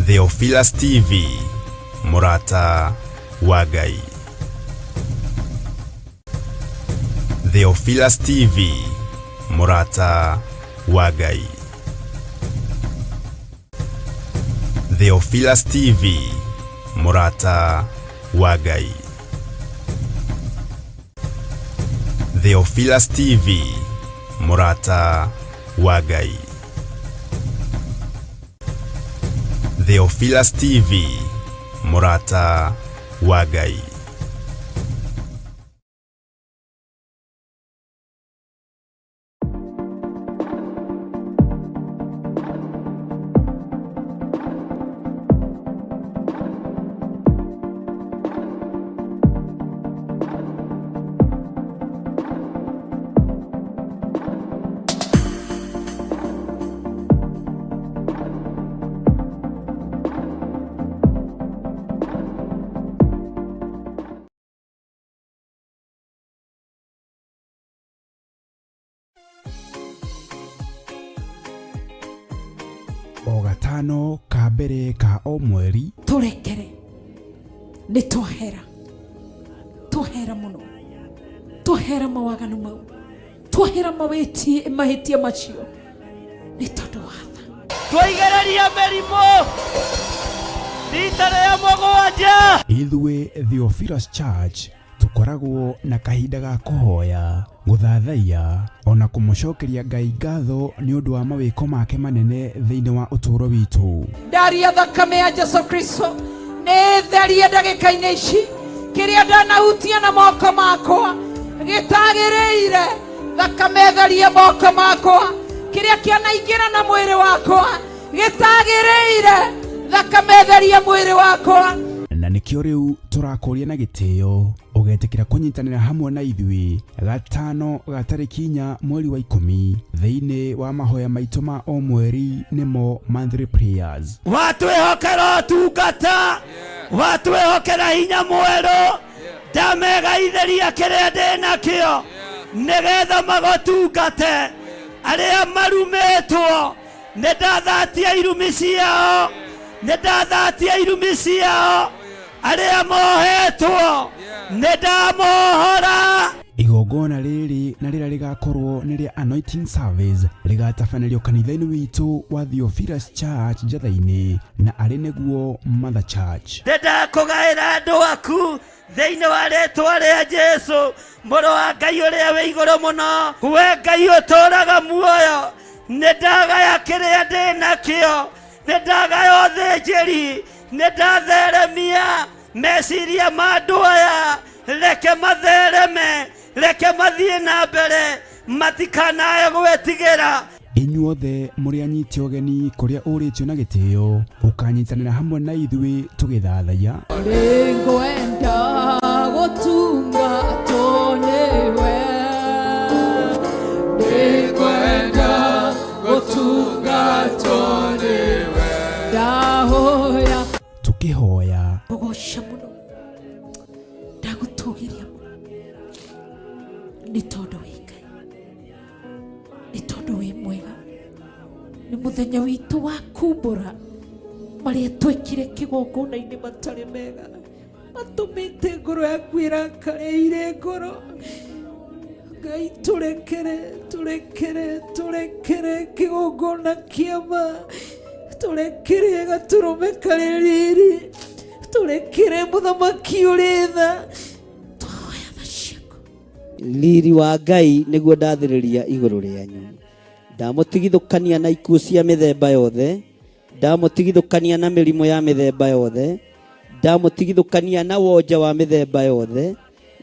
Theophilus TV, mũrata wa Ngai. Theophilus TV, mũrata wa Ngai. Theophilus TV, mũrata wa Ngai. Theophilus TV, mũrata wa Ngai. Theophilus TV, mũrata wa Ngai. O gatano ka mbere ka o mweri. Tũrekere, nĩ twahera, twahera mũno, twahera mawaganu mau, twahera mawĩtie mahĩtia macio nĩ tondũ wa tha. Twaigereria mĩrimũ rita rĩa mũgwanja. Ithuĩ Theophilus Church tũkoragwo na kahinda ga kũhoya, gũthathaiya, ona kũmũcokeria Ngai ngatho nĩ ũndũ wa mawĩko make manene thĩinĩ wa ũtũũro witũ. Ndaria thakame ya Jesu Kristo nĩ therie ndagĩka-inĩ ici kĩrĩa ndanahutia na moko makwa gĩtagĩrĩire. Thakame therie moko makwa, kĩrĩa kĩanaingĩra na mwĩrĩ wakwa gĩtagĩrĩire. Thakame therie mwĩrĩ wakwa. Na nĩkĩo rĩu tũrakũria na gĩtĩo ũgetĩkĩra kũnyitanĩra hamwe na ithuĩ gatano ga tarĩki 4 mweri wa 10 thĩinĩ wa mahoya maitũ ma o mweri, nĩmo monthly prayers. Watwĩhokera ũtungata, watwĩhokera hinya mwerũ, ndamegaithĩria kĩrĩa ndĩ nakĩo nĩgetha magũtungate. Arĩa marumĩtwo nĩ ndathatia irumi ciao, nĩ ndathatia irumi ciao. Arĩa mohetwo nĩ ndamohora. Igongona rĩrĩ na rĩrĩa rĩgakorwo nĩ rĩa anointing service rĩgatabanĩrio kanitha-inĩ witũ wa Theophilus Church Njatha-inĩ na arĩ nĩguo Mother Church. Nĩ ndakũgaĩra andũ aku thĩinĩ wa rĩtwa rĩa Jesu, mũrũ wa Ngai ũrĩa wĩ igũrũ mũno. We Ngai ũtũũraga muoyo, nĩ ndagaya kĩrĩa ndĩ nakĩo, nĩ ndagaya ũthĩnjĩri, nĩ ndatheremia meciria ma andũ aya. Reke mathereme, reke mathiĩ na mbere, matikanae gwĩtigĩra. Inyuothe mũrĩ anyite ũgeni kũrĩa ũrĩtio na gĩtĩo, ũkanyitanĩra hamwe na ithuĩ tũgĩthathaiya. Nĩngwenda gũtungatwo nĩwe, nĩngwenda gũtungatwo nĩwe, ndahoya. Tũkĩhoya. Ngũgoca mũno, ndagũtũgĩria mũno, nĩ tondũ wĩ Ngai, nĩ tondũ wĩ mwega. Nĩ mũthenya witũ wa kumbũra marĩa twekire kĩgongona-inĩ matarĩ mega, matũmĩte ngoro yaku ĩrakare ire ngoro. Ngai, tũrekere, tũrekere, tũrekere kĩgongona kĩama, tũrekere gatũrũme karĩ riri, tũrekere mũthamaki ũrĩ tha. Twahoya tha ciaku. Riri wa Ngai nĩguo ndathĩrĩria igũrũ rĩanyu. Ndamũtigithũkania na ikuũ cia mĩthemba yothe, ndamũtigithũkania na mĩrimũ ya mĩthemba yothe, ndamũtigithũkania na wonje wa mĩthemba yothe,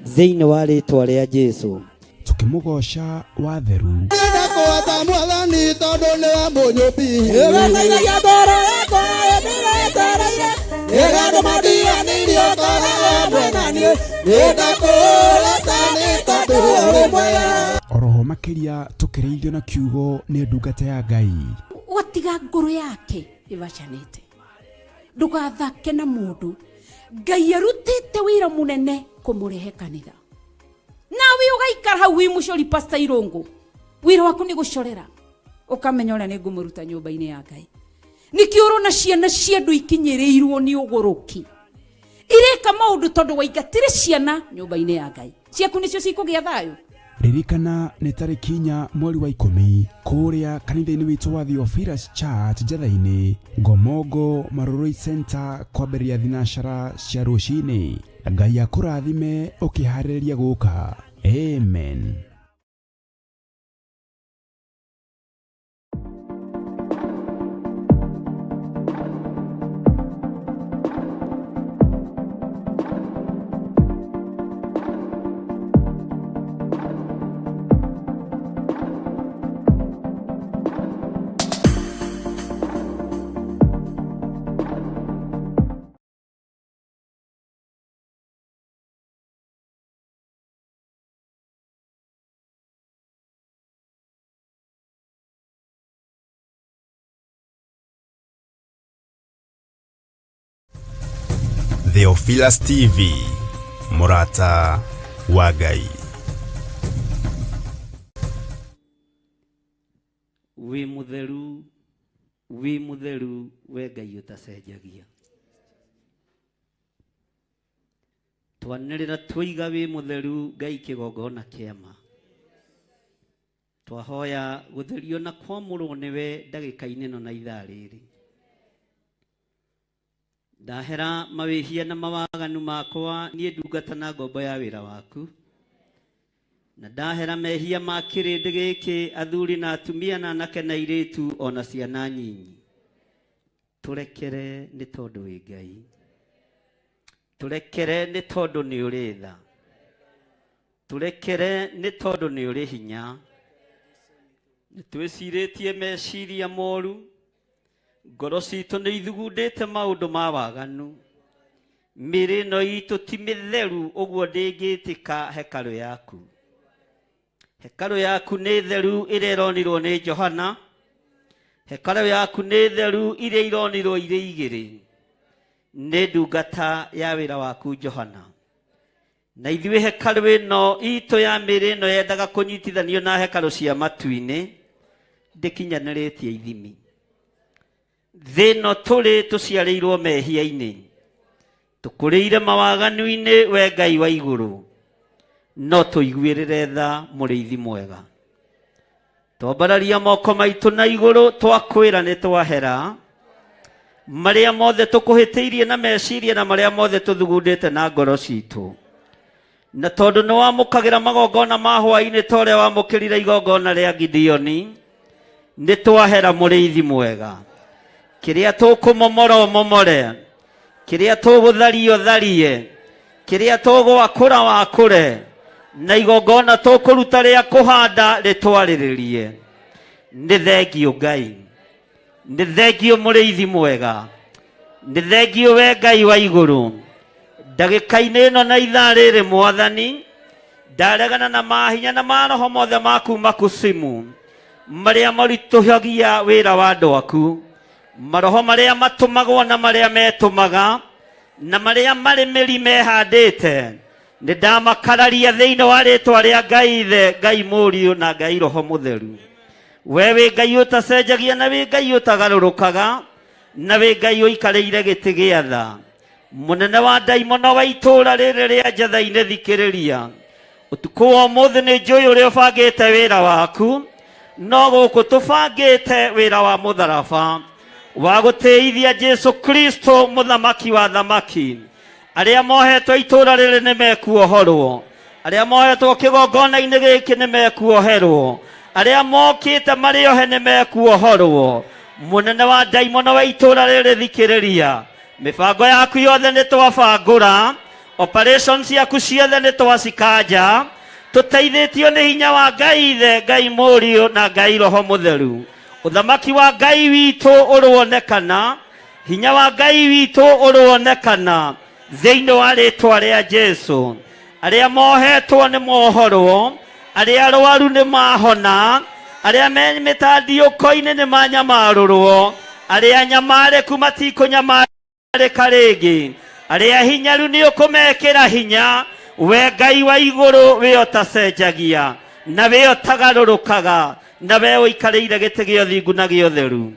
thĩinĩ wa rĩtwa rĩa Jesu. Tũkĩmũgoca watheru. Ndakũhota mwathani tondũ nĩwe mũnyũmbi. Ĩgenagia ngoro yakwa ĩndĩretereire, Ĩgatũma ndiganĩirio ngoragwo hamwe na niĩ. Nĩndakũrata nĩ tondũ ũrĩ mwega. Oroho makĩria tũkĩrĩithio na kiugo nĩ ndungata ya Ngai. Watiga ngoro yake ĩbacanĩte, ndũgathake na mũndũ. Ngai arutĩte wĩra mũnene kũmũrehe kanitha, nawe ũgaikara hau wĩ mũcori. Pastor Irũngũ, wĩra waku nĩ gũcorera, ũkamenya ũrĩa nĩ ngũmũruta nyũmba-inĩ ya Ngai. Nĩkĩo ũrona ciana cia andũ ikinyĩrĩirwo nĩ ũgũrũki, ireka maũndũ tondũ waingatire ciana nyũmba-inĩ ya Ngai. Ciaku nĩcio cikũgĩa thayũ. Ririkana nĩ tarĩki 4 mweri wa 10 kũrĩa kanitha-inĩ witũ wa Theophilus Church Njatha-inĩ, Ngomongo Marurui Center, kwambĩrĩria thinacara cia rũcinĩ. Ngai akũrathime ũkĩharĩrĩria gũka. Amen. Theophilus TV, mũrata wa Ngai. Wĩ mũtheru, wĩ mũtheru, we Ngai ũtacenjagia. Twanĩrĩra twoiga wĩ mũtheru Ngai kĩgongona kĩa ma. Twahoya gũtherio na kwamũrwo nĩwe ndagĩka-inĩ ĩno na ithaa rĩrĩ. Ndahera mawĩhia na mawaganu makwa niĩ ndungata na ngombo ya wĩra waku. Na ndahera mehia ma kĩrĩndĩ gĩkĩ, athuri na atumia na anake na airĩtu o na ciana nyinyi. Tũrekere nĩ tondũ wĩ Ngai. Tũrekere nĩ tondũ nĩ ũrĩ tha. Tũrekere nĩ tondũ nĩ ũrĩ hinya. Nĩ twĩcirĩtie meciria moru, ngoro citũ nĩ ithugundĩte maũndũ ma waganu. Mĩĩrĩ ĩno itũ ti mĩtheru ũguo ndĩngĩtĩka hekarũ yaku. Hekarũ yaku nĩ theru ĩrĩa ĩronirwo nĩ Johana. Hekarũ yaku nĩ theru iria ironirwo irĩ igĩrĩ nĩ ndungata ya wĩra waku Johana. Na ithuĩ hekarũ ĩno itũ ya mĩĩrĩ ĩno yendaga kũnyitithanio na hekarũ cia matu-inĩ ndĩkinyanĩrĩtie ithimi. Thĩ ĩno tũrĩ tũciarĩirwo mehia-inĩ, tũkũrĩire mawaganu-inĩ, we Ngai wa igũrũ, no tũiguĩrĩre tha mũrĩithi mwega. Twambararia moko maitũ na igũrũ, twakwĩra nĩ twahera marĩa mothe tũkũhĩtĩirie na meciria na marĩa mothe tũthugundĩte na ngoro citũ. Na tondũ nĩ wamũkagĩra magongona ma hwaĩ-inĩ ta ũrĩa wamũkĩrire igongona rĩa Gideoni, nĩ twahera mũrĩithi mwega. Kĩrĩa tũkũmomora ũmomore, kĩrĩa tũgũtharia ũtharie, kĩrĩa tũgwakũra wakũre, na igongona tũkũruta rĩa kũhanda rĩtwarĩrĩrie. Nĩ thengiũ Ngai, nĩ thengiũ mũrĩithi mwega, nĩ thengiũ we Ngai wa igũrũ. Ndagĩka-inĩ ĩno na ithaa rĩrĩ Mwathani, ndaregana na mahinya na maroho mothe ma kuma kusimu marĩa maritũhagia wĩra wa andũ aku, maroho marĩa matũmagwo na marĩa metũmaga na marĩa marĩ mĩri mehandĩte, nĩ ndamakararia thĩinĩ wa rĩtwa rĩa Ngai Ithe, Ngai Mũriũ na Ngai Roho Mũtheru. We wĩ Ngai ũtacenjagia na wĩ Ngai ũtagarũrũkaga na wĩ Ngai ũikarĩire gĩtĩ gĩa tha. Mũnene wa ndaimono wa itũũra rĩrĩ rĩa Njatha-inĩ, thikĩrĩria. Ũtukũ wa ũmũthĩ nĩ njũĩ ũrĩa ũbangĩte wĩra waku, no gũkũ tũbangĩte wĩra wa mũtharaba wa gũtĩithia Jesu Kristo mũthamaki wa thamaki. Arĩa mohetwo itũũra rĩrĩ nĩ mekuohorwo, arĩa mohetwo kĩgongona-inĩ gĩkĩ nĩ mekuoherwo, arĩa mokĩte marĩ ohe nĩ mekuohorwo. Mũnene wa ndaimono wa itũũra rĩrĩ, thikĩrĩria. Mĩbango yaku yothe nĩ twabangũra, operation ciaku ciothe nĩ twacikanja, tũteithĩtio nĩ hinya wa Ngai Ithe, Ngai Mũriũ na Ngai Roho Mũtheru. Ũthamaki wa Ngai witũ ũronekana, hinya wa Ngai witũ ũronekana thĩinĩ wa rĩtwa rĩa Jesu. Arĩa mohetwo nĩ mohorwo, arĩa arwaru nĩ mahona, arĩa me mĩtandiũko-inĩ nĩ manyamarũrwo, arĩa nyamarĩku matikũnyamarĩka rĩngĩ, arĩa hinyaru nĩ ũkũmekĩra hinya. We Ngai wa igũrũ, we ũtacenjagia na we ũtagarũrũkaga, na we ũikarĩire gĩtĩ gĩa ũthingu na gĩa ũtheru.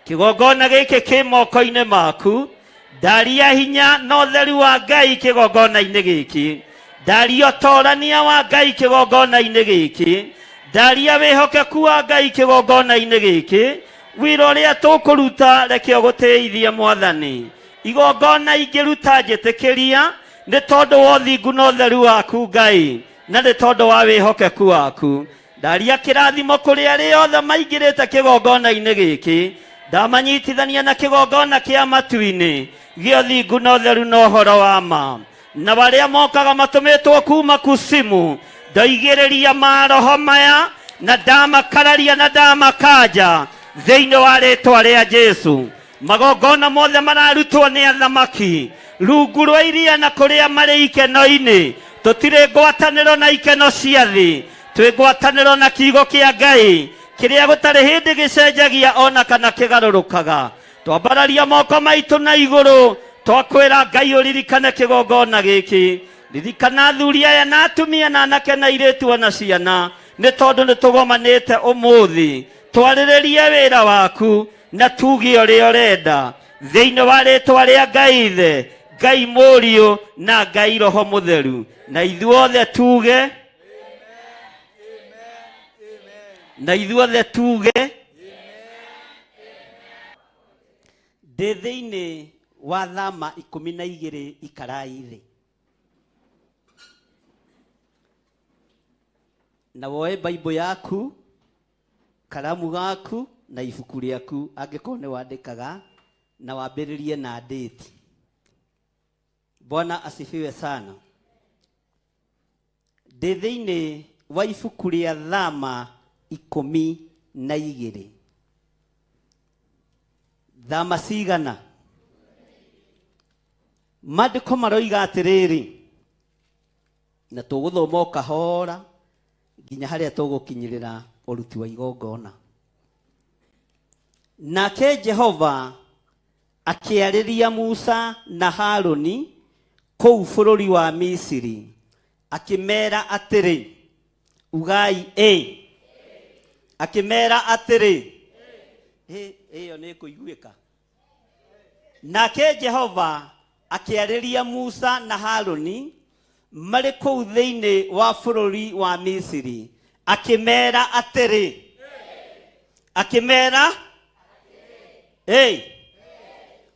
Kĩgongona gĩkĩ kĩ moko-inĩ maku. Ndaria hinya na ũtheru wa Ngai kĩgongona-inĩ gĩkĩ. Ndaria ũtorania wa Ngai kĩgongona-inĩ gĩkĩ. Ndaria wĩhokeku wa Ngai kĩgongona-inĩ gĩkĩ. Wĩra ũrĩa tũkũruta reke ũgũtĩithie Mwathani. Igongona ingĩruta njĩtĩkĩria nĩ tondũ wa ũthingu na ũtheru waku Ngai, na nĩ tondũ wa wĩhokeku waku. Ndaria kĩrathimo kũrĩ arĩa othe maingĩrĩte kĩgongona-inĩ gĩkĩ. Ndamanyitithania na kĩgongona kĩa matu-inĩ gĩa ũthingu na ũtheru na ũhoro wa ma. Na arĩa mokaga matũmĩtwo kuma kusimu, ndoigĩrĩria maroho maya na ndamakararia na ndamakanja thĩinĩ wa rĩtwa rĩa Jesu. Magongona mothe mararutwo nĩ athamaki rungu rwa iria na kũrĩa marĩ ikeno-inĩ. Tũtirĩ ngwatanĩro na ikeno cia thĩ, twĩ ngwatanĩro na kiugo kĩa Ngai kĩrĩa gũtarĩ hĩndĩ gĩcenjagia ona kana kĩgarũrũkaga. Twambararia moko maitũ na igũrũ, twakwĩra Ngai ũririkane kĩgongona gĩkĩ. Ririkana athuri aya na atumia na anake na airĩtu ona ciana, nĩ tondũ nĩ tũgomanĩte ũmũthĩ twarĩrĩrie wĩra waku na tuge ũrĩa ũrenda thĩinĩ wa rĩtwa rĩa Ngai Ithe, Ngai Mũriũ na Ngai Roho Mũtheru, na ithuothe tuge, na ithuothe tuge ndĩ thĩinĩ wa thama 12 ikarai thĩ na woe Bible yaku, karamu gaku na ibuku rĩaku angĩkorwo nĩ wandĩkaga, na wambĩrĩrie na date. Bwana asifiwe sana. Ndĩ thĩinĩ wa ibuku rĩa Thama 12. Thama cigana? Maandĩko maroiga atĩrĩrĩ, na tũgũthoma o kahora nginya harĩa tũgũkinyĩrĩra ũruti wa igongona. Nake Jehova akĩarĩria Musa na Haruni kũu bũrũri wa Misiri, akĩmeera atĩrĩ, ugai ĩ. Akĩmeera atĩrĩ, ĩ, ĩyo nĩ ĩkũiguĩka. Nake Jehova akĩarĩria Musa na Haruni marĩ kũu thĩinĩ wa bũrũri wa Misiri, akĩmeera atĩrĩ, akĩmeera ĩ,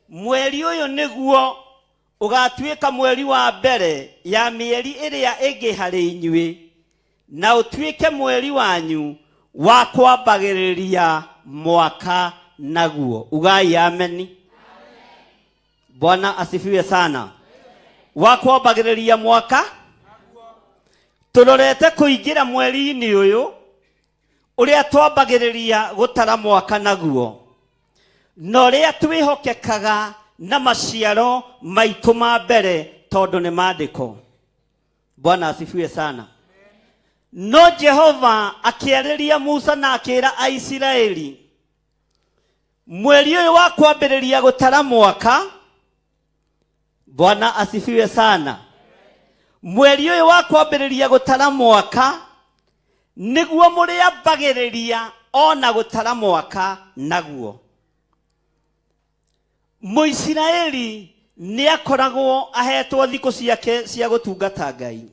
mweri ũyũ nĩguo ũgatuĩka mweri wa mbere ya mĩeri ĩrĩa ĩngĩ harĩ inyuĩ, na ũtuĩke mweri wanyu wa kwambagĩrĩria mwaka naguo. Ugai ameni. Bwana asifiwe sana. Wa kwambagĩrĩria mwaka, tũrorete kũingĩra mweri-inĩ ũyũ ũrĩa twambagĩrĩria gũtara mwaka naguo, na ũrĩa twĩhokekaga na maciaro maitũ ma mbere, tondũ nĩ maandĩko. Bwana asifiwe sana. No Jehova akĩarĩria Musa na akĩra Aisiraeli, mweri ũyũ wa kwambĩrĩria gũtara mwaka, Bwana asifiwe sana, mweri ũyũ wa kwambĩrĩria gũtara mwaka nĩguo mũrĩambagĩrĩria ona gũtara mwaka naguo. Mũisiraeli nĩ akoragwo ahetwo thikũ ciake cia gũtungata Ngai.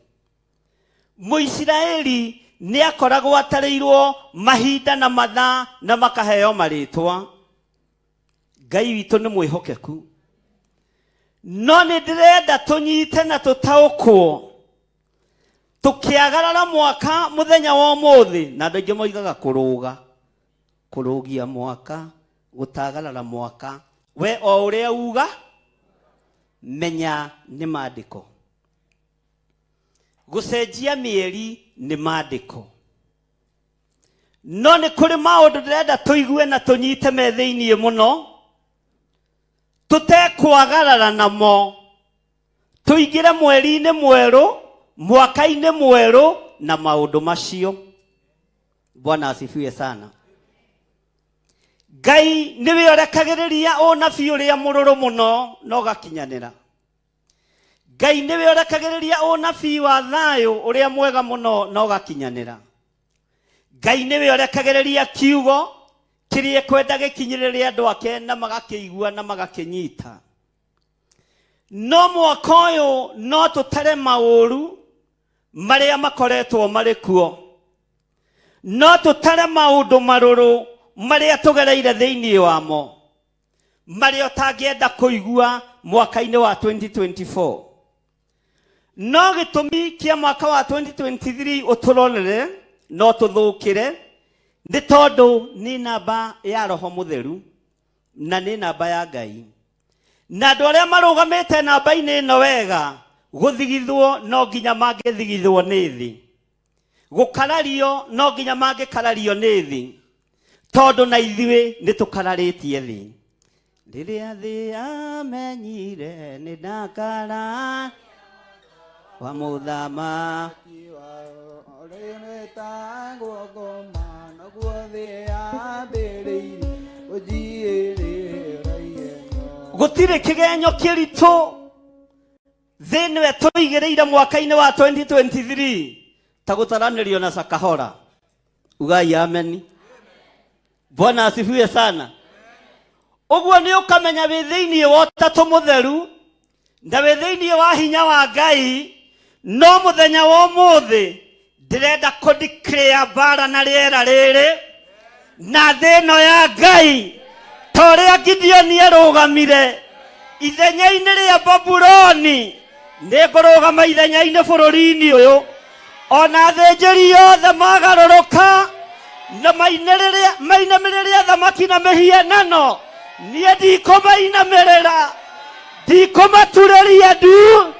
Mũisiraeli nĩ akoragwo atarĩirwo mahinda na mathaa na makaheo marĩtwa. Ngai witũ nĩ mwĩhokeku. No nĩ ndĩrenda tũnyite na tũtaũkwo tũkĩagarara mwaka mũthenya wa ũmũthĩ, na andũ aingĩ moigaga kũrũga, kũrũgia mwaka, gũtagarara mwaka. We o ũrĩa uga, menya nĩ maandĩko. Gũcenjia mĩeri nĩ maandĩko. No nĩ kũrĩ maũndũ ndĩrenda tũigue na tũnyite me thĩiniĩ mũno, tũtekwagarara namo, tũingĩre mweri-inĩ mwerũ, mwaka-inĩ mwerũ na maũndũ macio. Bwana asifiwe sana. Ngai nĩwe ũrekagĩrĩria ũnabii ũrĩa mũrũrũ mũno na ũgakinyanĩra. Ngai nĩwe ũrekagĩrĩria ũnabii wa thayũ ũrĩa mwega mũno na ũgakinyanĩra. Ngai nĩwe ũrekagĩrĩria kiugo Kĩrĩa ekwenda gĩkinyĩrĩre andũ ake na magakĩigua na magakĩnyita. No mwaka ũyũ no tũtare maũru marĩa makoretwo marĩ kuo. No tũtare maũndũ marũrũ marĩa tũgereire thĩinĩ wamo, marĩa ũtangĩenda kũigua mwaka-inĩ wa 2024. No gĩtũmi kĩa mwaka wa 2023 ũtũrorere no tũthũkĩre nĩ tondũ nĩ namba ya Roho Mũtheru na nĩ namba ya Ngai. Na andũ arĩa marũgamĩte namba-inĩ ĩno wega, gũthigithwo no nginya mangĩthigithwo nĩ thĩ. Gũkarario no nginya mangĩkarario nĩ thĩ, tondũ na ithuĩ nĩ tũkararĩtie thĩ. Rĩrĩa thĩ yamenyire nĩ ndakara wa mũthamaki gũtirĩ kĩgenyo kĩritũ thĩ nĩwe tũigĩrĩire mwaka-inĩ wa 2023 ta gũtaranĩrio na Sakahora. Ugai ameni. Bwana asifiwe sana. Ũguo nĩ ũkamenya wĩ thĩinĩ wa ũtatũ mũtheru na wĩ thĩinĩ wa hinya wa Ngai, no mũthenya wa ũmũthĩ ndĩrenda kũ declare mbara na rĩera rĩrĩ na thĩ ĩno ya Ngai ta ũrĩa Gideoni arũgamire ithenya-inĩ rĩa Babuloni, nĩ ngũrũgama ithenya-inĩ bũrũri-inĩ ũyũ ona athĩnjĩri othe magarũrũka na mainamĩrĩre athamaki na mĩhianano, niĩ ndikũmainamĩrĩra, ndikũmaturĩria ndu,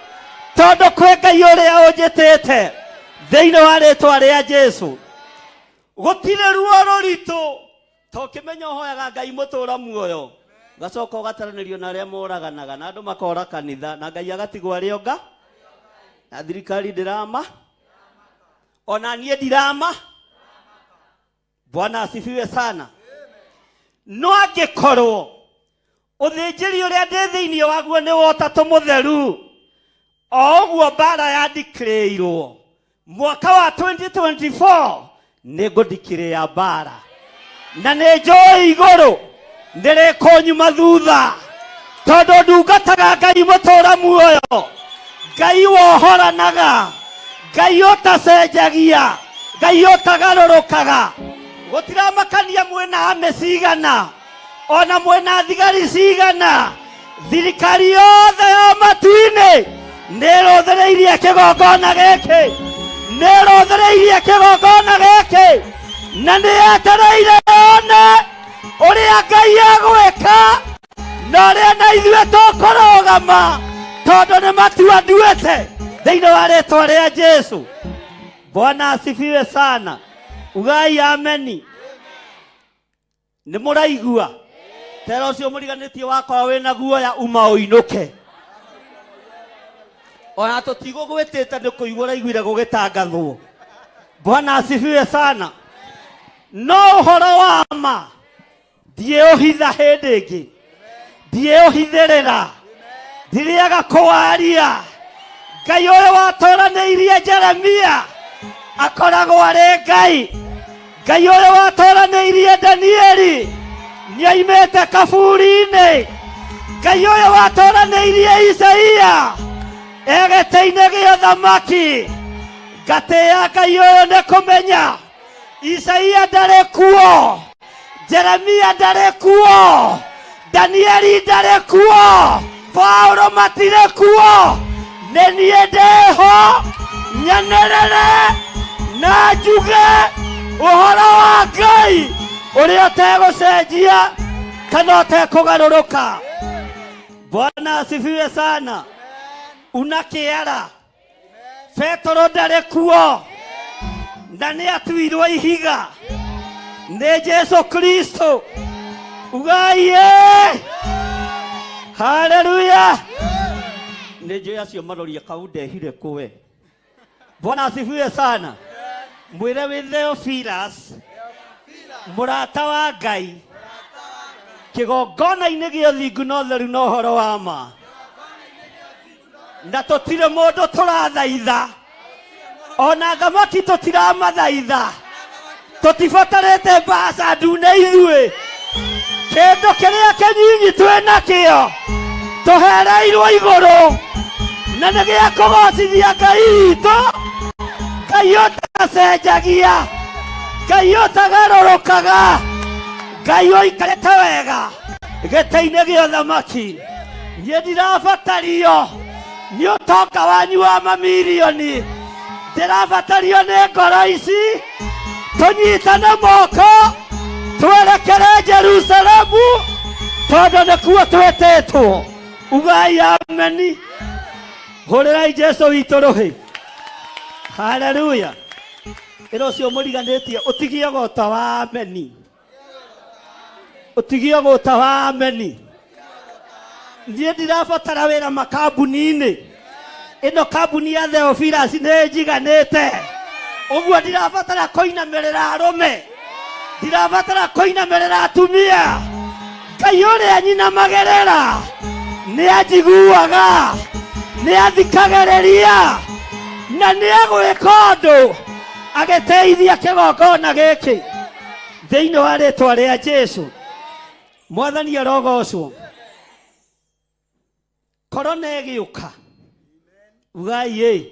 tondũ kwĩ Ngai ũrĩa ũnjĩtĩte thĩinĩ wa rĩtwa rĩa Jesu. Gũtirĩ ruo rũritũ ta ũkĩmenya ũhoyaga Ngai mũtũra muoyo, ũgacoka ũgataranĩrio na arĩa moraganaga na andũ makora kanitha na Ngai agatigwo arĩ onga na thirikari ndĩrama ona niĩ ndirama. Bwana asifiwe sana. No angĩkorwo ũthĩnjĩri ũrĩa ndĩ thĩinĩ waguo nĩ wa ũtatũ mũtheru, o ũguo mbara yandikĩrĩirwo mwaka wa 2024, nĩ ngũndikĩrĩa mbara na nĩ njũĩ igũrũ nĩ rĩkũnyuma thutha, tondũ ndungataga Ngai mũtũra muoyo, Ngai wohoranaga, Ngai ũtacenjagia, Ngai ũtagarũrũkaga. Gũtiramakania mwĩna amĩ cigana, ona mwĩna thigari cigana, thirikari yothe ya matu-inĩ nĩ ĩrũthĩrĩirie kĩgongona gĩkĩ, nĩ ĩrũthĩrĩirie kĩgongona gĩkĩ, na nĩ yetereire yone ũrĩa Ngai egwĩka na ũrĩa na ithuĩ tũkũrũgama, tondũ nĩ matua nduĩte thĩinĩ wa rĩtwa rĩa Jesu. Bwana asifiwe sana. Ugai ameni. Nĩ mũraigua tera ũcio mũriganĩtie wakwa wĩna guoya, uma ũinũke, ona tũtigũgwĩtĩte nĩ kũigua ũraiguire gũgĩtangathwo. Bwana asifiwe sana. No ũhoro wa ma ndiĩũhitha hĩndĩ ĩngĩ, ndiĩũhithĩrĩra, ndirĩaga kũwaria. Ngai ũyũ watũranĩirie Jeremia akoragwo arĩ Ngai. Ngai ũyũ watũranĩirie Danieli nĩoimĩte kaburi-inĩ. Ngai ũyũ watũranĩirie Isaia e gĩtĩ-inĩ gĩa ũthamaki. Ngatĩĩa Ngai ũyũ nĩ kũmenya Isaia ndarĩ kuo, Jeremia ndarĩ kuo, Danieli ndarĩ kuo, Paulo matirĩ kuo, nĩ niĩ ndĩho nyanĩrĩre na njuge ũhoro wa Ngai ũrĩa ũtegũcenjia kana ũtekũgarũrũka. Bwana asifiwe sana. Una kĩara Petero ndarĩ kuo na nĩ atuirwo ihiga nĩ Jesu Kristo. Ugai ĩ haleluya. Nĩ njũĩ acio maroria kau ndehire kũwe. Bwana asifiwe sana. Mwĩre wĩ Theophilus mũrata wa Ngai, kĩgongona-inĩ gĩa ũthingu na ũtheru na ũhoro wa ma, na tũtirĩ mũndũ tũrathaitha, ona thamaki tũtiramathaitha, tũtibatarĩte mbaca ndune ithuĩ. Kĩndũ kĩrĩa kĩnyinyi twĩ nakĩo tũhereirwo igũrũ na nĩ gĩa kũgocithia Ngai witũ, Ngai ũtacenjagia, Ngai ũtagarũrũkaga, Ngai ũikarĩte wega gĩtĩ-inĩ gĩa ũthamaki. Niĩ ndirabatario nĩ ũtonga wanyu wa mamirioni, ndĩrabatario nĩ ngoro ici. Tũnyitane moko twerekere Jerusalemu, tondũ nĩkuo twĩtĩtwo. Ugai ameni. Hũrĩrai Jesu witũ rũhĩ. Haleluya. Ĩra ũcio mũriganĩtie ũtigie gũta wa ameni, ũtigie gũta wa ameni. Niĩ ndirabatara wĩra makambuni-inĩ, ĩno kambuni ya Theophilus nĩ njiganĩte ũguo. Ndirabatara kũinamĩrĩra arũme, ndirabatara kũinamĩrĩra atumia. Ngai ũrĩa nyinamagĩrĩra nĩ anjiguaga, nĩ athikagĩrĩria na nĩ egwĩka ũndũ agĩteithia kĩgongona gĩkĩ thĩinĩ wa rĩtwa rĩa Jesu. Mwathani arogocwo. Korona ĩgĩũka, ugai ĩ,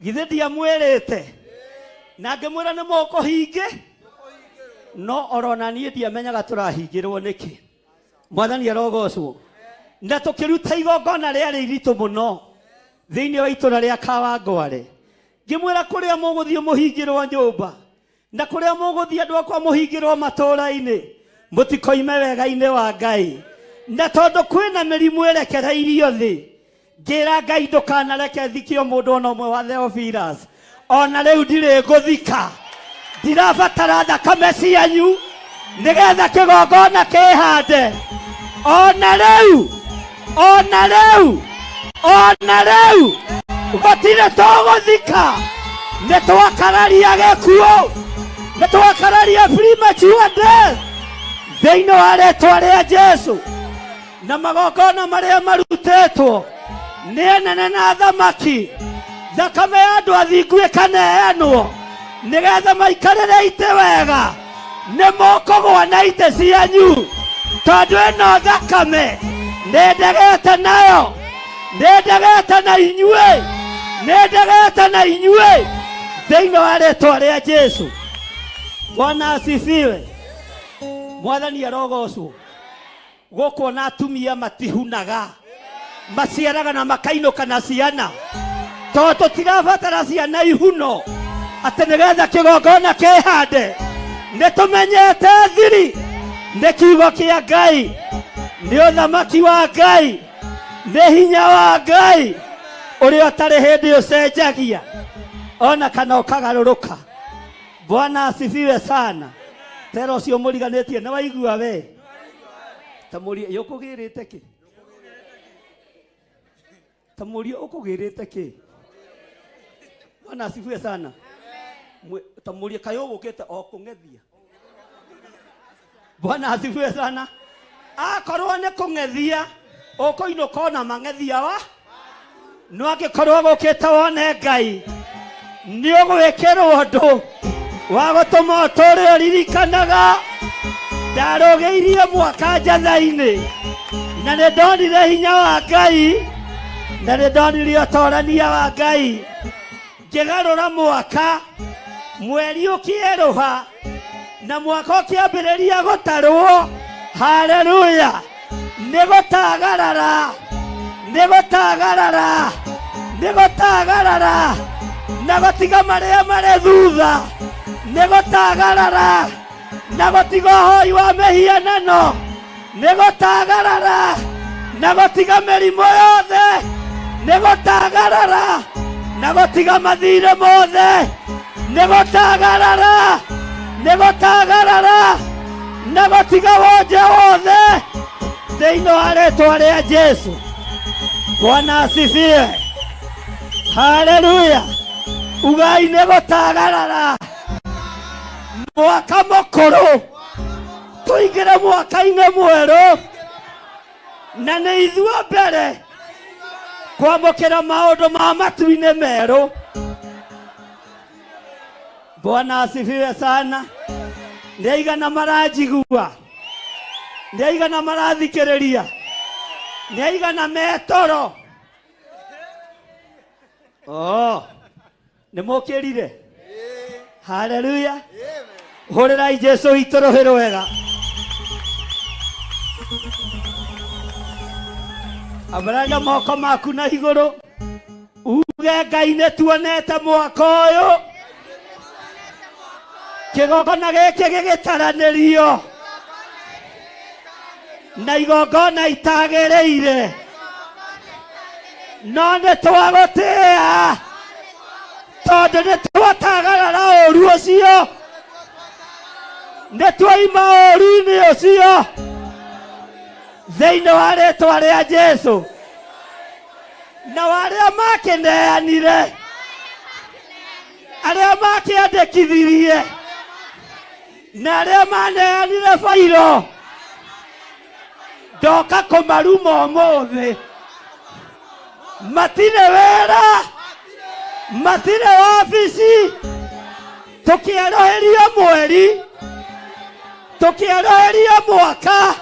githĩ ndiamwĩrĩte na ngĩmwĩra nĩ mũkũhingĩ? No orona niĩ ndiamenyaga tũrahingĩrwo nĩkĩ. Mwathani arogocwo. Na tũkĩruta igongona rĩarĩ iritũ mũno thĩinĩ wa itũra rĩa Kawangware, ngĩmwĩra kũrĩa mũgũthiĩ mũhingĩrwo nyũmba na kũrĩa mũgũthiĩ andũ akwa mũhingĩrwo matũũra-inĩ, mũtikoime wega-inĩ wa Ngai. Na tondũ kwĩna mĩrimũ ĩrekereirio thĩ, ngĩra Ngai ndũkanareke thikio mũndũ ona ũmwe wa Theophilus. Ona rĩu ndirĩ ngũthika, ndirabatara thakame cianyu nĩgetha kĩgongona kĩhande. Ona rĩu, ona rĩu, ona rĩu gũtirĩ tũgũthika. Nĩ twakararia gĩkuũ, nĩ twakararia premature death thĩinĩ wa rĩtwa rĩa Jesu. Na magongona marĩa marutĩtwo nĩ anene na athamaki, thakame ya andũ athingu ĩkaneanwo nĩgetha maikarĩre itĩ wega, nĩ mũkũgwa na itĩ cianyu, tondũ ĩno thakame nĩ ndegete nayo, nĩ ndegete na inyuĩ, nĩ ndegete na inyuĩ thĩinĩ wa rĩtwa rĩa Jesu. Bwana asifiwe. Mwathani arogocwo. Gũkũ ona atumia matihunaga, maciaraga na makainũka na ciana, tondũ tũtirabatara ciana ihuno atĩ nĩgetha kĩgongona kĩhande. Nĩ tũmenyete thiri nĩ kiugo kĩa Ngai, nĩ ũthamaki wa Ngai, nĩ hinya wa Ngai ũrĩa ũtarĩ hĩndĩ ũcenjagia ona kana ũkagarũrũka. Bwana asifiwe sana. Tera ũcio mũriganĩtie, nĩ waigua we ta mũrie yũkũgĩrĩte kĩ, ta mũrie ũkũgĩrĩte kĩ. Bwana asifiwe sana. Ta mũrie kaĩ ũgũkĩte o kũng'ethia. Bwana asifiwe sana. Akorwo nĩ kũng'ethia ũkũinũka ona mang'ethia wa no angĩkorwo gũkĩte wone Ngai, nĩ ũgwĩkĩrwo ũndũ wa gũtũma ũtũũre ũririkanaga ndarũgĩirie mwaka njatha-inĩ na nĩ ndonire hinya wa Ngai na nĩ ndonire ũtorania wa Ngai. Ngĩgarũra mwaka, mweri ũkĩerũha na mwaka ũkĩambĩrĩria gũtarwo. Haleluya! Nĩ gũtagarara, nĩ gũtagarara, nĩ gũtagarara na gũtiga marĩa marĩ thutha, nĩ gũtagarara na gũtiga ũhoi wa mĩhianano, nĩ gũtagarara na gũtiga mĩrimũ yothe, nĩ gũtagarara na gũtiga mathirĩ mothe, nĩ gũtagarara, nĩ gũtagarara na gũtiga wonje wothe thĩinĩ wa rĩtwa rĩa Jesu. Bwana asifiwe. Haleluya. Ugai nĩ gũtagarara mwaka mũkũrũ tũingĩre mwaka-inĩ mwerũ, na nĩ ithuĩ mbere kwamũkĩra maũndũ ma matu-inĩ merũ. Bwana asifiwe sana. Nĩ aigana maranjigua? Nĩ aigana marathikĩrĩria? Nĩ aigana metoro? Oh, nĩ mũkĩrire? Haleluya! Hũrĩrai Jesu witũ rũhĩ rwega. Ambararia moko maku na igũrũ uge Ngai nĩ tuonete mwaka ũyũ kĩgongona gĩkĩ gĩgĩtaranĩrio na igongona itagĩrĩire no nĩ twagũtĩĩa tondũ nĩ twatagarara ũru ũcio nĩ twaima ũru-inĩ ũcio thĩinĩ wa rĩtwa rĩa Jesu na arĩa makĩneanire arĩa makĩandĩkithirie na arĩa maneanire bairo ndoka kũmaruma ũmũthĩ matirĩ wĩra matirĩ wabici tũkĩerũhĩrio mweri tũkĩerũhĩrio mwaka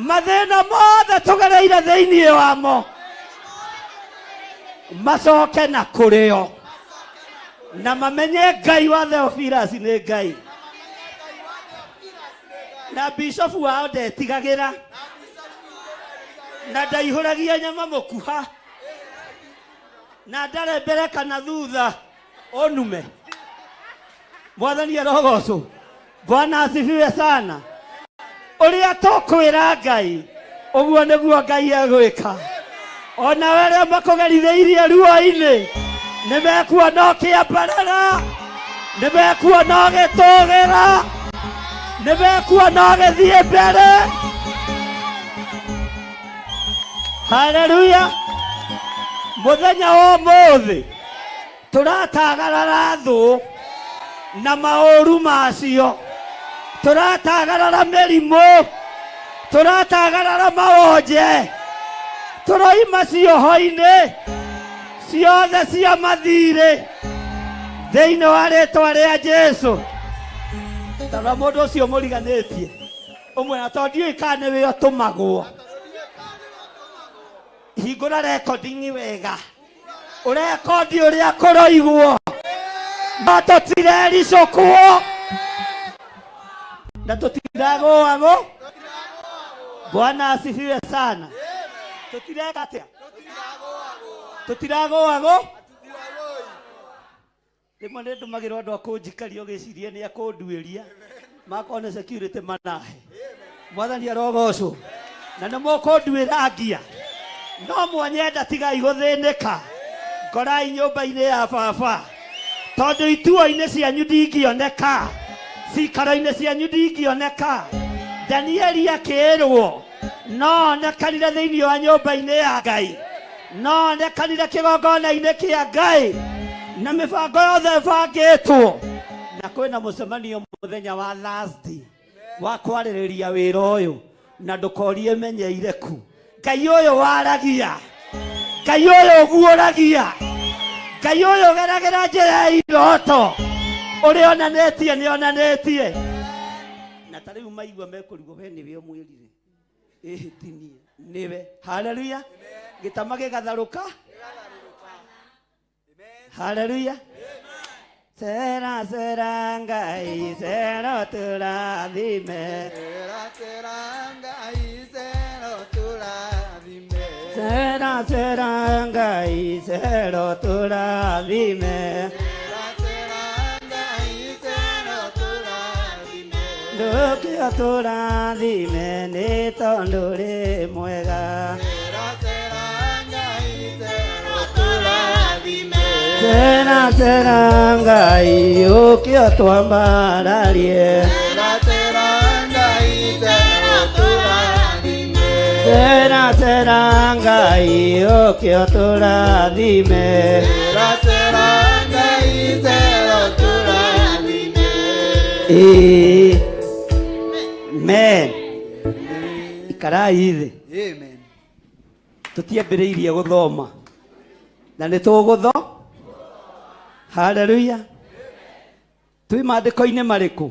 mathĩna mothe tũgereire thĩinĩ wamo macoke na kũrĩo na mamenye Ngai wa Theophilus nĩ Ngai na bishofu wao ndetigagĩra na ndaihũragia nyama mũkuha na ndarĩ mbere kana thutha ũnume. Mwathani arogocwo. Bwana asifiwe sana. Ũrĩa tũkwĩra Ngai ũguo nĩguo Ngai egwĩka. Ona arĩa makũgerithĩirie ruo-inĩ nĩ mekuona ũkĩambarara, nĩ mekuona ũgĩtũgĩra, nĩ mekuona ũgĩthiĩ mbere. Haleluya! Mũthenya wa ũmũthĩ tũratagarara thũ na maũru macio, tũratagarara mĩrimũ, tũratagarara mawonje, tũroima cioho-inĩ ciothe cia mathirĩ thĩinĩ wa rĩtwa rĩa Jesu. Tondũ mũndũ ũcio mũriganĩtie ũmwe na tondũ ndiũĩ kana nĩwe ũtũmagwo, hingũra recording wega ũrekondi ũrĩa kũroigwo no tũtirericũkwo na tũtiragũagwo. Bwana asifiwe sana. Tũtireka atĩa? Tũtiragũagwo. Rĩmwe nĩ ndũmagĩrwo andũ a kũnjikaria ũgĩciria nĩ akũnduĩria makorwo nĩ security manahe. Mwathani arogocwo. Na nĩ mũkũnduĩra ngia no mwanyenda tigai gũthĩnĩka, ngorai nyũmba-inĩ ya baba, tondũ ituo-inĩ cianyu ndingĩoneka, cikaro-inĩ cianyu ndingĩoneka. Danieli akĩĩrwo no onekanire thĩinĩ wa nyũmba-inĩ ya Ngai, no onekanire kĩgongona-inĩ kĩa Ngai na mĩbango yothe ĩbangĩtwo, na kwĩna mũcemanio mũthenya wa Thursday wa kwarĩrĩria wĩra ũyũ, na ndũkorie menyeire ku. Ngai ũyũ waragia, Ngai ũyũ ũguũragia, Ngai ũyũ ũgeragĩra njĩra ya iroto, ũrĩa onanĩtie nĩ onanĩtie. Na ta rĩu maigua mekũrigwo we nĩwe ũmwĩrire, ĩhĩ ti niĩ, nĩwe. Haleluya! Gĩtama gĩgatharũka. Haleluya! Sera sera Ngai sera tũrathime. Sera sera Ngai sera tũrathime. Sera sera Ngai sera tũrathime. Sera sera Ngai sera tũrathime. Ndũkĩo tũrathime nĩ tondũ rĩ mwega. Sera sera Ngai sera tũrathime. Sera sera Ngai ũkĩo twambararie. Sera sera Ngai sera tũrathime. Sera sera Ngai ũkĩo tũrathime. Sera sera Ngai sera tũrathime. Amen. Ikarai thĩ. Amen. Tũtiambĩrĩirie gũthoma na nĩ tũgũtho. Haleluya. Twĩ maandĩko-inĩ marĩkũ?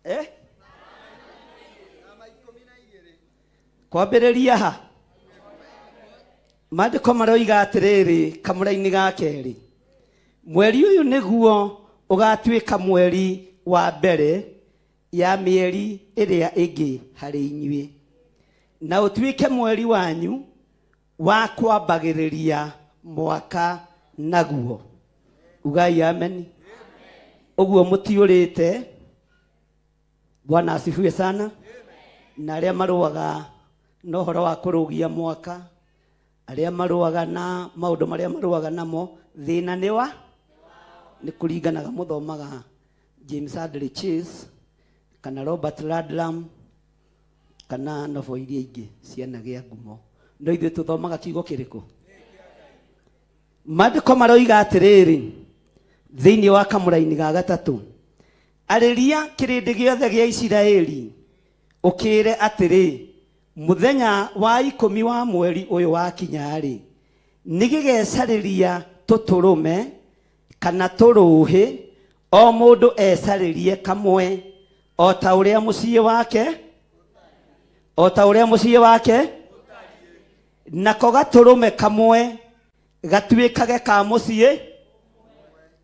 Eh? Kwambĩrĩria ha? Maandĩko maroiga atĩrĩrĩ kamũra-inĩ ga kerĩ, mweri ũyũ nĩguo ũgatuĩka mweri wa mbere ya mĩeri ĩrĩa ĩngĩ harĩ inyuĩ, na ũtuĩke mweri wanyu wa kwambagĩrĩria mwaka naguo. Ugai ameni. Ũguo mũtiũrĩte. Bwana asifiwe sana. Na arĩa marũaga na ũhoro wa kũrũgia mwaka, arĩa marũaga na maũndũ marĩa marũaga namo, thĩna nĩ wa nĩ kũringanaga mũthomaga James Hadley Chase kana Robert Ludlum kana nobo iria ingĩ cianagĩa ngumo. No ithuĩ tũthomaga kiugo kĩrĩkũ? Maandĩko maroiga atĩrĩrĩ thĩinĩ wa kamũraini ga gatatũ, Arĩria kĩrĩndĩ gĩothe gĩa Isiraeli, ũkĩĩre atĩrĩ, Mũthenya wa ikũmi wa mweri ũyũ wakinya-rĩ, nĩgĩgecarĩria tũtũrũme kana tũrũũhĩ, o mũndũ ecarĩrie kamwe, o ta ũrĩa mũciĩ wake, o ta ũrĩa mũciĩ wake, nako gatũrũme kamwe gatuĩkage ka mũciĩ.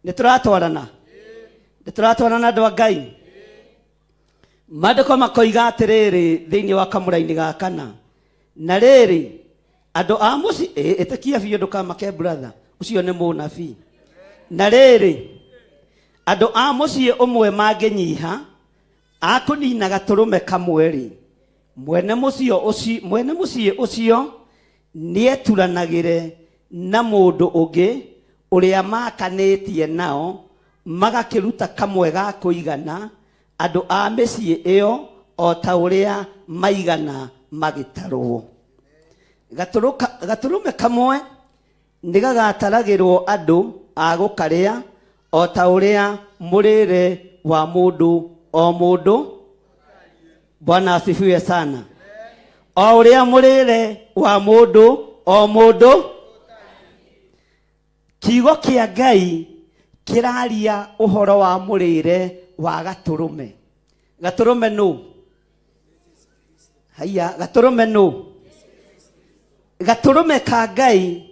Nĩ tũratwarana, nĩ tũratwarana andũ a Ngai. Maandĩko makoiga atĩrĩrĩ thĩinĩ wa kamũra-inĩ ga kana, na rĩrĩ, andũ a mũciĩ, ĩtĩkia biũ, ndũkamake brother, ũcio nĩ mũnabii. Na rĩrĩ, andũ a mũciĩ ũmwe mangĩnyiha a kũnina gatũrũme kamwe-rĩ, mwene mũciĩ ũcio, mwene mũciĩ ũcio nĩeturanagĩre na mũndũ ũngĩ ũrĩa maakanĩtie nao, magakĩruta kamwe ga kũigana andũ a mĩciĩ ĩyo o ta ũrĩa maigana magĩtarũo. Gatũrũme kamwe nĩgagataragĩrwo andũ a gũkarĩa o ta ũrĩa mũrĩre wa mũndũ o mũndũ. Bwana asifiwe sana. O ũrĩa mũrĩre wa mũndũ o mũndũ. Kiugo kĩa Ngai kĩraria ũhoro wa mũrĩre wa gatũrũme. Gatũrũme nũ? Haiya, gatũrũme nũ? Gatũrũme ka Ngai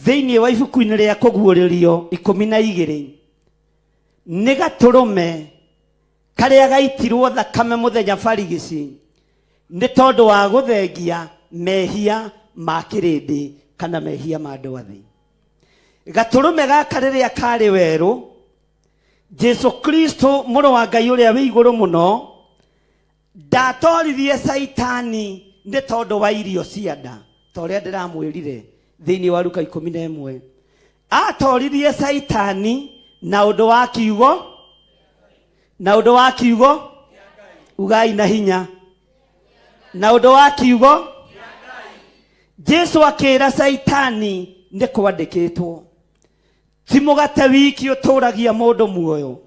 thĩinĩ wa ibuku-inĩ rĩa Kũguũrĩrio 12 nĩ gatũrũme karĩa gaitirwo thakame mũthenya barigici nĩ tondũ wa gũthengia mehia ma kĩrĩndĩ kana mehia ma andũ a thĩ. Gatũrũme gaka rĩrĩa karĩ werũ, Jesu Kristo mũrũ wa Ngai ũrĩa wĩ igũrũ mũno ndatoririe Caitani nĩ tondũ wa irio cia nda, ta ũrĩa ndĩramwĩrire thĩinĩ wa Luka 11. Atoririe Caitani na ũndũ wa kiugo, na ũndũ wa kiugo, ugai na hinya, na ũndũ wa kiugo. Jesu akĩra Caitani, nĩ kwandĩkĩtwo, ti mũgate wiki ũtũragia mũndũ muoyo,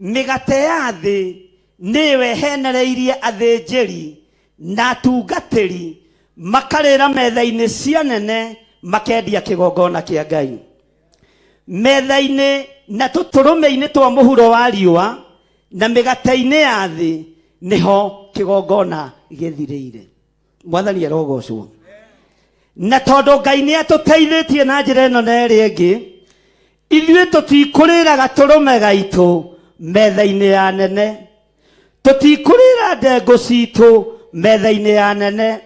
mĩgate ya thĩ nĩyo ĩhenereirie athĩnjĩri na atungatĩri makarĩra metha-inĩ cia nene, makendia kĩgongona kĩa Ngai metha-inĩ na tũtũrũme-inĩ twa mũhuro wa riũa na mĩgate-inĩ ya thĩ nĩho kĩgongona gĩthirĩire. Mwathani arogocwo. Na tondũ Ngai nĩ atũteithĩtie na njĩra ĩno na ĩrĩa ĩngĩ, ithuĩ tũtikũrĩra gatũrũme gaitũ metha-inĩ ya nene, tũtikũrĩra ndengũ citũ metha-inĩ ya nene,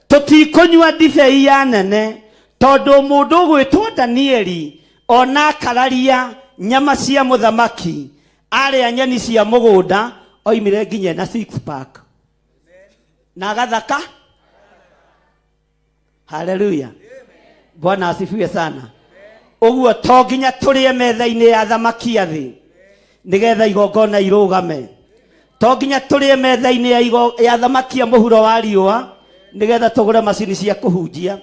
tũtikũnyua ndibei ya nene, tondũ mũndũ ũgwĩtwo Danieli ona akararia nyama cia mũthamaki, arĩa nyeni cia mũgũnda, oimire nginya na six pack na agathaka. Haleluya, Bwana asifiwe sana. Ũguo to nginya tũrĩe metha-inĩ ya thamaki a thĩ nĩgetha igongona irũgame, to nginya tũrĩe metha-inĩ ya thamaki a mũhuro wa riũa nĩgetha tũgũre macini cia kũhunjia,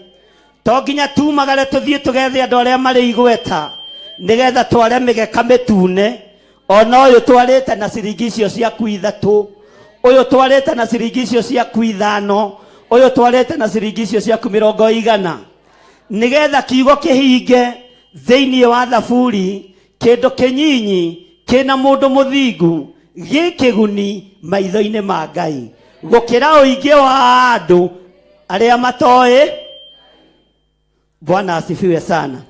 to nginya tumagare tũthiĩ tũgethe andũ arĩa marĩ igweta nĩgetha tware mĩgeka mĩtune. Ona ũyũ twarĩte na ciringi icio ciaku ithatũ, ũyũ twarĩte na ciringi icio ciaku ithano, ũyũ twarĩte na ciringi icio ciaku mĩrongo igana, nĩgetha kiugo kĩhinge thĩinĩ wa Thaburi, kĩndũ kĩnyinyi kĩna mũndũ mũthingu gĩ kĩguni maitho-inĩ ma Ngai. Gũkĩra ũingĩ wa andũ arĩa matoĩ. Bwana asifiwe sana.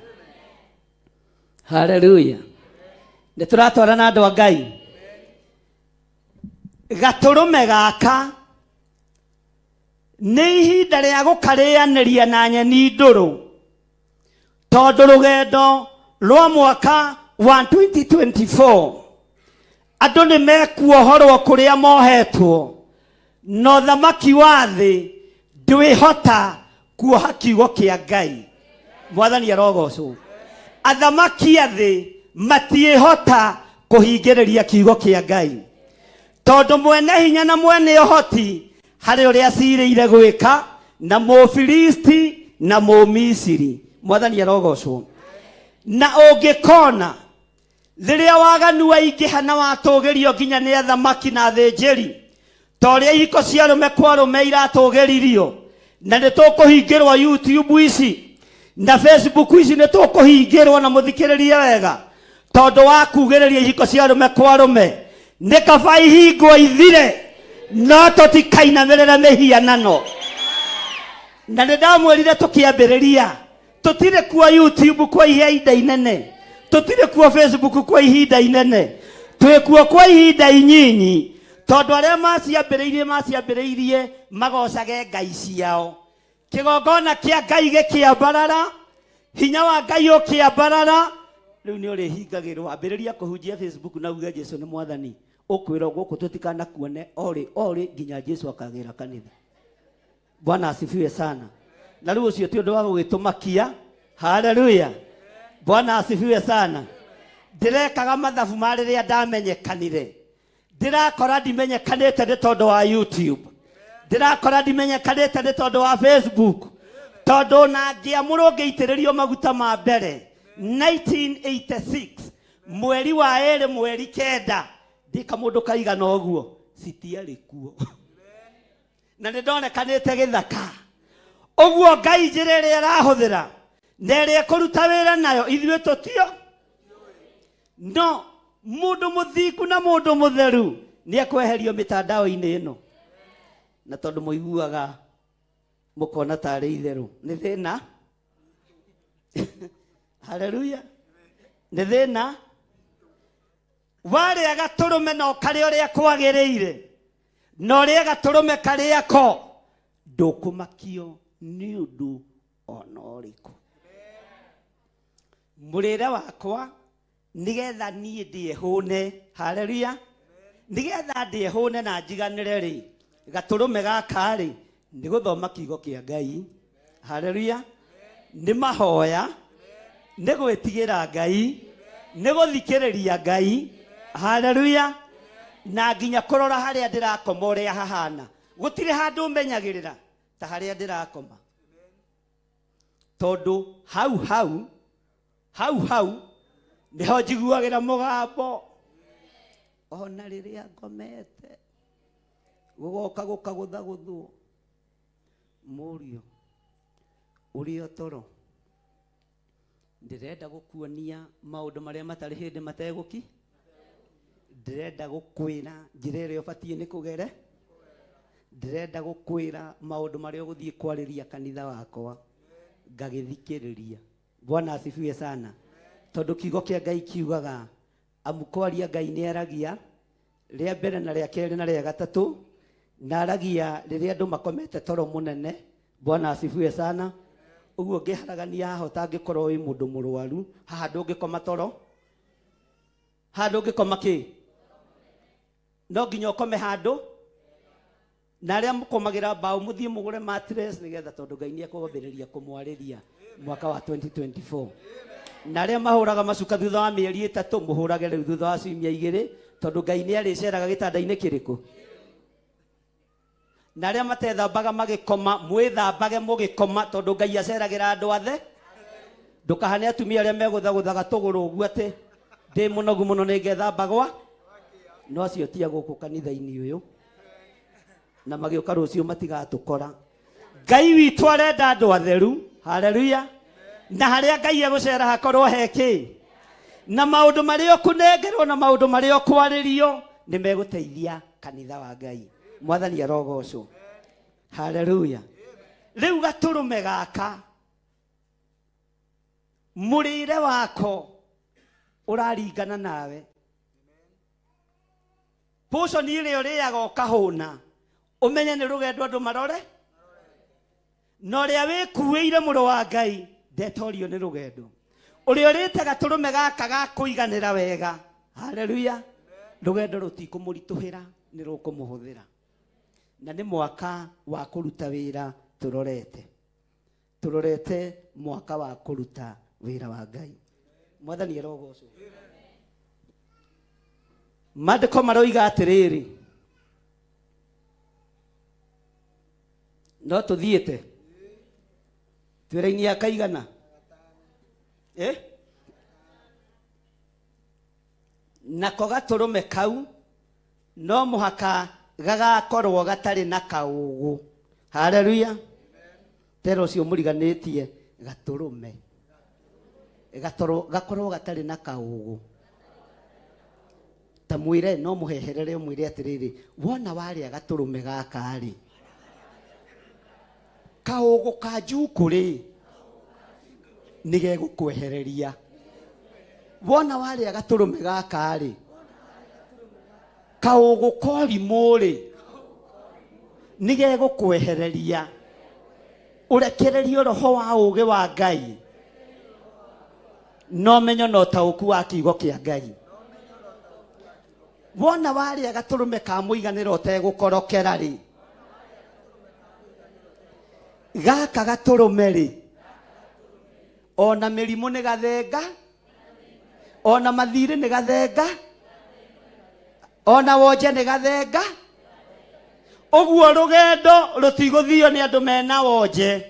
Haleluya. Nĩ tũratwarana andũ a Ngai. Gatũrũme gaka nĩ ihinda rĩa gũkarĩanĩria na nyeni ndũrũ, tondũ rũgendo rwa mwaka wa 2024 andũ nĩ mekuohorwo kũrĩa mohetwo, na ũthamaki wa thĩ ndwĩhota kuoha kiugo kĩa Ngai. Mwathani arogocwo. Athamaki a thĩ matiĩhota kũhingĩrĩria kiugo kĩa Ngai, tondũ mwene hinya na mwene ũhoti harĩ ũrĩa acirĩire gwĩka na Mũfilisti na Mũmisiri. Mwathani arogocwo. Na ũngĩkona rĩrĩa waganu waingĩha na watũgĩrio nginya nĩ athamaki na athĩnjĩri, ta ũrĩa ihiko cia arũme kwa arũme iratũgĩririo, na nĩ tũkũhingĩrwo YouTube ici na Facebook ici, nĩ tũkũhingĩrwo, na mũthikĩrĩrie wega, tondũ wa kugĩrĩria ihiko cia arũme kwa arũme, nĩ kaba ihingwo ithire, no tũtikainamĩrĩre mĩhianano. Na nĩ ndamwĩrire tũkĩambĩrĩria, tũtirĩ kuo YouTube kwa ihinda inene, tũtirĩ kuo Facebook kwa ihinda inene, twĩ kuo kwa ihinda inyinyi, tondũ arĩa maciambĩrĩirie maciambĩrĩirie magocage ngai ciao. Kĩgongona kĩa Ngai gĩkĩambarara, hinya wa Ngai ũkĩambarara, rĩu nĩ ũrĩhingagĩrwo. Ambĩrĩria kũhunjia Facebook na uge Jesu nĩ Mwathani, ũkwĩrwo gũkũ tũtikanakuone orĩ orĩ nginya Jesu akagĩra kanitha. Bwana asifiwe sana. Na rĩu ũcio ti ũndũ wa gũgĩtũmakia. Haleluya. Bwana asifiwe sana. Ndĩrekaga mathabu ma rĩrĩa ndamenyekanire, ndĩrakora ndimenyekanĩte nĩ tondũ wa YouTube, ndĩrakora ndimenyekanĩte nĩ tondũ wa Facebook, tondũ na ngĩamũrwo ngĩitĩrĩrio maguta ma mbere 1986 mweri wa 2 mweri 9, ndĩ kamũndũ kaigana ũguo, citiarĩ kuo na nĩ ndonekanĩte gĩthaka ũguo. Ngai njĩra ĩrĩa ĩrahũthĩra na ĩrĩa ĩkũruta wĩra nayo ithuĩ tũtio, no mũndũ mũthingu na mũndũ mũtheru nĩ ekweherio mĩtandao-inĩ ĩno, na tondũ mũiguaga mũkona tarĩ itherũ, nĩ thĩna. Haleluya. Nĩ thĩna. Warĩa gatũrũme na ũkarĩa ũrĩa kwagĩrĩire, na ũrĩe gatũrũme karĩa ko, ndũkũmakio nĩ ũndũ ona ũrĩkũ. Mũrĩre wakwa nĩgetha niĩ ndĩe hũne, haleluya, nĩgetha ndĩe hũne na njiganĩre rĩ, gatũrũme gaka rĩ, nĩ gũthoma kiugo kĩa Ngai, haleluya, nĩ mahoya, nĩ gwĩtigĩra Ngai, nĩ gũthikĩrĩria Ngai, haleluya, na nginya kũrora harĩa ndĩrakoma ũrĩa hahana. Gũtirĩ handũ menyagĩrĩra ta harĩa ndĩrakoma, tondũ hau hau hau hau nĩho njiguagĩra mũgambo ona rĩrĩa ngomete, gũgoka gũkagũthagũthwo, mũriũ ũrĩa toro, ndĩrenda gũkuonia maũndũ marĩa matarĩ hĩndĩ mategũki, ndĩrenda gũkwĩra njĩra ĩrĩa ũbatiĩ nĩ kũgere, ndĩrenda gũkwĩra maũndũ marĩa ũgũthiĩ kwarĩria kanitha wakwa. Ngagĩthikĩrĩria. Bwana asifiwe sana. Tondũ kiugo kĩa Ngai kiugaga, amu kwaria Ngai nĩ aragia rĩa mbere na rĩa kerĩ na rĩa gatatũ, na aragia rĩrĩa andũ makomete toro mũnene. Bwana asifiwe sana. Ũguo ngĩharagania haha, ũtangĩkorwo wĩ mũndũ mũrwaru haha, ndũngĩkoma toro haha, ndũngĩkoma kĩ, no nginya ũkome handũ. Na arĩa mũkomagĩra mbaũ, mũthiĩ mũgũre mattress, nĩgetha tondũ Ngai nĩ ekwambĩrĩria kũmwarĩria mwaka wa 2024. Na arĩa mahũraga macuka thutha wa mĩeri 3, mũhũrage rĩu thutha wa ciumia 2, tondũ Ngai nĩ arĩceraga gĩtanda-inĩ kĩrĩkũ. Na arĩa matethambaga magĩkoma, mwĩthambage mũgĩkoma, tondũ Ngai aceragĩra andũ athe. Ndũkahane atumia arĩa megũthagũthaga tũgũrũ ũguo atĩ ndĩ mũnogu mũno nĩ ngethambagwa, no acio tia gũkũ kanitha-inĩ ũyũ, na magĩũka rũciũ matigatũkora. Ngai witũ arenda andũ atheru. Haleluya. Na harĩa Ngai egũcera hakorwo he kĩ, na maũndũ marĩa ũkũnengerwo na maũndũ marĩa ũkwarĩrio nĩ megũteithia kanitha wa Ngai. Mwathani arogocwo. Haleluya. Rĩu gatũrũme gaka mũrĩre wako ũraringana nawe. Portion ĩrĩa ũrĩaga ũkahũna, ũmenye nĩ rũgendo andũ marore, na ũrĩa wĩkuĩire mũrũ wa Ngai ndetorio nĩ rũgendo. Ũrĩa ũrĩte gatũrũme gaka ga kũiganĩra wega, haleluya, rũgendo rũtikũmũritũhĩra, nĩ rũkũmũhũthĩra. Na nĩ mwaka wa kũruta wĩra tũrorete, tũrorete mwaka wa kũruta wĩra wa Ngai. Mwathani arogocwo. Maandĩko maroiga atĩrĩrĩ, no tũthiĩte twĩra-inĩ ya kaigana eh? Nako gatũrũme kau no mũhaka gagakorwo gatarĩ na kaũgũ. Haleluya. Tera ũcio mũriganĩtie gatũrũme gakorwo gatarĩ na kaũgũ. Ta mwĩre, no mũheherere ũmwĩre atĩrĩrĩ, wona warĩa gatũrũme gaka rĩ, kaũgũ ka njukũ rĩ nĩ gegũkwehereria. Wona warĩa gatũrũme gaka rĩ, kaũgũ korimũ rĩ nĩ gegũkwehereria, ũrekererio roho wa ũũgĩ wa Ngai na ũmenyo na ũtaũku wa kiugo kĩa Ngai. Wona warĩa gatũrũme ka mũiganĩro ũtegũkorokera rĩ, gaka gatũrũme rĩ, ona mĩrimũ nĩ gathenga, ona mathirĩ nĩ gathenga, ona wonje nĩ gathenga. Ũguo rũgendo rũtigũthio nĩ andũ mena wonje,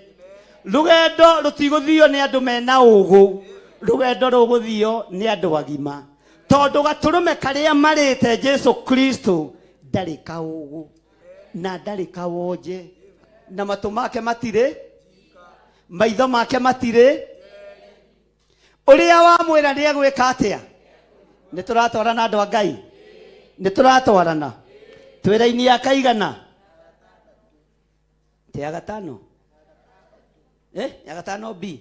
rũgendo rũtigũthio nĩ andũ mena ũgũ, rũgendo rũgũthio nĩ andũ agima, tondũ gatũrũme karĩa marĩte Jesu Kristo ndarĩ kaũgũ na ndarĩ kawonje, na matũ make matirĩ, maitho make matirĩ. Ũrĩa wamwĩra nĩ egwĩka atĩa? Nĩ tũratwarana andũ a Ngai, nĩ tũratwarana twĩra-inĩ ya kaigana te ya gatano, ya gatano B.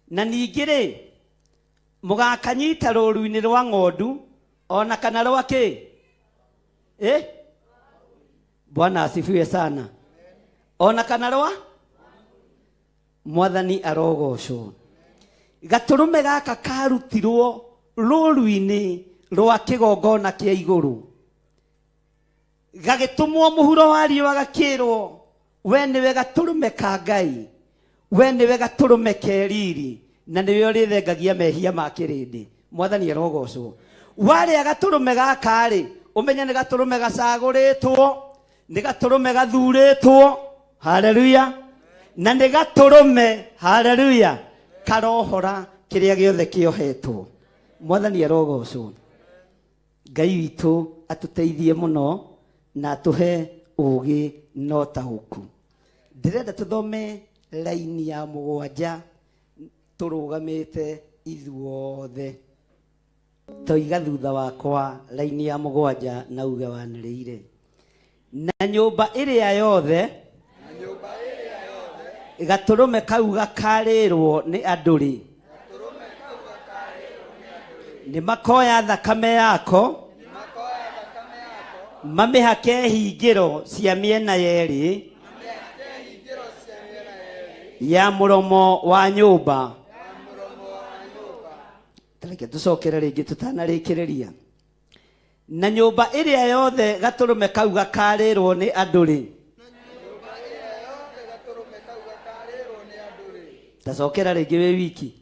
Na ningĩ rĩ, mũgakanyita rũũru-inĩ rwa ng'ondu ona kana rwa kĩ? Bwana asifiwe sana. Ona kana rwa Mwathani arogocwo. Gatũrũme gaka karutirwo rũũru-inĩ rwa kĩgongona kĩa igũrũ, gagĩtũmwo mũhuro wa riũa, gakĩrwo we nĩwe gatũrũme ka Ngai, we nĩwe gatũrũme ke riri, na nĩwe ũrĩthengagia mehia ma kĩrĩndĩ. Mwathani arogocwo. Warĩa gatũrũme gaka rĩ, ũmenye nĩ gatũrũme gacagũrĩtwo, nĩ gatũrũme gathurĩtwo, haleluya, na nĩ gatũrũme, haleluya, karohora kĩrĩa gĩothe kĩohetwo. Mwathani arogocwo. Ngai witũ atũteithie mũno na atũhe ũũgĩ na ũtaũku. Ndĩrenda tũthome raini ya 7 tũrũgamĩte ithuothe. Toiga thutha wakwa raini ya 7 na uge wanĩrĩire. Na nyũmba ĩrĩa yothe gatũrũme kau gakarĩrwo nĩ andũ rĩ, nĩ makoya thakame yako mamĩhake hingĩro cia mĩena yerĩ ya mũromo wa nyũmba. Reke tũcokere rĩngĩ tũtanarĩkĩrĩria. Na nyũmba ĩrĩa yothe gatũrũme kau gakarĩrwo nĩ andũ rĩ, tacokera rĩngĩ wĩ wiki.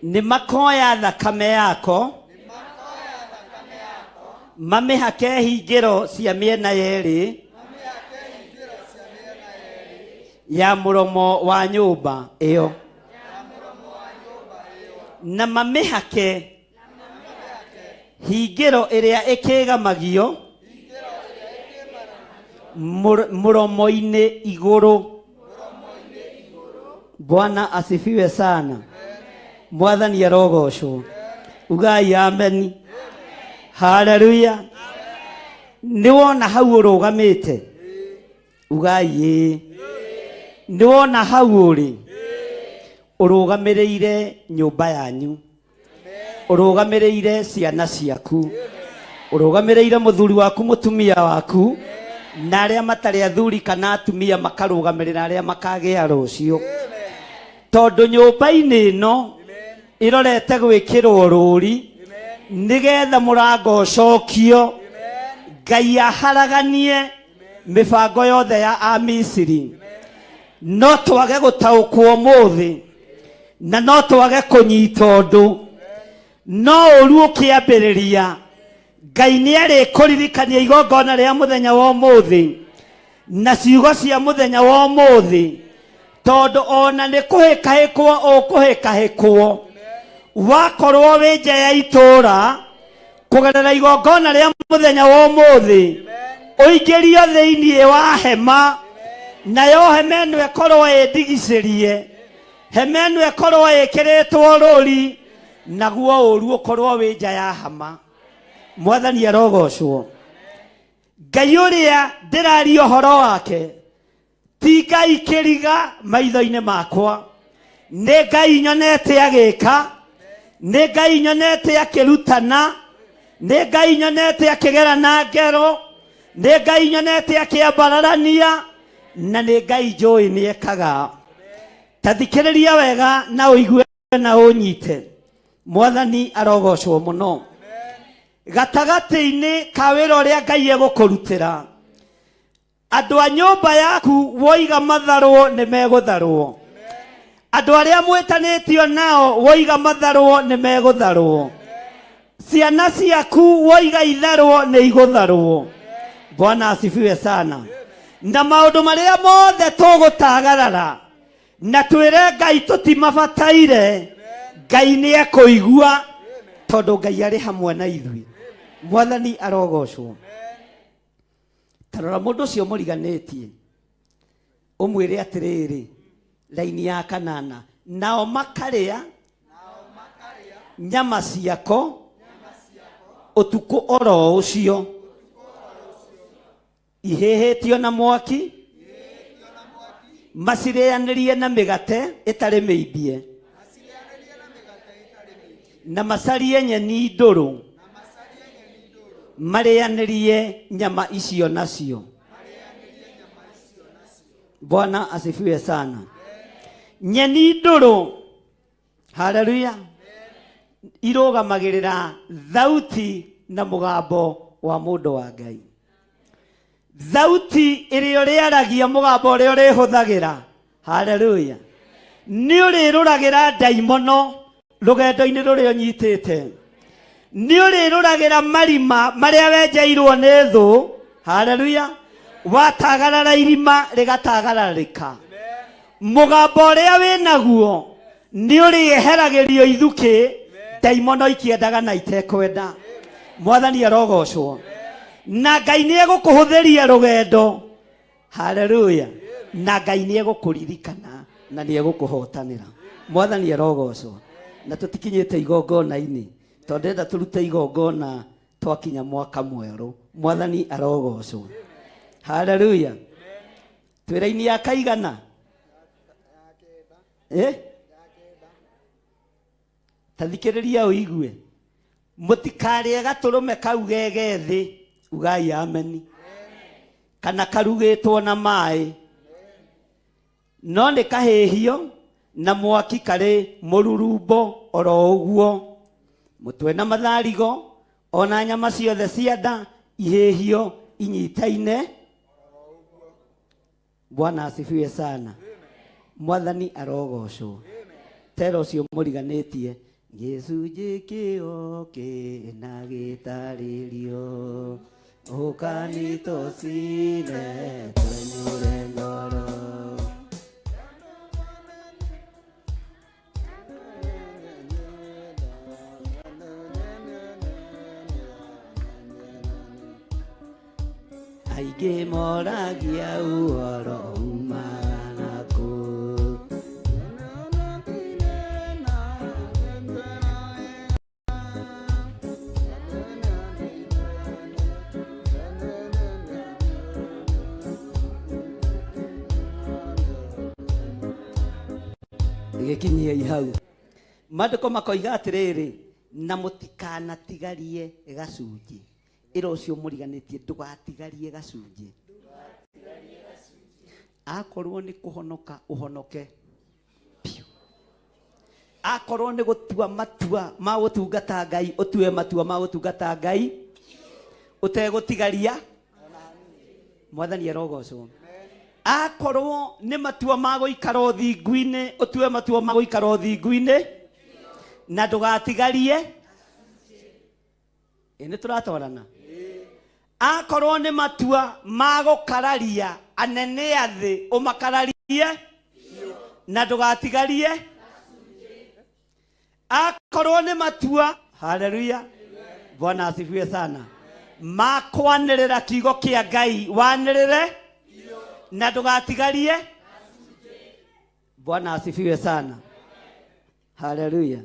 Nĩ makoya thakame yako mamĩhake hingĩro cia mĩena yerĩ ya mũromo wa nyũmba ĩyo, na mamĩhake hingĩro ĩrĩa ĩkĩgamagio mũromo-inĩ igũrũ. Bwana asifiwe sana. Mwathani arogocwo. Ugai ameni. Haleluya. Nĩ wona hau ũrũgamĩte? Ugai ĩĩ. Nĩ wona hau ũrĩ? Ũrũgamĩrĩire nyũmba yanyu, ũrũgamĩrĩire ciana ciaku, ũrũgamĩrĩire mũthuri waku, mũtumia waku, na arĩa matarĩ athuri kana atumia makarũgamĩrĩra arĩa makagĩa rũciũ, tondũ nyũmba-inĩ ĩno ĩrorete gwĩkĩrwo rũri nĩgetha mũrango ũcokio, Ngai aharaganie mĩbango yothe ya Amisiri. No twage gũtaũkwo ũmũthĩ na no twage kũnyita ũndũ, no ũru ũkĩambĩrĩria, Ngai nĩ arĩkũririkania igongona rĩa mũthenya wa ũmũthĩ na ciugo cia mũthenya wa ũmũthĩ, tondũ ona nĩ kũhĩkahĩkwo ũkũhĩkahĩkwo wakorwo wĩ nja ya itũũra kũgerera igongona rĩa mũthenya wa ũmũthĩ, ũingĩrio thĩinĩ wa hema, nayo hema ĩno ĩkorwo ĩndigicĩrie, hema ĩno ĩkorwo ĩkĩrĩtwo rũri, naguo ũru ũkorwo wĩ nja ya hama. Mwathani arogocwo. Ngai ũrĩa ndĩraria ũhoro wake ti Ngai kĩriga maitho-inĩ makwa, nĩ Ngai nyonete agĩka, nĩ Ngai nyonete akĩrutana, nĩ Ngai nyonete akĩgera na ngero, nĩ Ngai nyonete akĩambararania, na nĩ Ngai njũĩ nĩ ekaga. Ta thikĩrĩria wega na ũigue na ũnyite. Mwathani arogocwo mũno. Gatagatĩ-inĩ ka wĩra ũrĩa Ngai egũkũrutĩra, andũ a nyũmba yaku woiga matharwo nĩ megũtharwo, andũ arĩa mwĩtanĩtio nao woiga matharwo nĩ megũtharwo, ciana ciaku woiga itharwo nĩ igũtharwo. Bwana asifiwe sana. Na maũndũ marĩa mothe tũgũtagarara na twĩre Ngai tũtimabataire, Ngai nĩ ekũigua, tondũ Ngai arĩ hamwe na ithuĩ. Mwathani arogocwo. Ta rora mũndũ ũcio mũriganĩtie, ũmwĩre atĩrĩrĩ, raini ya kanana, nao makarĩa nyama ciako ũtukũ oro ũcio, ihĩhĩtio na mwaki, macirĩanĩrie na mĩgate ĩtarĩ mĩimbie, na macarie nyeni ndũrũ marĩanĩrie nyama icio nacio. Bwana asifiwe sana. Nyeni ndũrũ, haleluya, irũgamagĩrĩra thauti na mũgambo wa mũndũ wa Ngai, thauti ĩrĩa ũrĩaragia, mũgambo ũrĩa ũrĩhũthagĩra, haleluya, nĩ ũrĩrũragĩra ndaimono rũgendo-inĩ rũrĩa ũnyitĩte, nĩ ũrĩrũragĩra marima marĩa wenjeirwo nĩ thũ, haleluya, watagarara irima rĩgatagararĩka. Mũgambo ũrĩa wĩ naguo nĩ ũrĩeheragĩrio ithukĩ ndaimono ikĩendaga na itekwenda. Mwathani arogocwo. Na Ngai nĩ egũkũhũthĩria rũgendo, haleluya, na Ngai nĩ egũkũririkana na nĩ egũkũhotanĩra. Mwathani arogocwo. Na tũtikinyĩte igongona-inĩ, tondũ ndĩrenda tũrute igongona twakinya mwaka mwerũ. Mwathani arogocwo, haleluya. Twĩra-inĩ ya kaigana, eh? Ta thikĩrĩria ũigue. Mũtikarĩe gatũrũme kau ge gethĩ, ugai ameni, kana karugĩtwo na maĩ, no nĩ kahĩhio na mwaki karĩ mũrurumbo oro ũguo, mũtwe na matharigo ona nyama ciothe cia nda ihĩhio inyitaine. Bwana asifiwe sana. Mwathani arogocwo. Tera ũcio mũriganĩtie, gĩcunjĩ kĩo kĩna gĩtarĩrio, ũkanitũcine twenyũre ngoro. Aingĩ moragia ũhoro umaga nakũ. Gĩkinyie hau. Maandĩko makoiga atĩrĩrĩ, na mũtikanatigarie gacunjĩ. Ĩra ũcio mũriganĩtie, ndũgatigarie gacunjĩ. Akorwo nĩ kũhonoka, ũhonoke biũ. Akorwo nĩ gũtua matua ma gũtungata Ngai, ũtue matua ma gũtungata Ngai ũtegũtigaria. Mwathani arogocwo. Akorwo nĩ matua ma gũikara ũthingu-inĩ, ũtue matua ma gũikara ũthingu-inĩ na ndũgatigarie. Ĩ nĩ tũratwarana? Akorwo nĩ matua ma gũkararia anene a thĩ, ũmakararie na ndũgatigarie. Akorwo nĩ matua, haleluya, Bwana asifiwe sana, ma kwanĩrĩra kiugo kĩa Ngai, wanĩrĩre na ndũgatigarie. Bwana asifiwe sana, haleluya.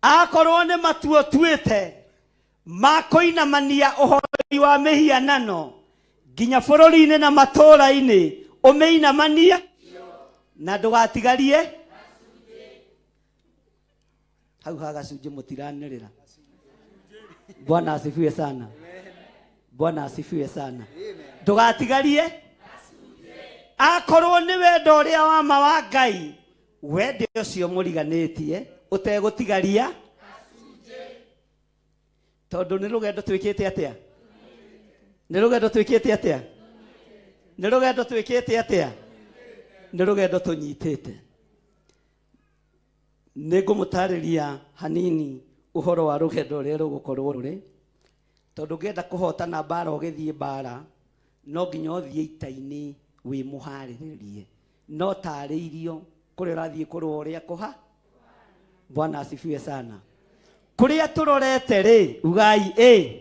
Akorwo nĩ matua ũtuĩte ma kũinamania ũhoi wa mĩhianano nginya bũrũri-inĩ na matũũra-inĩ, ũmĩinamanie na ndũgatigarie. Hau ha gacunjĩ mũtiranĩrĩra. Bwana asifiwe sana, Bwana asifiwe sana. Ndũgatigarie. Akorwo nĩ wendo ũrĩa wa ma wa Ngai, wende ũcio mũriganĩtie ũtegũtigaria, tondũ nĩ rũgendo twĩkĩte atĩa? Nĩ rũgendo twĩkĩte atĩa? Nĩ rũgendo twĩkĩte atĩa? Nĩ rũgendo tũnyitĩte. Nĩ ngũmũtarĩria hanini ũhoro wa rũgendo rũrĩa rũgũkorwo rũrĩ, tondũ ũngĩenda kũhotana mbara, ũgĩthiĩ mbara no nginya ũthiĩ ita-inĩ wĩ mũharĩrĩrie, no tarĩirio kũrĩa ũrathiĩ kũrũa ũrĩa kũha. Bwana asifiwe sana. Kũrĩa tũrorete rĩ, ugai ĩ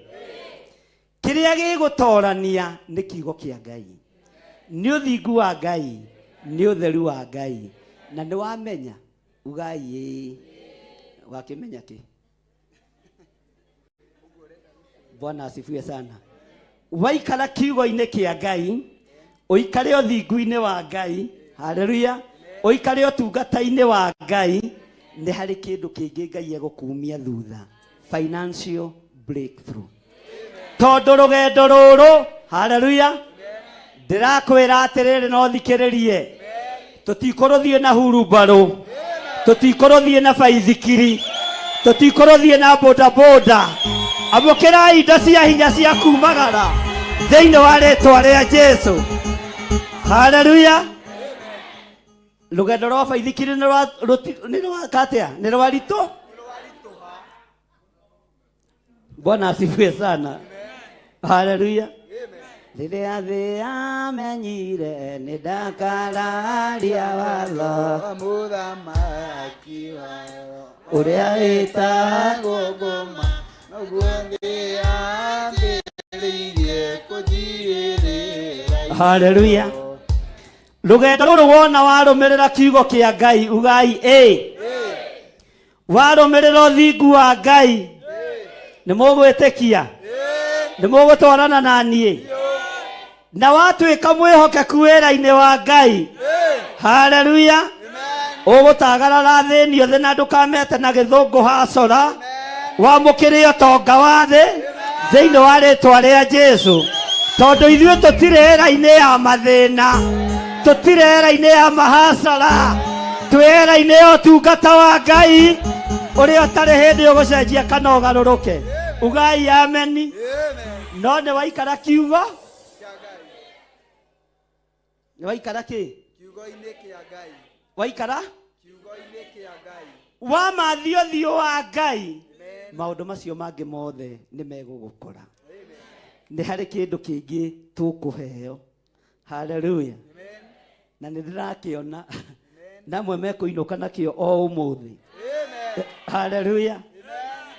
kĩrĩa gĩgũtorania nĩ kiugo kĩa Ngai, nĩ ũthingu wa Ngai, nĩ ũtheru wa Ngai. Na nĩ wamenya, ugai ĩ wakĩmenya kĩ. Bwana asifiwe sana. Waikara kiugo-inĩ kĩa Ngai, ũikare ũthingu-inĩ wa Ngai, haleluya, ũikare ũtungata-inĩ wa Ngai, nĩ harĩ kĩndũ kĩngĩ Ngai egũkumia thutha, financial breakthrough. Tondũ rũgendo rũrũ, haleluya, ndĩrakwĩra atĩrĩrĩ, no thikĩrĩrie, tũtikũrũthiĩ na hurumbarũ, tũtikũrũthiĩ na baithikiri, tũtikũrũthiĩ na bodaboda. Amũkĩrai indo cia hinya cia kumagara thĩinĩ wa rĩtwa rĩa Jesu. Haleluya. Rũgendo rwa baithikiri nĩ rwa nĩ rwa katia, nĩ rwa ritũ. Bwana asifiwe sana, haleluya. Rĩrĩa thĩ yamenyire nĩ ndakararia watho mũthamaki wao ũrĩa wĩtagwo ngoma, noguo thĩ yambĩrĩirie kũnjirĩra. Haleluya. Rũgendo rũrũ wona warũmĩrĩra kiugo kĩa Ngai, ugai ĩ warũmĩrĩra ũthingu wa Ngai, nĩ mũgwĩtĩkia, nĩ mũgũtwarana na niĩ, na watuĩka mwĩhokeku wĩra-inĩ wa Ngai, haleluya, ũgũtagarara thĩni othe na ndũkamete na gĩthũngũ hacora, wamũkĩre ũtonga wa thĩ thĩinĩ wa rĩtwa rĩa Jesu. Tondũ ithuĩ tũtirĩ era-inĩ ya mathĩna, tũtirĩ era-inĩ ya mahacara, twĩ era-inĩ ya ũtungata wa Ngai ũrĩa ũtarĩ hĩndĩ ũgũcenjia kana ũgarũrũke. Ugai ameni. No nĩ waikara kiugo, nĩ waikara kĩ? Kiugo-inĩ kĩa Ngai. Waikara kiugo-inĩ kĩa Ngai, wamathi ũthiũ wa Ngai, maũndũ macio mangĩ mothe nĩ megũgũkora. Nĩ harĩ kĩndũ kĩngĩ tũkũheo, haleluya, na nĩ ndĩrakĩona na amwe mekũinũka nakĩo o ũmũthĩ, haleluya.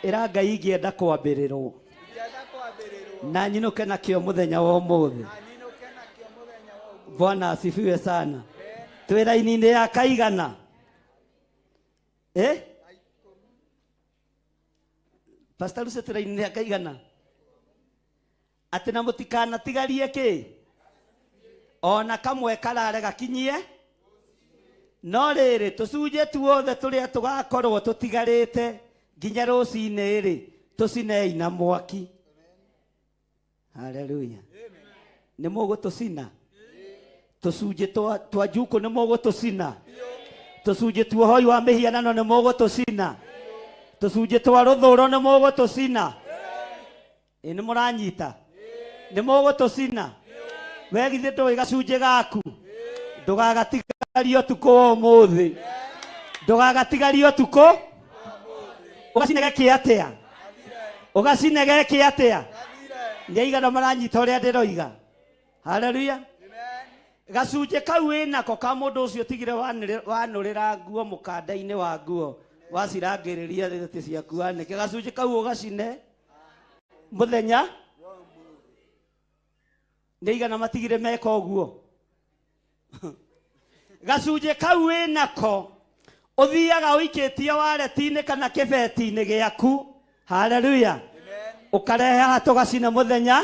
Ĩra Ngai, ingĩenda kwambĩrĩrwo ingĩenda kwambĩrĩrwo na nyinũke nakĩo mũthenya wa ũmũthĩ. Na nyinũke nakĩo mũthenya wa ũmũthĩ. Bwana asifiwe sana. Twĩ raini-inĩ ya kaigana? Eh? Pastor Lucy, twĩ raini-inĩ ya kaigana? Atĩ na mũtikanatigarie kĩ ona kamwe karare gakinyie. No rĩrĩ, tũcunjĩ tuothe tũrĩa tũgakorwo tũtigarĩte nginya rũcinĩ-rĩ, tũcinei na mwaki. Haleluya. Nĩ mũgũtũcina? Tũcunjĩ twa twa njukũ nĩ mũgũtũcina? Tũcunjĩ twa ũhoi wa mĩhianano nĩ mũgũtũcina? Tũcunjĩ twa rũthũro nĩ mũgũtũcina? Ĩ nĩ mũranyita? Nĩ mũgũtũcina? We githĩ ndũĩ gacunjĩ gaku? Ndũgagatigarie ũtukũ wa ũmũthĩ. Ndũgagatigarie ũtukũ. Ũgacine geke atĩa? Ũgacine geke atĩa? Nĩ aigana maranyita ũrĩa ndĩroiga? Haleluya. Gacunjĩ kau wĩnako ka mũndũ ũcio ũtigire wanũrĩra nguo mũkanda-inĩ wa nguo wacirangĩrĩria thĩtĩ ciaku wanĩke gacunjĩ kau ũgacine mũthenya. Nĩ aigana matigire meka ũguo? Gacunjĩ kau wĩnako ũthiaga ũikĩtie wareti-inĩ kana kĩbeti-inĩ gĩaku. Haleluya. Ũkarehe haha tũgacina mũthenya.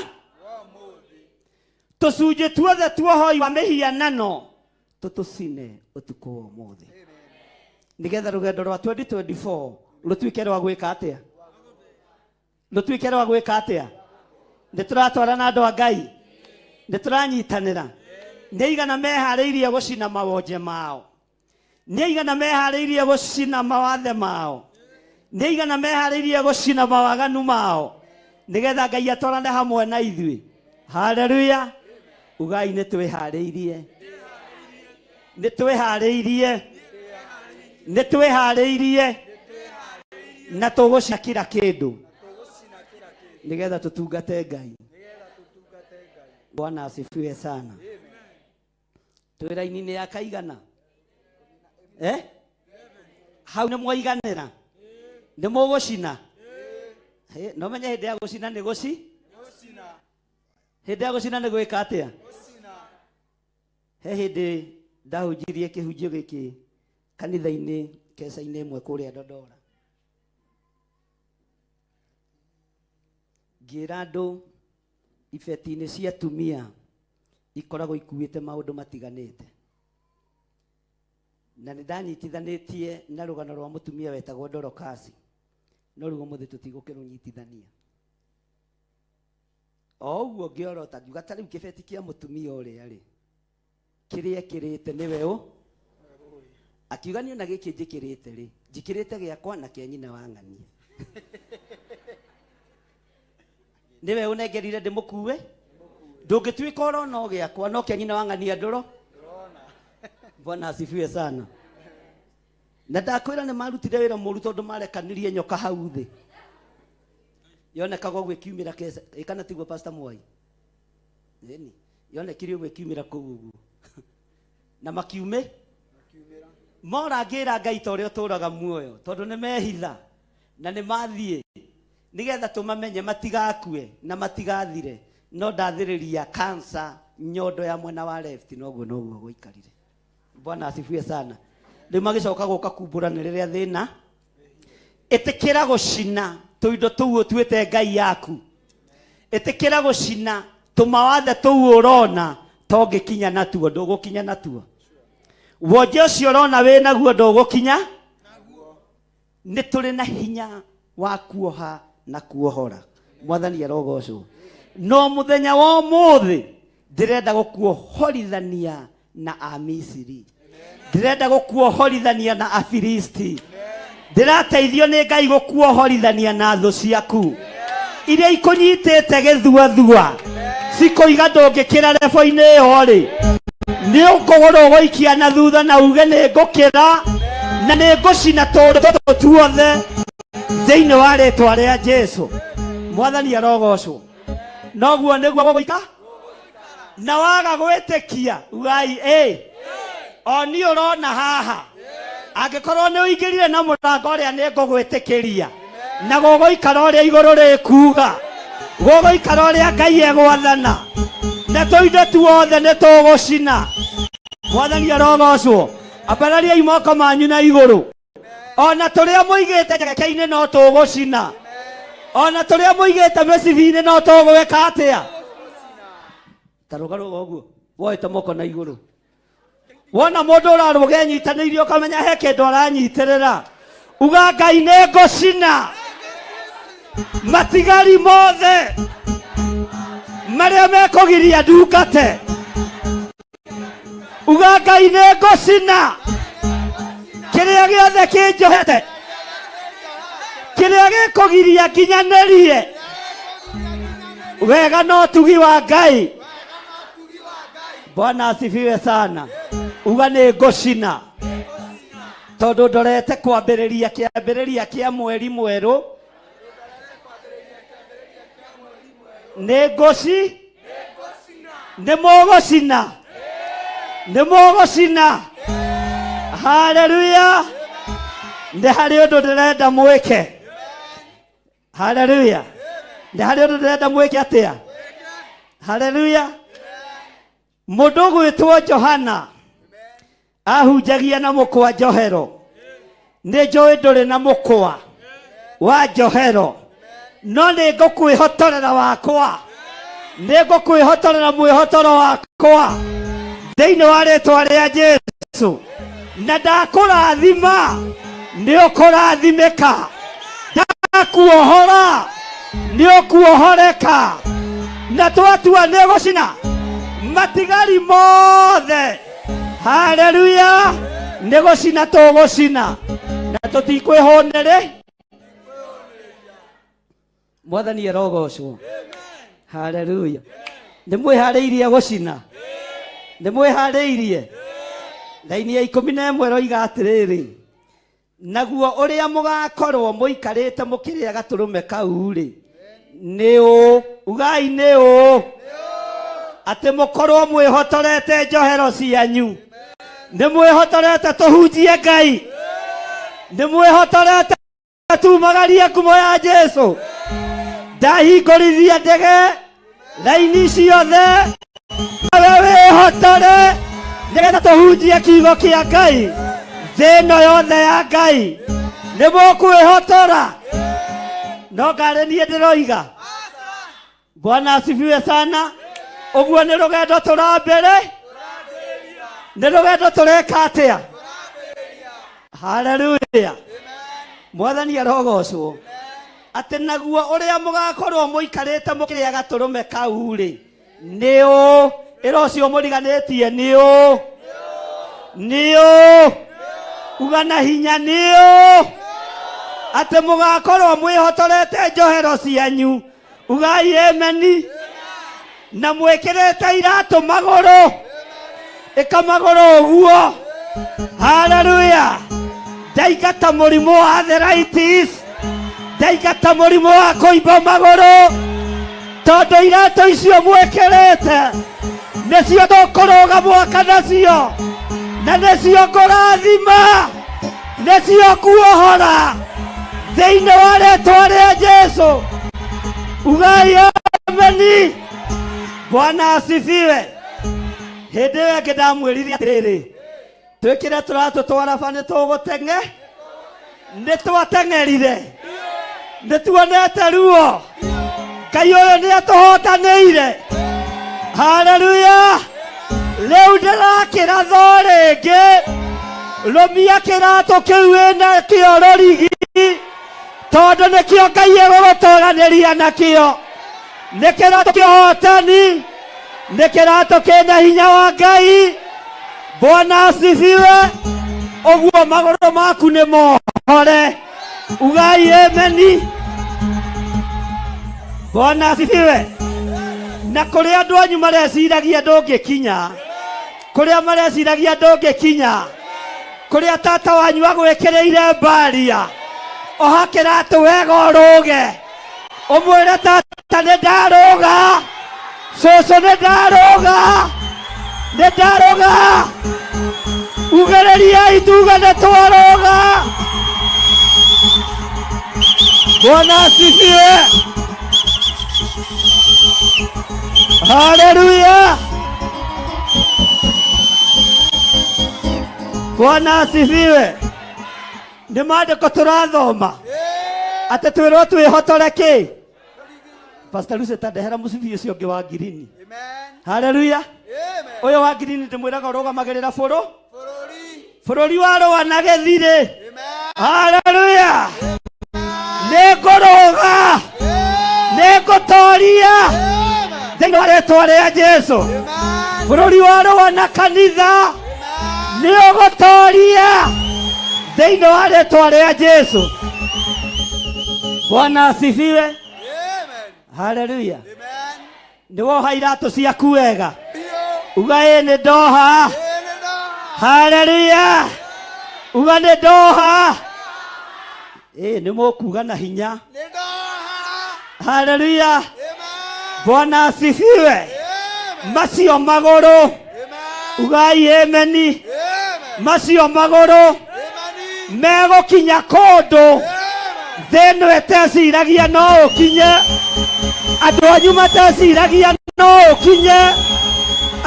Tũcunjĩ tuothe tuohoi wa mĩhianano tũtũcine ũtukũ wa ũmũthĩ, nĩgetha rũgendo rwa 2024 rũtuĩke rwa gwĩka atĩa? Rũtuĩke rwa gwĩka atĩa? Nĩ tũratwarana andũ a Ngai? Nĩ tũranyitanĩra? Nĩ aigana meharĩirie gũcina mawonje mao? Nĩ aigana meharĩirie gũcina mawathe mao? Nĩ aigana meharĩirie gũcina mawaganu mao, nĩgetha Ngai atwarane hamwe na ithuĩ? Haleluya. Ugai nĩ twĩharĩirie, nĩ twĩharĩirie, nĩ twĩharĩirie, na tũgũcina kila kĩndũ nĩgetha tũtungate Ngai. Bwana asifiwe sana. Twĩ raini-inĩ ya kaigana? Eh? Hau nĩ mwaiganĩra? Nĩ mũgũcina? No menye hĩndĩ ya gũcina nĩ gũci hĩndĩ ya gũcina nĩ gwĩka atĩa? He hĩndĩ ndahunjirie kĩhunjio gĩkĩ kanitha-inĩ keca-inĩ ĩmwe kũrĩa Dodora, ngĩra andũ ibeti-inĩ cia atumia ikoragwo ikuĩte maũndũ matiganĩte, na nĩ ndanyitithanĩtie na rũgano rwa mũtumia wetagwo Dorokasi, no rĩu ũmũthĩ tũtigũkĩrũnyitithania. O ũguo ngĩorota ngiuga ta rĩu kĩbeti kĩa mũtumia ũrĩa rĩ, kĩrĩa ekĩrĩte nĩwe ũ akiuga niĩ ona gĩkĩ njĩkĩrĩte rĩ, njĩkĩrĩte gĩakwa na kĩa nyina wa ng'ania, nĩwe ũnengerire ndĩmũkue. Ndũngĩtuĩka ũrona o gĩakwa no kĩa nyina wa ng'ania ndũro. Bwana asifiwe sana. Na ndakwĩra nĩ marutire wĩra mũru, tondũ marekanirie nyoka hau thĩ yonekaga ũguo ĩkiumĩra kesa. Ĩ kana tiguo, Pastor Mwai? Ĩni yonekire ũguo ĩkiumĩra kũu ũguo na makiume mora. Ngĩra Ngai ta ũrĩa ũtũraga muoyo, tondũ nĩ mehitha na nĩ mathiĩ nĩgetha tũmamenye matigakue na matigathire, no ndathĩrĩria kansa nyondo ya mwena wa left. Noguo noguo gũikarire. Bwana asifiwe sana. Rĩu magĩcoka gũka kumbũra nĩ rĩrĩa thĩna. Ĩtĩkĩra gũcina tũindo tũu ũtuĩte ngai yaku. Ĩtĩkĩra gũcina tũmawathe tũu ũrona tongĩkinya natuo, ndũgũkinya natuo. Wonje ũcio ũrona wĩ naguo ndũgũkinya. Nĩ tũrĩ na hinya wa kuoha na kuohora. Mwathani arogocwo. No mũthenya wa ũmũthĩ ndĩrenda gũkuohorithania na Amisiri, ndĩrenda gũkuohorithania na Afilisti, ndĩrateithio nĩ Ngai gũkuohorithania na thũ ciaku iria ikũnyitĩte gĩthuathua cikũiga ndũngĩkĩra rebo-inĩ ĩyo rĩ, nĩ ũkũgũrũ ũgũikia na thutha na uge nĩ ngũkĩra na nĩ ngũcina tũndũ tũtũ tuothe thĩinĩ wa rĩtwa rĩa Jesu. Mwathani arogocwo. Noguo nĩguo gũgũika na waga gwĩtĩkia ugai ĩ o niĩ ũrona haha, angĩkorwo nĩ ũingĩrire na mũrango ũrĩa nĩ ngũgwĩtĩkĩria na gũgũikara ũrĩa igũrũ rĩkuga, gũgũikara ũrĩa Ngai egwathana, na tũindo tuothe nĩ tũgũcina. Mwathani arogocwo. Ambarariai moko manyu na igũrũ. Ona tũrĩa mũigĩte njegeke-inĩ no tũgũcina, ona tũrĩa mũigĩte mĩcibi-inĩ no tũgwĩka atĩa? Ta rũgarũga ũguo woete moko na igũrũ. Wona mũndũ ũrarũga enyitanĩirie ũkamenya he kĩndũ aranyitĩrĩra. Uga Ngai nĩ ngũcina matigari mothe marĩa mekũgiria ndungate. Uga Ngai nĩ ngũcina kĩrĩa gĩothe kĩnjohete, kĩrĩa gĩkũgiria nginyanĩrie wega no tugi wa Ngai. Bwana asifiwe sana. Uga nĩ ngũcina tondũ ndorete kwambĩrĩria kĩambĩrĩria kĩa mweri mwerũ nĩ ngũci nĩ mũgũcina nĩ mũgũcina. Haleluya! Nĩ harĩ ũndũ ndĩrenda mwĩke. Haleluya! Nĩ harĩ ũndũ ndĩrenda mwĩke atĩa? Haleluya! Mũndũ ũgwĩtwo Johana ahunjagia na mũkwa njohero. Nĩ njũĩ ndũrĩ na mũkwa wa njohero, no nĩ ngũkwĩhotorera wakwa, nĩ ngũkwĩhotorera mwĩhotoro wakwa thĩinĩ wa rĩtwa rĩa Jesu. Na ndakũrathima nĩ ũkũrathimĩka, ndakuohora nĩ ũkuohoreka, na twatua nĩ gũcina matigari mothe. Haleluya! Nĩ gũcina tũgũcina na tũtikwĩhũnĩrĩ. Mwathani arogocwo. Haleluya! Nĩ mwĩharĩirie gũcina? Nĩ mwĩharĩirie? Raini ya 11 ĩroiga atĩrĩrĩ, naguo ũrĩa mũgakorwo mũikarĩte mũkĩrĩa gatũrũme kau-rĩ, nĩ ũũ. Ugai nĩ ũũ, atĩ mũkorwo mwĩhotorete njohero cianyu. Nĩ mwĩhotorete tũhunjie Ngai? Nĩ mwĩhotorete tumagarie ngumo ya Jesu? Ndahingũrithia ndege raini ciothe, nawe wĩhotore nĩgetha tũhunjie kiugo kĩa Ngai thĩ ĩno yothe ya Ngai. Nĩ mũkwĩhotora? No ngarĩ niĩ ndĩroiga. Bwana asifiwe sana. Ũguo nĩ rũgendo tũrambere, nĩ rũgendo tũreka atĩa? Haleluya! Mwathani arogocwo. Atĩ naguo ũrĩa mũgakorwo mũikarĩte mũkĩrĩa gatũrũme kau-rĩ, nĩ ũũ. Ĩra ũcio mũriganĩtie nĩ ũũ, nĩ ũũ. Uga na hinya nĩ ũũ, atĩ mũgakorwo mwĩhotorete njohero cianyu. Ugai ameni. Na mwĩkĩrĩte iratũ magũrũ, ĩka magũrũ ũguo. Haleluya! Ndaingata mũrimũ wa arthritis, ndaingata mũrimũ wa kũimba magũrũ, tondũ iratũ icio mwĩkĩrĩte nĩcio tũkũrũga mwaka nacio, na nĩcio ngũrathima, nĩcio nguohora thĩinĩ wa rĩtwa rĩa Jesu. Ugai ameni. Bwana asifiwe. Hĩndĩ ĩyo ĩngĩ ndamwĩrire atĩrĩrĩ, twĩkĩre tũratũ twaraba nĩ tũgũteng'e. Nĩ twateng'erire, nĩ tuonete ruo. Ngai ũyũ nĩ atũhotanĩire. Haleluya! Rĩu ndĩrakĩra tho rĩngĩ, rũmia kĩratũ kĩu wĩnakĩo rũrigi, tondũ nĩkĩo Ngai egũgũtũganĩria nakĩo. Nĩ kĩratũ kĩa ũhotani, nĩ kĩratũ kĩna hinya wa Ngai. Bwana asifiwe. Ũguo magũrũ maku nĩ mohore. Ugai ameni. Bwana asifiwe. Na kũrĩa andũ anyu mareciragia ndũngĩkinya, kũrĩa mareciragia ndũngĩkinya, kũrĩa tata wanyu agwĩkĩrĩire mbaria, oha kĩratũ wega ũrũge, ũmwĩre tata nĩ ndarũga, cũcũ nĩ ndarũga, nĩ ndarũga. Ugĩrĩriai tuge nĩ twarũga. Bwana asifiwe. Haleluya. Bwana asifiwe. Nĩ maandĩko tũrathoma atĩ twĩrwo twĩhotore kĩ? Pastor Lucy, ta ndehera mũcibi ũcio ũngĩ wa ngirini. Haleluya. Ũyũ wa ngirini ndĩmwĩraga ũrũgamagĩrĩra bũrũ. Bũrũri wa rũa na gĩthirĩ. Haleluya. Nĩ ngũrũga, nĩ ngũtoria thĩinĩ wa rĩtwa rĩa Jesu. Bũrũri wa rũa na kanitha nĩ ũgũtoria thĩinĩ wa rĩtwa rĩa Jesu. Bwana asifiwe. Haleluya. Nĩ woha iratũ ciaku wega. Uga ĩ nĩ ndoha. Haleluya. Uga nĩ ndoha. Ĩ nĩ mũkuga na hinya. Haleluya. Bwana asifiwe. Macio magũrũ. Ugai ameni. Macio magũrũ megũkinya kũndũ thĩ ĩno ĩteciragia no ũkinye, andũ anyu mateciragia no ũkinye,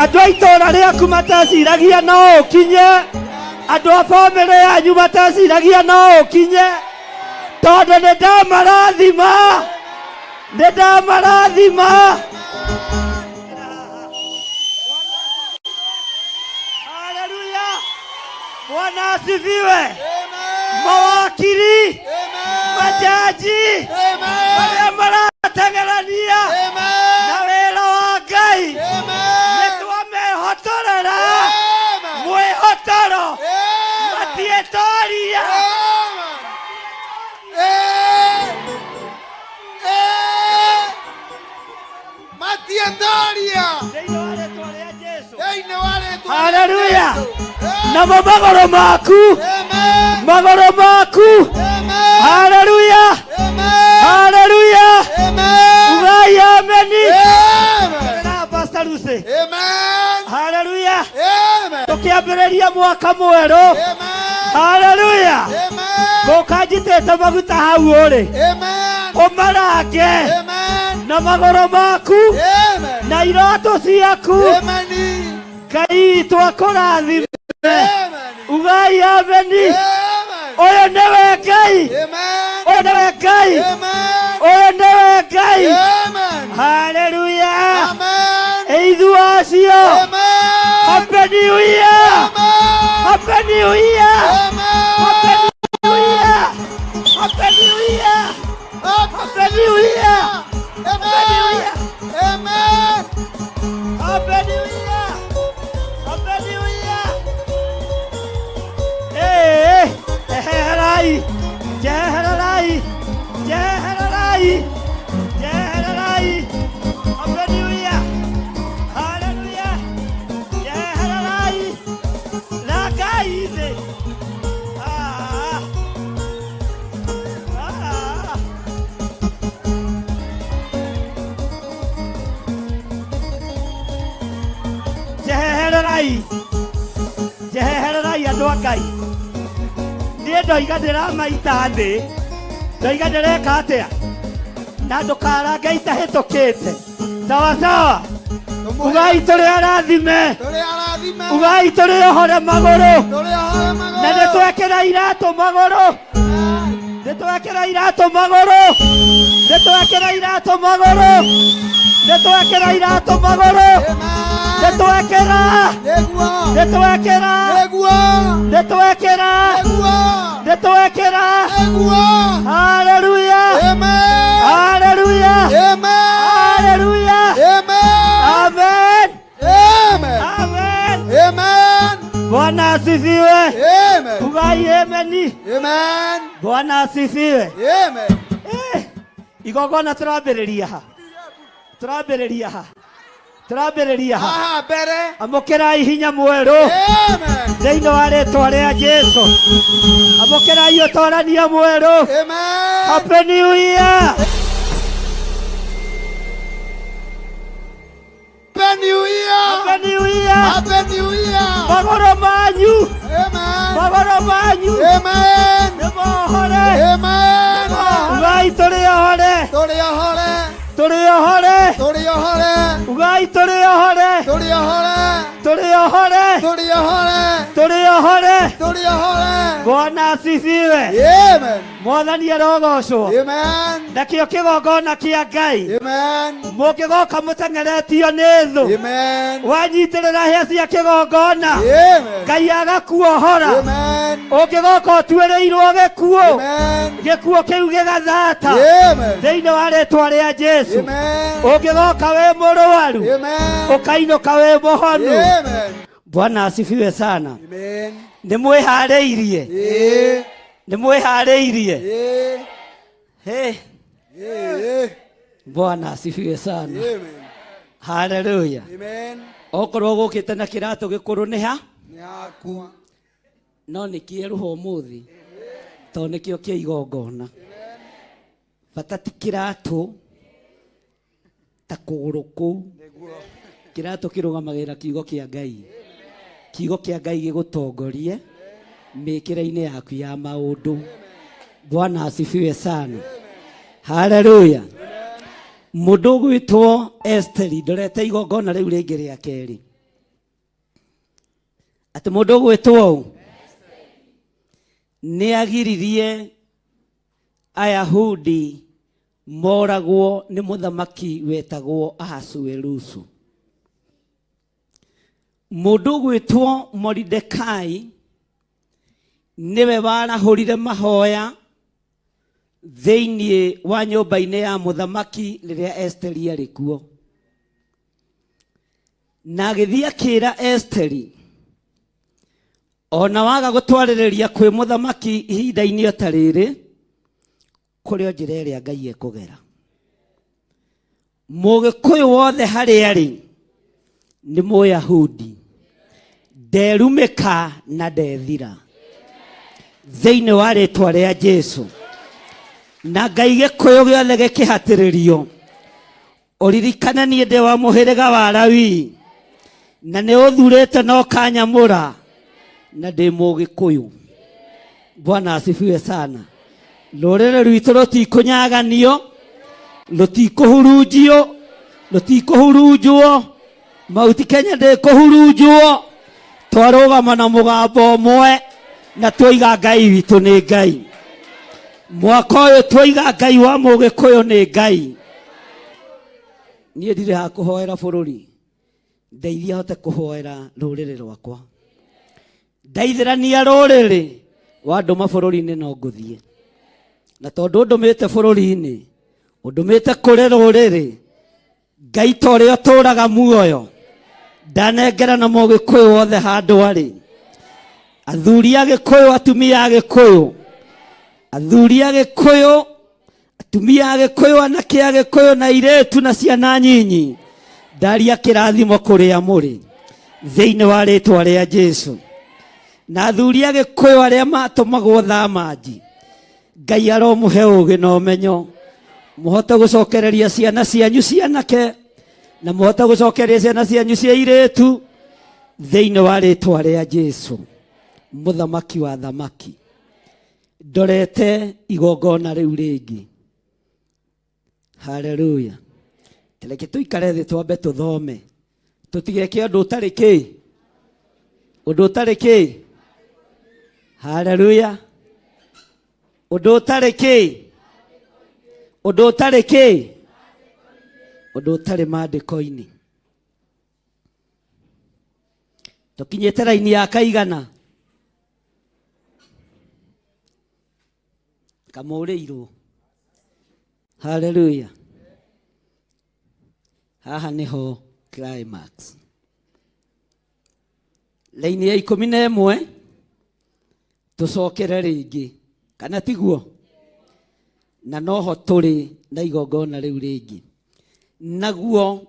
andũ a itũũra rĩaku mateciragia no ũkinye, andũ a bamĩrĩ yanyu mateciragia no ũkinye, tondũ nĩ ndamarathima, nĩ ndamarathima. Haleluya! Bwana asifiwe. Mawakiri, majaji, arĩa marategerania na wĩra wa Ngai, nĩ twamehotorera mwĩhotoro, matiĩtoria. Matietoria. Thĩinĩ wa rĩtwa rĩa Jesu. Thĩinĩ wa rĩtwa rĩa Haleluya. Jesu. Amen. Namo magũrũ maku, Amen. magũrũ maku. Amen. Haleluya. Amen. Haleluya. Amen. Ugai ameni. Amen. Na Pastor Lucy. Amen. Haleluya. Amen. Tũkĩambĩrĩria mwaka mwerũ. Amen. Haleluya. Amen. Ngũka njitĩte maguta hau ũrĩ. Amen. Ũmarange Amen. na magũrũ maku Amen. na iratũ ciaku. Amen. Ngai witũ akũrathime. Amen. Ugai ameni. Amen. Ũyũ nĩwe Ngai. Amen. Ũyũ nĩwe Ngai. Amen. Ũyũ nĩwe Ngai. Amen. Haleluya. Amen. Ithuĩ acio. Amen. Happy New Year. Amen. Happy New Year. Amen. Happy New Year. Happy New Year. Happy New Year. Happy New Year. Amen. Happy New Year. Happy New Year. Eh, ehererai. Jehererai. Jehererai. Jehererai. Happy New Year. Hallelujah. Jehererai. Rakai thĩ. Ah. Ah. Njehererai, njehererai andũ a Ngai. Niĩ ndoiga ndĩramaita thĩ, ndoiga ndĩreka atĩa, na ndũkarange itahĩtũkĩte. Sawa sawa, ugai tũrĩ arathime, Tũrĩ arathime. ugai tũrĩ ohore magũrũ, Tũrĩ ohore magũrũ. na nĩ twekĩra iratũ magũrũ, nĩ twekĩra iratũ magũrũ, nĩ twekĩra iratũ magũrũ, nĩ twekĩra iratũ magũrũ, nĩ Amen. twekĩra, Nĩguo. nĩ twekĩra, Nĩguo. nĩ twekĩra, Nĩguo. nĩ twekĩra. Nĩguo. Haleluya, Amen. haleluya, Amen. haleluya. Amen. Amen, Amen. amen. Amen. Bwana asifiwe. Amen. Ugai ameni. Amen. Bwana asifiwe. Amen. Igongona tũrambĩrĩria ha, tũrambĩrĩria ha, tũrambĩrĩria ha. Haha mbere. Amũkĩrai hinya mwerũ Amen. thĩinĩ wa rĩtwa rĩa Jesu. Amũkĩrai ũtorania mwerũ. Amen. Happy New Year. Happy New Year. Happy New Year. Happy New Year. Magũrũ manyu, Amen. magũrũ manyu Amen. nĩ mohore. Amen. Ugai tũrĩ ohore, Tũrĩ ohore. tũrĩ ohore. Tũrĩ ohore. Ugai tũrĩ ohore, Tũrĩ ohore. tũrĩ ohore, Tũrĩ ohore. tũrĩ ohore. ohore. Tũrĩ ohore. Bwana asifiwe. Amen. Mwathani arogocwo. Amen. Nakĩo kĩgongona kĩa Ngai Amen. mũngĩgoka mũteng'eretio nĩ thũ, Amen. wanyitĩrĩra hĩa cia kĩgongona, Amen. Ngai agakuohora. Amen. Ũngĩgoka ũtuĩrĩirwo gĩkuũ, Amen. gĩkuũ kĩu gĩgathata Amen. thĩinĩ wa rĩtwa rĩa Jesu. Amen. Ũngĩgoka wĩ mũrwaru, Amen. ũkainũka wĩ mũhonu. Amen. Bwana asifiwe sana. Amen. Nĩ mwĩharĩirie? Ĩĩ. Nĩ mwĩharĩirie? Ĩĩ. Hey, Ĩĩ. Bwana asifiwe sana. Amen. Haleluya. Amen. Okorwo gũkĩte na kĩratũ gĩkũrũ nĩ ha Nĩ hakwa. No nĩ kĩerũha ũmũthĩ tondũ nĩkĩo kĩa igongona. Bata ti kĩratũ ta kũgũrũ kũu. Kĩratũ kĩrũgamagĩrĩra kiugo kĩa Ngai. Kiugo kĩa Ngai gĩgũtongorie mĩkĩre-inĩ yaku ya maũndũ. Bwana asifiwe sana. Haleluya. Mũndũ ũgwĩtwo Esteri, ndorete igongona rĩu rĩngĩ rĩa kerĩ, atĩ mũndũ ũgwĩtwo ũũ nĩ agiririe Ayahudi moragwo nĩ mũthamaki wetagwo Ahasuerusu. Mũndũ ũgwĩtwo Moridekai nĩwe warahũrire mahoya thĩinĩ wa nyũmba-inĩ ya mũthamaki rĩrĩa Esteri arĩ kuo, na agĩthiĩ akĩra Esteri, ona waga gũtwarĩrĩria kwĩ mũthamaki ihinda-inĩ o ta rĩrĩ, kũrĩ o njĩra ĩrĩa Ngai ekũgera. Mũgĩkũyũ wothe harĩa arĩ nĩ Mũyahudi, nderumĩka na ndethira thĩinĩ wa rĩtwa rĩa Jesu. Na Ngai gĩkũyũ gĩothe gĩkĩhatĩrĩrio, ũririkane niĩ ndĩ wa mũhĩrĩga wa Lawi, na nĩ ũthurĩte na ũkanyamũra, na ndĩ Mũgĩkũyũ. Bwana asifiwe sana. Rũrĩrĩ rwitũ rũtikũnyaganio, rũtikũhurunjio, rũtikũhurunjwo. Mauti Kenya ndĩkũhurunjwo. Twarũgama na mũgambo ũmwe na twoiga Ngai witũ nĩ Ngai. Mwaka ũyũ twoiga Ngai wa Mũgĩkũyũ nĩ Ngai. Niĩ ndirĩ ha kũhoera bũrũri, ndeithia hote kũhoera rũrĩrĩ rwakwa. Ndeithĩrania rũrĩrĩ, wandũma bũrũri-inĩ no ngũthiĩ. Na tondũ ũndũmĩte bũrũri-inĩ, ũndũmĩte kũrĩ rũrĩrĩ, Ngai ta ũrĩa ũtũũraga muoyo, ndanengera na Mũgĩkũyũ wothe handũ arĩ. Athuri a Gĩkũyũ, atumia a Gĩkũyũ, athuri a Gĩkũyũ, atumia a Gĩkũyũ, anake a Gĩkũyũ na airĩtu na ciana nyinyi, ndaria kĩrathimo kũrĩa mũrĩ thĩinĩ wa rĩtwa rĩa Jesu. Na athuri a Gĩkũyũ arĩa matũmagwo thamanji, Ngai aromũhe ũũgĩ na ũmenyo, mũhote gũcokereria ciana cianyu cianake, na mũhote gũcokereria ciana cianyu cia airĩtu thĩinĩ wa rĩtwa rĩa Jesu, mũthamaki wa thamaki. Ndorete igongona rĩu rĩngĩ. Haleluya. Reke tũikare thĩ twambe tũthome, tũtigeke ũndũ ũtarĩ kĩ, ũndũ ũtarĩ kĩ. Haleluya. Ũndũ ũtarĩ kĩ, ũndũ ũtarĩ kĩ, ũndũ ũtarĩ maandĩko-inĩ. Tũkinyĩte raini ya kaigana kamũrĩirwo. Haleluya. Haha nĩho climax. Raini ya 11 tũcokere rĩngĩ, kana tiguo? Na noho tũrĩ na igongona rĩu rĩngĩ. Naguo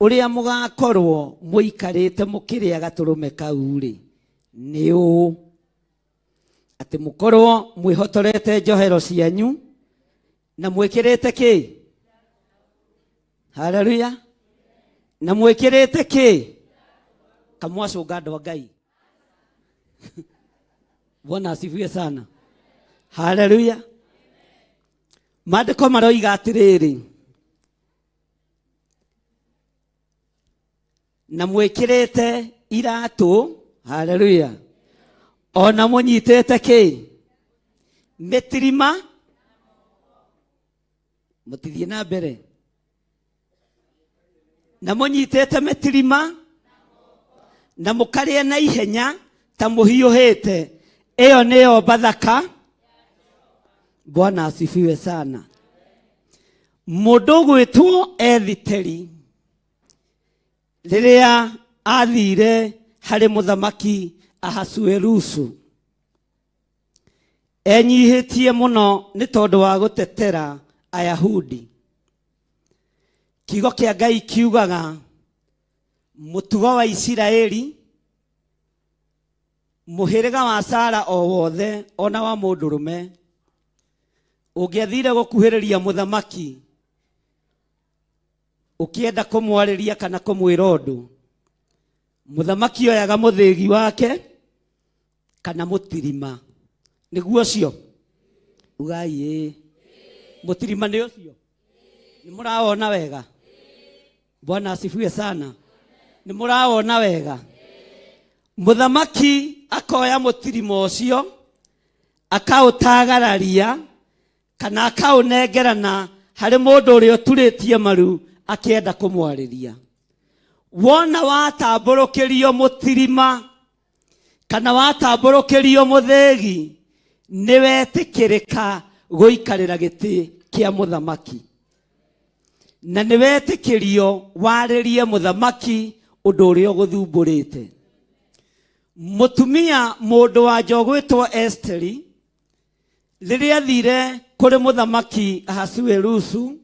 ũrĩa mũgakorwo mũikarĩte mũkĩrĩa gatũrũme kau rĩ, nĩ ũũ atĩ mũkorwo mwĩhotorete njohero cianyu na mwĩkĩrĩte kĩ? Haleluya. Na mwĩkĩrĩte kĩ? Kamwacũnga andũ a Ngai. Bwana asifiwe sana. Haleluya. Maandĩko maroiga atĩrĩrĩ, na mwĩkĩrĩte iratũ. Haleluya. Ona mũnyitĩte kĩ? Mĩtirima. Mũtithiĩ na mbere. Na mũnyitĩte mĩtirima na mũkarĩe na ihenya ta mũhiũhĩte. Ĩyo nĩyo Bathaka. Bwana asifiwe sana. Mũndũ ũgwĩtwo Ethiteri rĩrĩa athire harĩ mũthamaki Ahasuerusu enyihĩtie mũno nĩ tondũ wa gũtetera Ayahudi. Kiugo kĩa Ngai kiugaga mũtugo wa Isiraeli, mũhĩrĩga wa Sara o wothe ona wa mũndũrũme ũngĩathire gũkuhĩrĩria mũthamaki ũkĩenda kũmwarĩria kana kũmwĩra ũndũ, mũthamaki oyaga mũthĩgi wake kana mũtirima. Nĩguo ũcio? Ugai ĩĩ. Mũtirima nĩ ũcio? Nĩ mũrawona wega? Bwana asifiwe sana. Nĩ mũrawona wega? Mũthamaki akoya mũtirima ũcio akaũtagararia kana akaũnengerana harĩ mũndũ ũrĩa ũturĩtie maru akĩenda kũmwarĩria. Wona watambũrũkĩrio mũtirima kana watambũrũkĩrio mũthĩgi, nĩ wetĩkĩrĩka gũikarĩra gĩtĩ kĩa mũthamaki, na nĩ wetĩkĩrio warĩrie mũthamaki ũndũ ũrĩa ũgũthumbũrĩte. Mũtumia mũndũ wa nja ũgwĩtwo Esteri rĩrĩa athire kũrĩ mũthamaki Ahasuerusu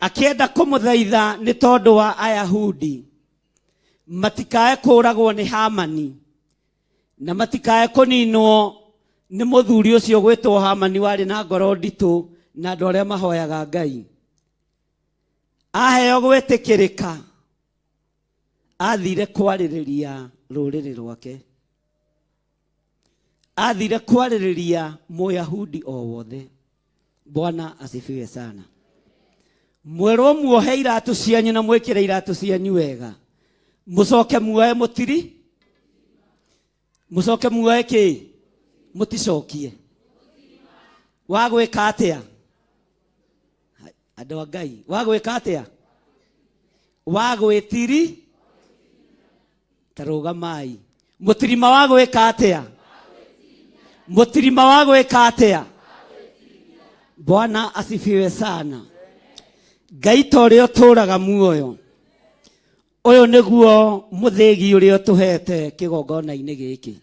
akĩenda kũmũthaitha nĩ tondũ wa Ayahudi matikae kũũragwo nĩ Hamani na matikae kũninwo nĩ mũthuri ũcio gwĩtwo Hamani warĩ na ngoro nditũ na andũ arĩa mahoyaga Ngai. Aheo gwĩtĩkĩrĩka athire kwarĩrĩria rũrĩrĩ rwake, athire kwarĩrĩria Mũyahudi o wothe. Bwana asifiwe sana. Mwerwo muohe iratũ cianyu na mwĩkĩre iratũ cianyu wega, mũcoke muoe mũtiri, mũcoke muoe kĩ, mũticokie wa gwĩka atĩa? Andũ a Ngai, wa gwĩka atĩa? Wa gwĩtiri ta rũgamai. Mũtirima wa gwĩka atĩa? Mũtirima wa gwĩka atĩa? Bwana asifiwe sana. Ngai ta ũrĩa ũtũũraga muoyo, ũyũ nĩguo mũthĩgi ũrĩa ũtũhete kĩgongona-inĩ gĩkĩ.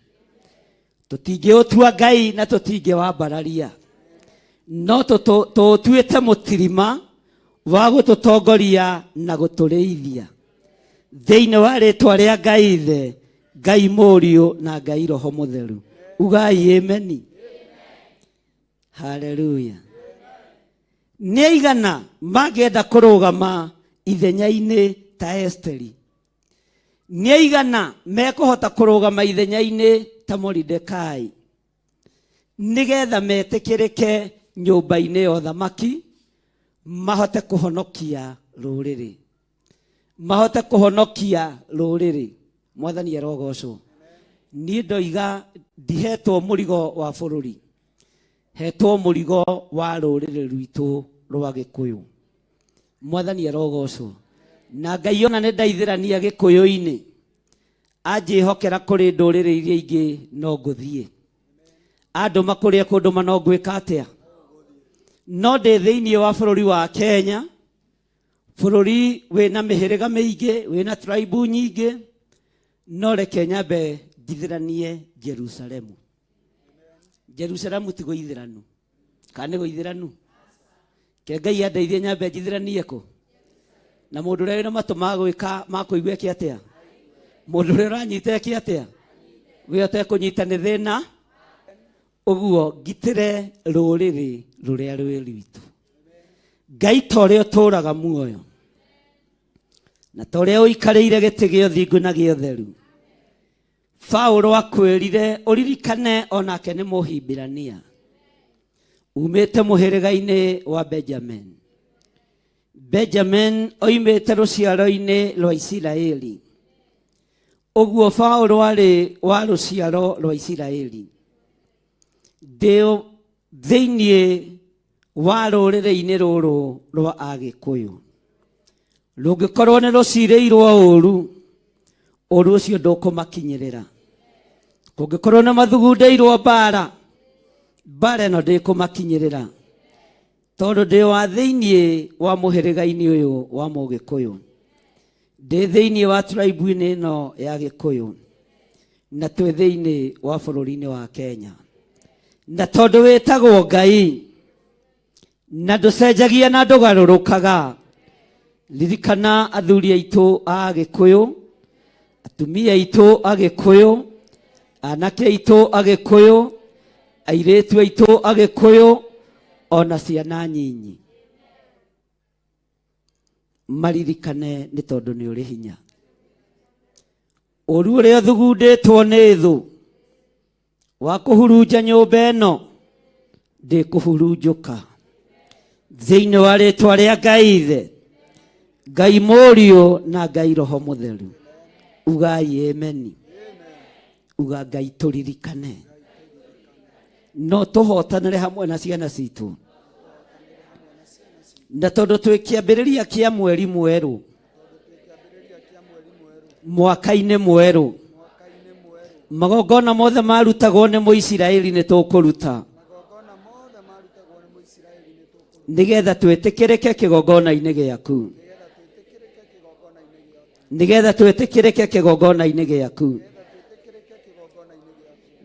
Tũtingĩũtua Ngai na tũtingĩwambararia, no tũũtuĩte mũtirima wa gũtũtongoria na gũtũrĩithia thĩinĩ wa rĩtwa rĩa Ngai Ithe, Ngai Mũriũ na Ngai Roho Mũtheru. Ugai ameni. Haleluya. Nĩ aigana mangĩenda kũrũgama ithenya-inĩ ta Esteri? Nĩ aigana mekũhota kũrũgama ithenya-inĩ ta Moridekai nĩgetha metĩkĩrĩke nyũmba-inĩ ya ũthamaki, mahote kũhonokia rũrĩrĩ, mahote kũhonokia rũrĩrĩ? Mwathani arogocwo. Niĩ ndoiga ndihetwo mũrigo wa bũrũri, hetwo mũrigo wa rũrĩrĩ rwitũ rwa Gĩkũyũ. Mwathani arogocwo. Na Ngai ona nĩ ndaithĩrania Gĩkũyũ-inĩ, anjĩhokera kũrĩ ndũrĩrĩ iria ingĩ no ngũthiĩ, andũma kũrĩa kũndũma no ngwĩka atĩa, no ndĩ thĩinĩ wa bũrũri wa Kenya, bũrũri wĩna mĩhĩrĩga mĩingĩ, wĩna tribe nyingĩ, no reke nyambe njithĩranie Jerusalemu. Jerusalemu ti gũithĩranu, kana nĩ gũithĩranu? Ke Ngai andeithie nyambe njithĩranie kũ na mũndũ ũrĩa wĩna matũ ma gwĩka ma kũigua eke atĩa, mũndũ ũrĩa ũranyita eke atĩa, we ũtekũnyita nĩ thĩna. Ũguo ngitĩre rũrĩrĩ rũrĩa rwĩ rwitũ. Ngai ta ũrĩa ũtũũraga muoyo na ta ũrĩa ũikarĩire gĩtĩ gĩa ũthingu na gĩa ũtheru, Paulo akwĩrire ũririkane onake nĩ Mũhibirania umĩte mũhĩrĩga-inĩ wa Benjamin. Benjamin oimĩte rũciaro-inĩ rwa Isiraeli. Ũguo Paũlũ arĩ wa rũciaro rwa Isiraeli. Ndĩ thĩinĩ wa rũrĩrĩ-inĩ rũrũ rwa Agĩkũyũ. Rũngĩkorwo nĩ rũcirĩirwo ũru, ũru ũcio ndũkũmakinyĩrĩra. Kũngĩkorwo nĩ mathugundĩirwo mbara, mbara ĩno ndĩkũmakinyĩrĩra. Tondũ ndĩ wa thĩinĩ wa mũhĩrĩga-inĩ ũyũ wa Mũgĩkũyũ. Ndĩ thĩinĩ wa tribe-inĩ ĩno ya Gĩkũyũ. Na twĩ thĩinĩ wa bũrũri-inĩ wa Kenya. Na tondũ wĩtagwo Ngai, na ndũcenjagia na ndũgarũrũkaga, ririkana athuri aitũ a Gĩkũyũ, atumia aitũ Agĩkũyũ, anake aitũ Agĩkũyũ, airĩtu aitũ Agĩkũyũ, ona ciana nyinyi. Maririkane nĩ tondũ nĩ ũrĩ hinya. Ũru ũrĩa ũthugundĩtwo nĩ thũ wa kũhurunja nyũmba ĩno ndĩkũhurunjũka thĩinĩ wa rĩtwa rĩa Ngai Ithe, Ngai Mũriũ na Ngai Roho Mũtheru. Ugai ameni. Uga Ngai tũririkane, no tũhotanĩre hamwe na ciana citũ, na tondũ twĩ kĩambĩrĩria kĩa mweri mwerũ, mwaka-inĩ mwerũ, magongona mothe marutagwo nĩ Mũisiraeli nĩ tũkũruta nĩgetha twĩtĩkĩrĩke kĩgongona-inĩ gĩaku, nĩgetha twĩtĩkĩrĩke kĩgongona-inĩ gĩaku,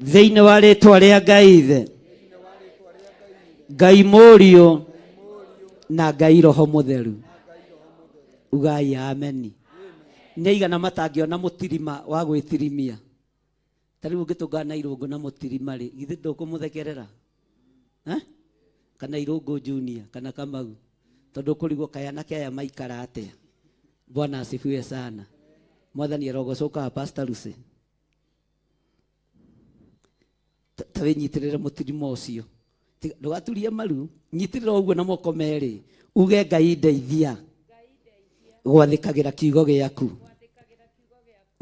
thĩinĩ wa rĩtwa rĩa Ngai Ithe, Ngai Mũriũ na Ngai Roho Mũtheru. Ugai ameni. Nĩ aigana matangĩona mũtirima wa gwĩtirimia? Ta rĩu ũngĩtũngana na Irũngũ na mũtirima rĩ, githĩ ndũkũmũthekerera? Eh? Kana Irũngũ Junior kana Kamau, tondũ ũkũrigwo kaĩ anake aya maikara atĩa. Bwana asifiwe sana. Mwathani arogocwo. Kawa Pastor Lucy, ta wĩnyitĩrĩre mũtirima ũcio. Ndũgaturie maru, nyitĩrĩra ũguo na moko merĩ, uge Ngai ndeithia gwathĩkagĩra kiugo gĩaku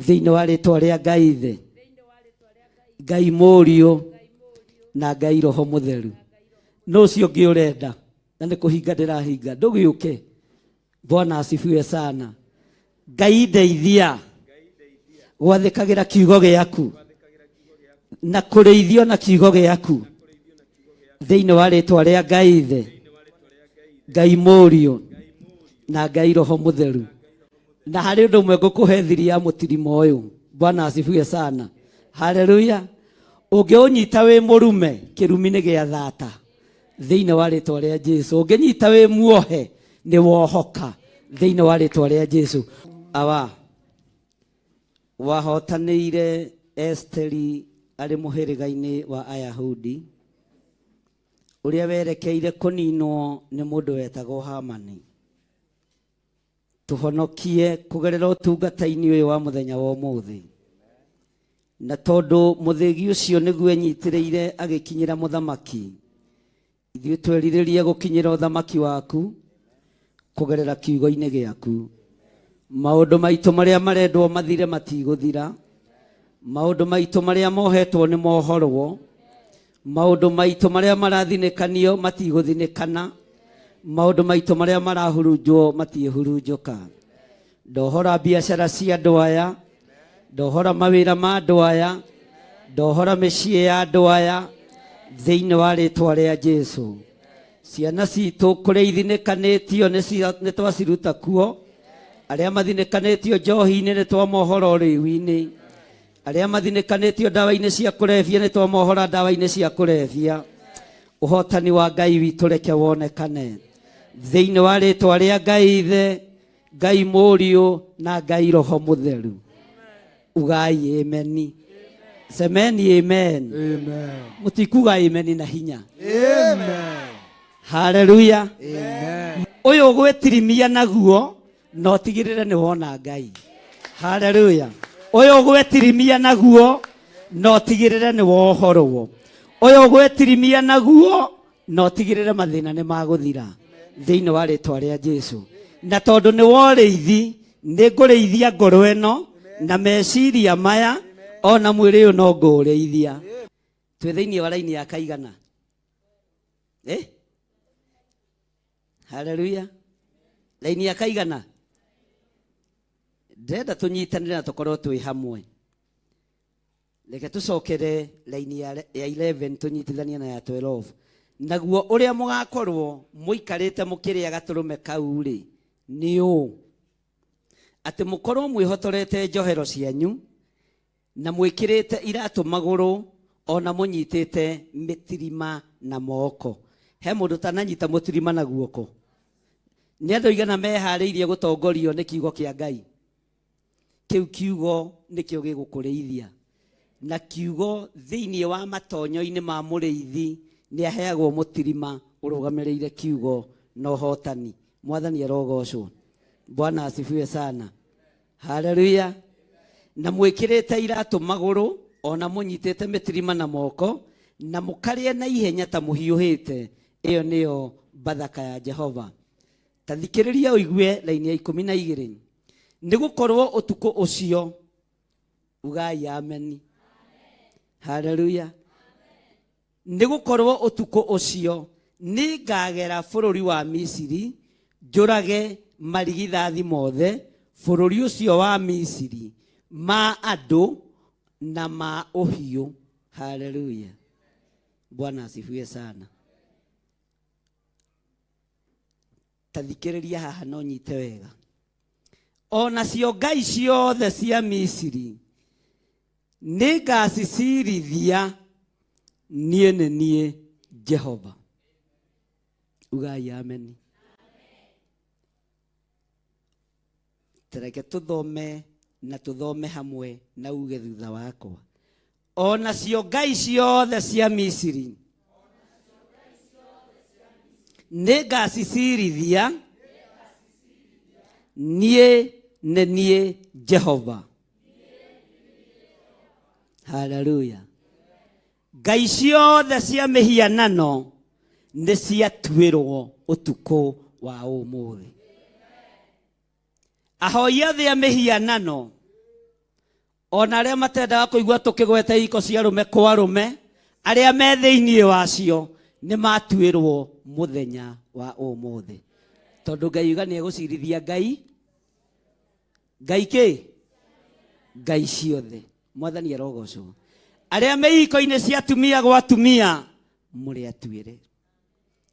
thĩinĩ wa rĩtwa rĩa Ngai Ithe, Ngai Mũriũ na Ngai Roho Mũtheru. No ũcio ũngĩ ũrenda na nĩ kũhinga ndĩrahinga, ndũgĩũke. Bwana asifiwe sana. Ngai ndeithia gwathĩkagĩra kiugo gĩaku na kũrĩithio na kiugo gĩaku thĩinĩ wa rĩtwa rĩa Ngai Ithe, Ngai Mũriũ na Ngai Roho Mũtheru. Na harĩ ũndũ ũmwe ngũkũhe thiri ya mũtirima ũyũ. Bwana asifiwe sana. Haleluya. Ũngĩũnyita wĩ mũrume, kĩrumi nĩ gĩa thata thĩinĩ wa rĩtwa rĩa Jesu. Ũngĩnyita wĩ muohe, nĩ wohoka thĩinĩ wa rĩtwa rĩa Jesu. Awa wahotanĩire Esteri arĩ mũhĩrĩga-inĩ wa Ayahudi ũrĩa werekeire kũninwo nĩ mũndũ wetagwo Hamani. Tũhonokie kũgerera ũtungata-inĩ ũyũ wa mũthenya wa ũmũthĩ. Na tondũ mũthĩgi ũcio nĩguo enyitĩrĩire agĩkinyĩra mũthamaki, ithuĩ twerirĩrie gũkinyĩra ũthamaki waku kũgerera kiugo-inĩ gĩaku. Maũndũ maitũ marĩa marendwo mathire matigũthira, maũndũ maitũ marĩa mohetwo nĩ mohorwo, maũndũ maitũ marĩa marathinĩkanio matigũthinĩkana, maũndũ maitũ marĩa marahurunjwo matiĩhurunjũka. Ndohora biacara cia andũ aya, ndohora mawĩra ma andũ aya, ndohora mĩciĩ ya andũ aya thĩinĩ wa rĩtwa rĩa Jesu. Ciana citũ kũrĩa ithinĩkanĩtio nĩ twaciruta kuo, arĩa mathinĩkanĩtio njohi-inĩ nĩ twamohora ũrĩu-inĩ, arĩa mathinĩkanĩtio ndawa-inĩ cia kũrebia nĩ twamohora ndawa-inĩ cia kũrebia. Ũhotani wa Ngai witũ reke wonekane thĩinĩ wa rĩtwa rĩa Ngai Ithe, Ngai Mũriũ na Ngai Roho Mũtheru. Ugai ameni. Semeni amen. Mũtikuga ameni na hinya. Haleluya. Ũyũ ũgwĩtirimia naguo na ũtigĩrĩre nĩ wona Ngai. Haleluya. Ũyũ ũgwĩtirimia naguo na ũtigĩrĩre nĩ wohorwo. Ũyũ ũgwĩtirimia naguo na ũtigĩrĩre mathĩna nĩ magũthira thĩinĩ wa rĩtwa rĩa Jesu. Na tondũ nĩ worĩithi, nĩ ngũrĩithia ngoro ĩno Na meciria maya ona mwĩrĩ ũyũ no ngũũrĩithia. Twĩ thĩinĩ wa raini ya kaigana? Eh? Haleluya. Raini ya kaigana? Ndĩrenda tũnyitanĩre na tũkorwo twĩ hamwe. Reke tũcokere raini ya 11 tũnyitithanie na ya 12. Naguo ũrĩa mũgakorwo mũikarĩte mũkĩrĩa gatũrũme kau rĩ, nĩ ũũ, atĩ mũkorwo mwĩhotorete njohero cianyu na mwĩkĩrĩte iratũ magũrũ ona mũnyitĩte mĩtirima na moko. He mũndũ tananyita mũtirima na guoko? Nĩ andũ aigana meharĩirie gũtongorio nĩ kiugo kĩa Ngai? Kĩu kiugo nĩkĩo gĩgũkũrĩithia. Na kiugo thĩinĩ wa matonyo-inĩ ma mũrĩithi nĩ aheagwo mũtirima ũrũgamĩrĩire kiugo na ũhotani. Mwathani arogocwo. Bwana asifiwe sana. Haleluya. Na mwĩkĩrĩte iratũ magũrũ ona mũnyitĩte mĩtirima na moko na mũkarĩe na ihenya ta mũhiũhĩte. Ĩyo nĩyo Bathaka ya Jehova. Ta thikĩrĩria ũigue raini ya 12. Nĩ gũkorwo ũtukũ ũcio, ugai ameni. Haleluya. Nĩ gũkorwo ũtukũ ũcio nĩngagera bũrũri wa Misiri, njũrage marigithathi mothe bũrũri ũcio wa Misiri, ma andũ na ma ũhiũ. Haleluya. Bwana asifiwe sana. Ta thikĩrĩria haha no nyite wega. Onacio ngai ciothe cia Misiri nĩngacicirithia, niĩ nĩ niĩ Jehova. Ugai ameni. Tareke tũthome na tũthome hamwe na uge thutha wakwa. Onacio ngai ciothe cia Misiri nĩngacicirithia, niĩ nĩ niĩ Jehova. Haleluya. Ngai ciothe cia mĩhianano nĩ ciatuĩrwo ũtukũ wa ũmũthĩ. Ahoi othe a mĩhianano ona arĩa matendaga kũigua tũkĩgweta iko cia arũme kwa arũme, arĩa me thĩinĩ wacio nĩ matuĩrwo mũthenya wa ũmũthĩ. Tondũ Ngai uga nĩ egũcirithia Ngai. Ngai kĩ? Ngai ciothe. Mwathani arogocwo. Arĩa me iko-inĩ cia atumia gwa atumia, mũrĩ atuĩre.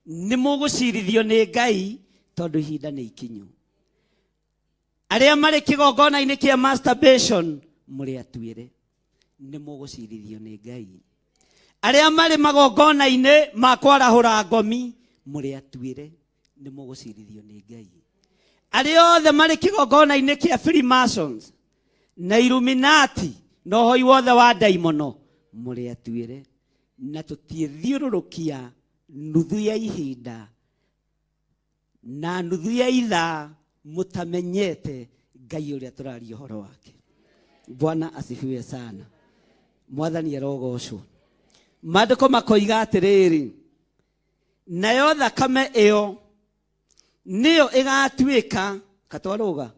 Nĩ mũgũcirithio nĩ Ngai tondũ ihinda nĩ ikinyu. Arĩa marĩ kĩgongona-inĩ kĩa masturbation, mũrĩ atuĩre. Nĩ mũgũcirithio nĩ Ngai. Arĩa marĩ magongona-inĩ ma kwarahũra ngomi, mũrĩ atuĩre. Nĩ mũgũcirithio nĩ Ngai. Arĩa othe marĩ kĩgongona-inĩ kĩa Freemasons na Illuminati na ũhoi wothe wa ndaimono, mũrĩ atuĩre. Na tũtiĩthiũrũrũkia nuthu ya ihinda na nuthu ya ithaa mũtamenyete Ngai ũrĩa tũraria ũhoro wake. Bwana asifiwe sana. Mwathani arogocwo. Maandĩko makoiga atĩrĩrĩ, nayo thakame ĩyo nĩyo ĩgatuĩka katwarũga,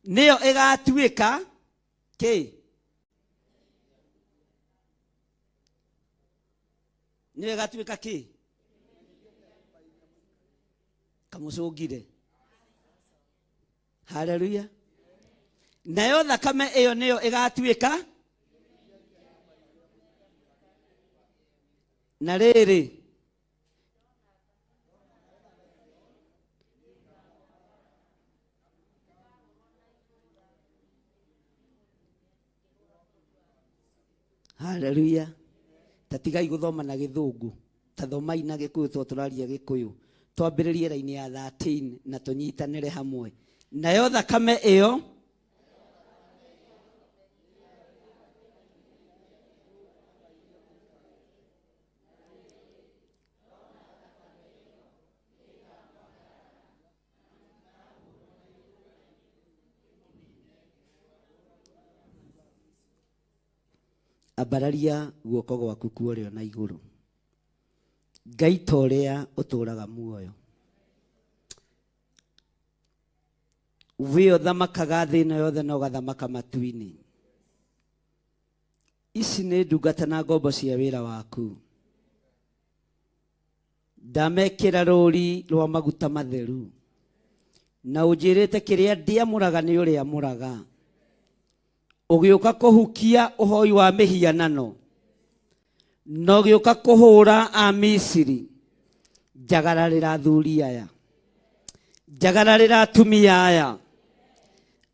Nĩyo ĩgatuĩka kĩ? Nĩyo ĩgatuĩka kĩ? Kamũcũngire. Haleluya. Nayo thakame ĩyo nĩyo ĩgatuĩka na rĩrĩ Haleluya. Tatigai gũthoma na gĩthũngũ, tathomai na gĩkũyũ tondũ tũraria gĩkũyũ. Twambĩrĩrie raini ya 13 na tũnyitanĩre hamwe. Nayo thakame ĩyo ambararia guoko gwaku kuorĩo na igũrũ. Ngai ta ũrĩa ũtũũraga muoyo. Wĩ ũthamakaga thĩ ĩno yothe na ũgathamaka matu-inĩ. Ici nĩ ndungata na ngombo cia wĩra waku. Ndamekĩra rũri rwa maguta matheru, na ũnjĩrĩte kĩrĩa ndiamũraga nĩ ũrĩamũraga. Ũgĩũka kũhukia ũhoi wa mĩhianano, na ũgĩũka kũhũra Amisiri. Njagararĩra athuri aya, njagararĩra atumia aya,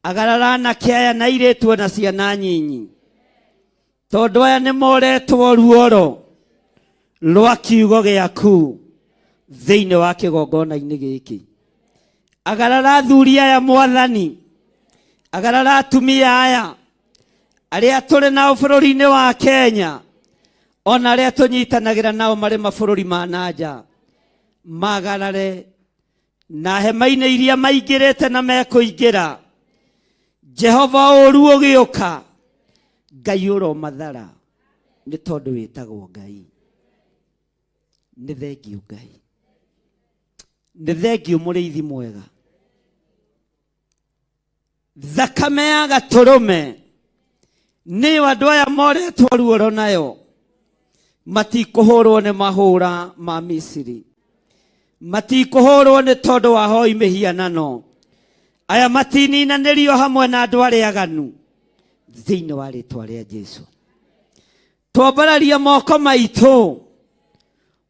agarara anake aya na airĩtu ona ciana nyinyi, tondũ aya nĩ moretwo ruoro rwa kiugo gĩaku thĩinĩ wa kĩgongona-inĩ gĩkĩ. Agarara athuri aya Mwathani, agarara atumia aya arĩa tũrĩ nao bũrũri-inĩ wa Kenya, ona arĩa tũnyitanagĩra nao marĩ mabũrũri ma na nja, magarare na hema-inĩ iria maingĩrĩte na mekũingĩra. Jehova, ũru ũgĩũka, Ngai ũromathara, nĩ tondũ wĩtagwo Ngai. Nĩ thengiũ Ngai, nĩ thengiũ mũrĩithi mwega. Thakame ya gatũrũme nĩyo andũ aya moretwo ruoro nayo, matikũhũrwo nĩ mahũra ma Misiri, matikũhũrwo nĩ tondũ wa hoi mĩhianano. Aya matininanĩrio hamwe na andũ arĩa aganu, thĩinĩ wa rĩtwa rĩa Jesu. Twambararia moko maitũ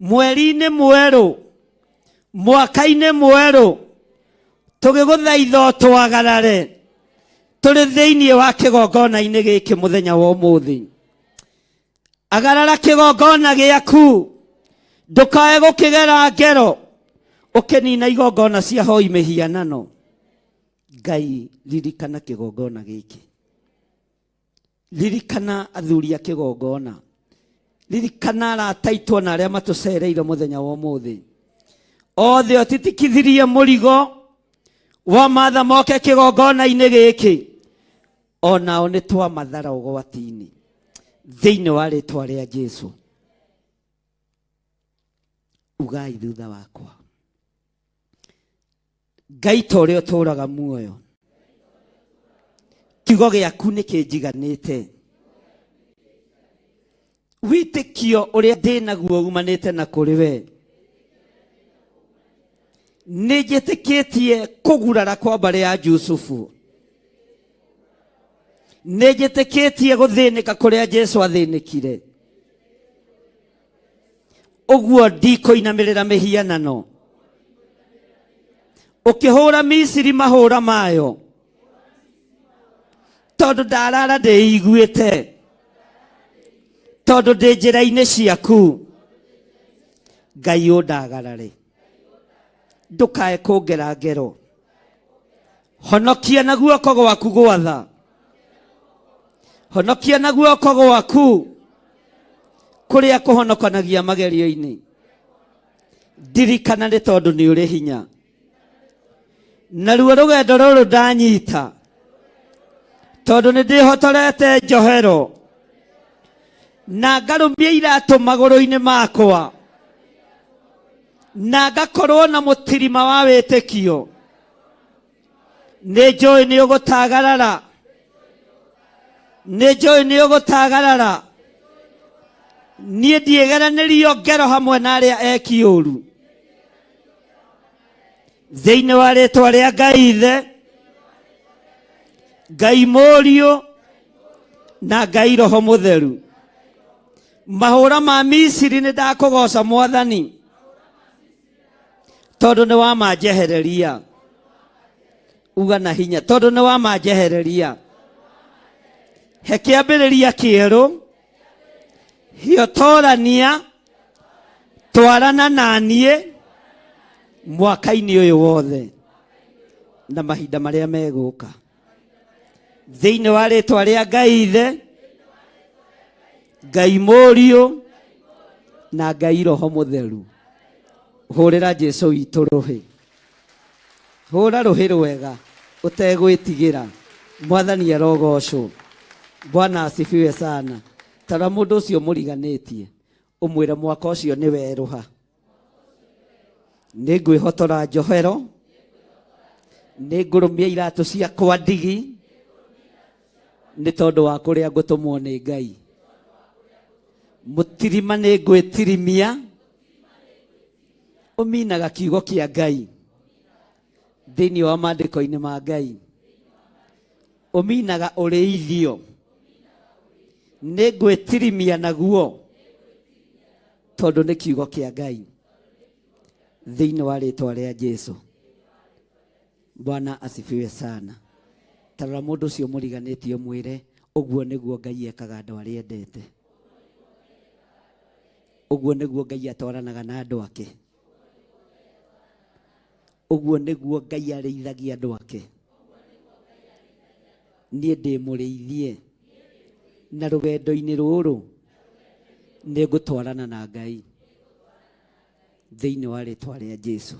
mweri-inĩ mwerũ, mwaka-inĩ mwerũ, tũgĩgũthaitha ũtwagarare tũrĩ thĩinĩ wa kĩgongona-inĩ gĩkĩ mũthenya wa ũmũthĩ. Agarara kĩgongona gĩaku, ndũkae gũkĩgera ngero ũkĩnina igongona cia hoi mĩhianano. Ngai, ririkana kĩgongona gĩkĩ, ririkana athuri a kĩgongona, ririkana arata aitũ ona arĩa matũcereire mũthenya wa ũmũthĩ. Othe ũtitikithirie mũrigo wa matha moke kĩgongona-inĩ gĩkĩ, onao nĩ twamathara ũgwati-inĩ thĩinĩ wa rĩtwa rĩa Jesu. Ugai thutha wakwa, Ngai ta ũrĩa ũtũũraga muoyo, kiugo gĩaku nĩ kĩnjiganĩte. Wĩtĩkio ũrĩa ndĩ naguo umanĩte na kũrĩ we. Nĩ njĩtĩkĩtie kũgurara kwa mbarĩ ya Jusufu, nĩ njĩtĩkĩtie gũthĩnĩka kũrĩa Jesu athĩnĩkire. Ũguo ndikũinamĩrĩra mĩhianano. Ũkĩhũra Misiri mahũra mayo, tondũ ndarara ndĩiguĩte, tondũ ndĩ njĩra-inĩ ciaku. Ngai, ũndagarare, ndũkae kũngera ngero. Honokia na guoko gwaku gwatha, honokia na guoko gwaku kũrĩa kũhonokanagia magerio-inĩ. Ndirikana, nĩ tondũ nĩ ũrĩ hinya. Naruo rũgendo rũrũ ndanyita, tondũ nĩ ndĩhotorete njohero na ngarũmia iratũ magũrũ-inĩ makwa, na ngakorwo na mũtirima wa wĩtĩkio. Nĩ njũĩ nĩ ũgũtagarara, nĩ njũĩ nĩ ũgũtagarara. Niĩ ndiĩgeranĩrio ngero hamwe na arĩa eki ũru, thĩinĩ wa rĩtwa rĩa Ngai Ithe, Ngai Mũriũ na Ngai Roho Mũtheru. Mahũra ma Misiri, nĩ ndakũgoca Mwathani, tondũ nĩ wamanjehereria. Uga na hinya, tondũ nĩ wamanjehereria. He kĩambĩrĩria kĩerũ, hiotorania, twarana na niĩ mwaka-inĩ ũyũ wothe na mahinda marĩa megũka, thĩinĩ wa rĩtwa rĩa Ngai Ithe, Ngai Mũriũ na Ngai Roho Mũtheru. Hũrĩra Jesu witũ rũhĩ, hũra rũhĩ rwega ũtegwĩtigĩra. Mwathani arogocwo. Bwana asifiwe sana. Tara mũndũ ũcio mũriganĩtie, ũmwĩre mwaka ũcio nĩ werũha. Nĩ ngwĩhotora njohero. Nĩ ngũrũmia iratũ ciakwa ndigi nĩ tondũ wa kũrĩa ngũtũmwo nĩ Ngai. Mũtirima nĩ ngwĩtirimia, ũminaga kiugo kĩa Ngai thĩinĩ wa maandĩko-inĩ ma Ngai, ũminaga ũrĩithio, nĩ ngwĩtirimia naguo tondũ nĩ kiugo kĩa Ngai thĩinĩ wa rĩtwa rĩa Jesu. Bwana asifiwe sana. Tarora mũndũ ũcio mũriganĩtie ũmwĩre ũguo nĩguo Ngai ekaga andũ arĩa endete. Ũguo nĩguo Ngai atwaranaga na andũ ake. Ũguo nĩguo Ngai arĩithagia andũ ake. Niĩ ndĩ mũrĩithie na rũgendo-inĩ rũrũ nĩ ngũtwarana na Ngai thĩinĩ wa rĩtwa rĩa Jesu.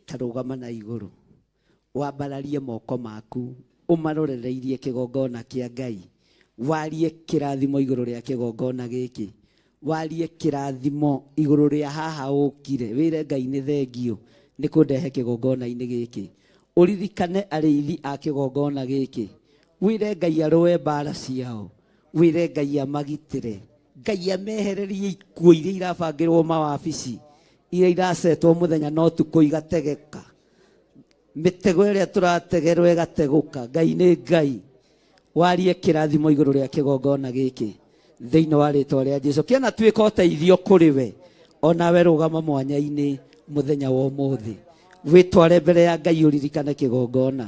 Ta rũgama na igũrũ wambararie moko maku ũmarorereirie kĩgongona kĩa Ngai, warie kĩrathimo igũrũ rĩa kĩgongona gĩkĩ, warie kĩrathimo igũrũ rĩa haha ũkire, wĩre Ngai nĩ thengio nĩ kũndehe kĩgongona-inĩ gĩkĩ. Ũririkane arĩithi a kĩgongona gĩkĩ, wĩre Ngai arũe mbara ciao, wĩre Ngai amagitĩre, Ngai amehererie ikuũ iria irabangĩrwo mawabici, iria iracetwo mũthenya na ũtukũ igategeka, mĩtego ĩrĩa tũrategerwo ĩgategũka. Ngai nĩ Ngai. Warie kĩrathimo igũrũ rĩa kĩgongona gĩkĩ thĩinĩ wa rĩtwa rĩa Jesu. Kĩanatuĩka ũteithio kũrĩ we, onawe rũgama mwanya-inĩ mũthenya wa ũmũthĩ, wĩtware mbere ya Ngai ũririkane kĩgongona.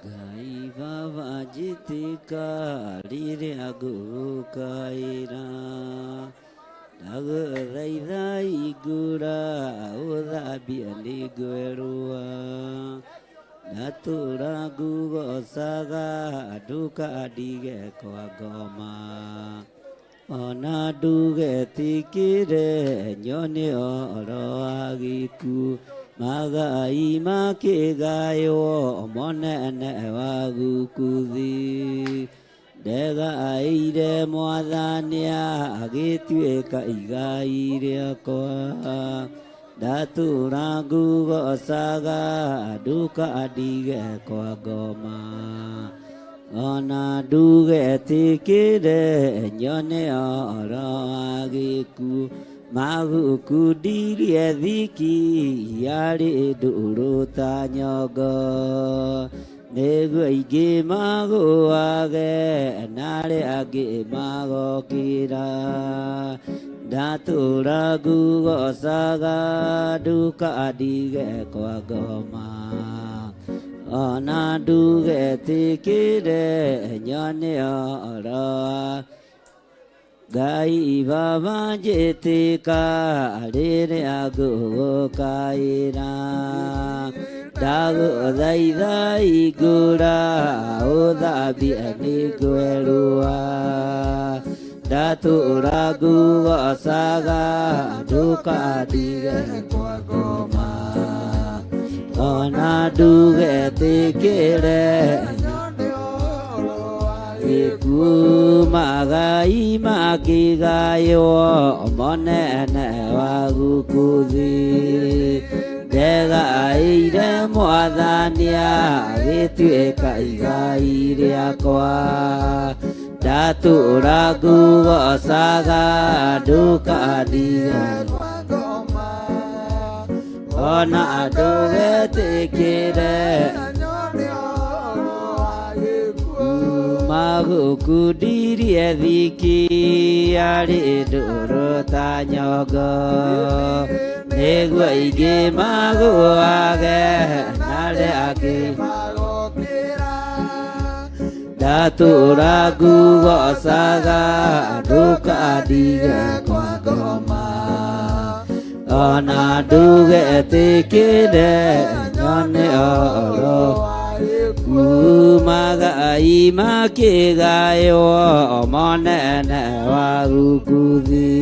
Ngai baba njĩtĩka rĩrĩa ngũgũkaĩra, ndagũthaitha ingũra ũthambia nĩngwerũa, ndatũra ngũgocaga ndũkandige kwa ngoma. Ona ndugetĩkĩre nyone ũhoro wa gĩkuũ, magai makĩgaywo monene wa gũkũ thĩ. Ndegaĩire Mwathani agĩtuĩka igai rĩakwa, ndatũra ngũgocaga ndũkandige kwa ngoma. Ona ndugetĩkĩre nyone ũhoro wa gĩkuũ, magukundirie thiki yarĩ ndũrũ ta nyongo, nĩguo aingĩ magũage na arĩa angĩ magokĩra. Ndatũra ngũgocaga ndũkandige kwa ngoma, ona ndugetĩkĩre nyone ũhoro wa Ngai baba njĩtĩka rĩrĩa ngũgũkaĩra, ndagũthaitha ingũra ũthambie nĩngwerũa, ndatũra ngũgocaga ndũkandige kwa ngoma, ona ndugetĩkĩre gĩkuũ, magai makĩgaywo monene wa gũkũ thĩ. Ndegaĩire Mwathani agĩtuĩka igai rĩakwa. Ndatũra ngũgocaga ndũkandige ona ndũgetĩkĩre magũkundirie thiki arĩ ndũrũ ta nyongo nĩguo ingĩ magũage na arĩa angĩ ndatũra ngugocaga ndũkandige kwa ngoma ona ndũgetĩkĩre nyone oro kumagai makĩgaywo monene wa gukuthi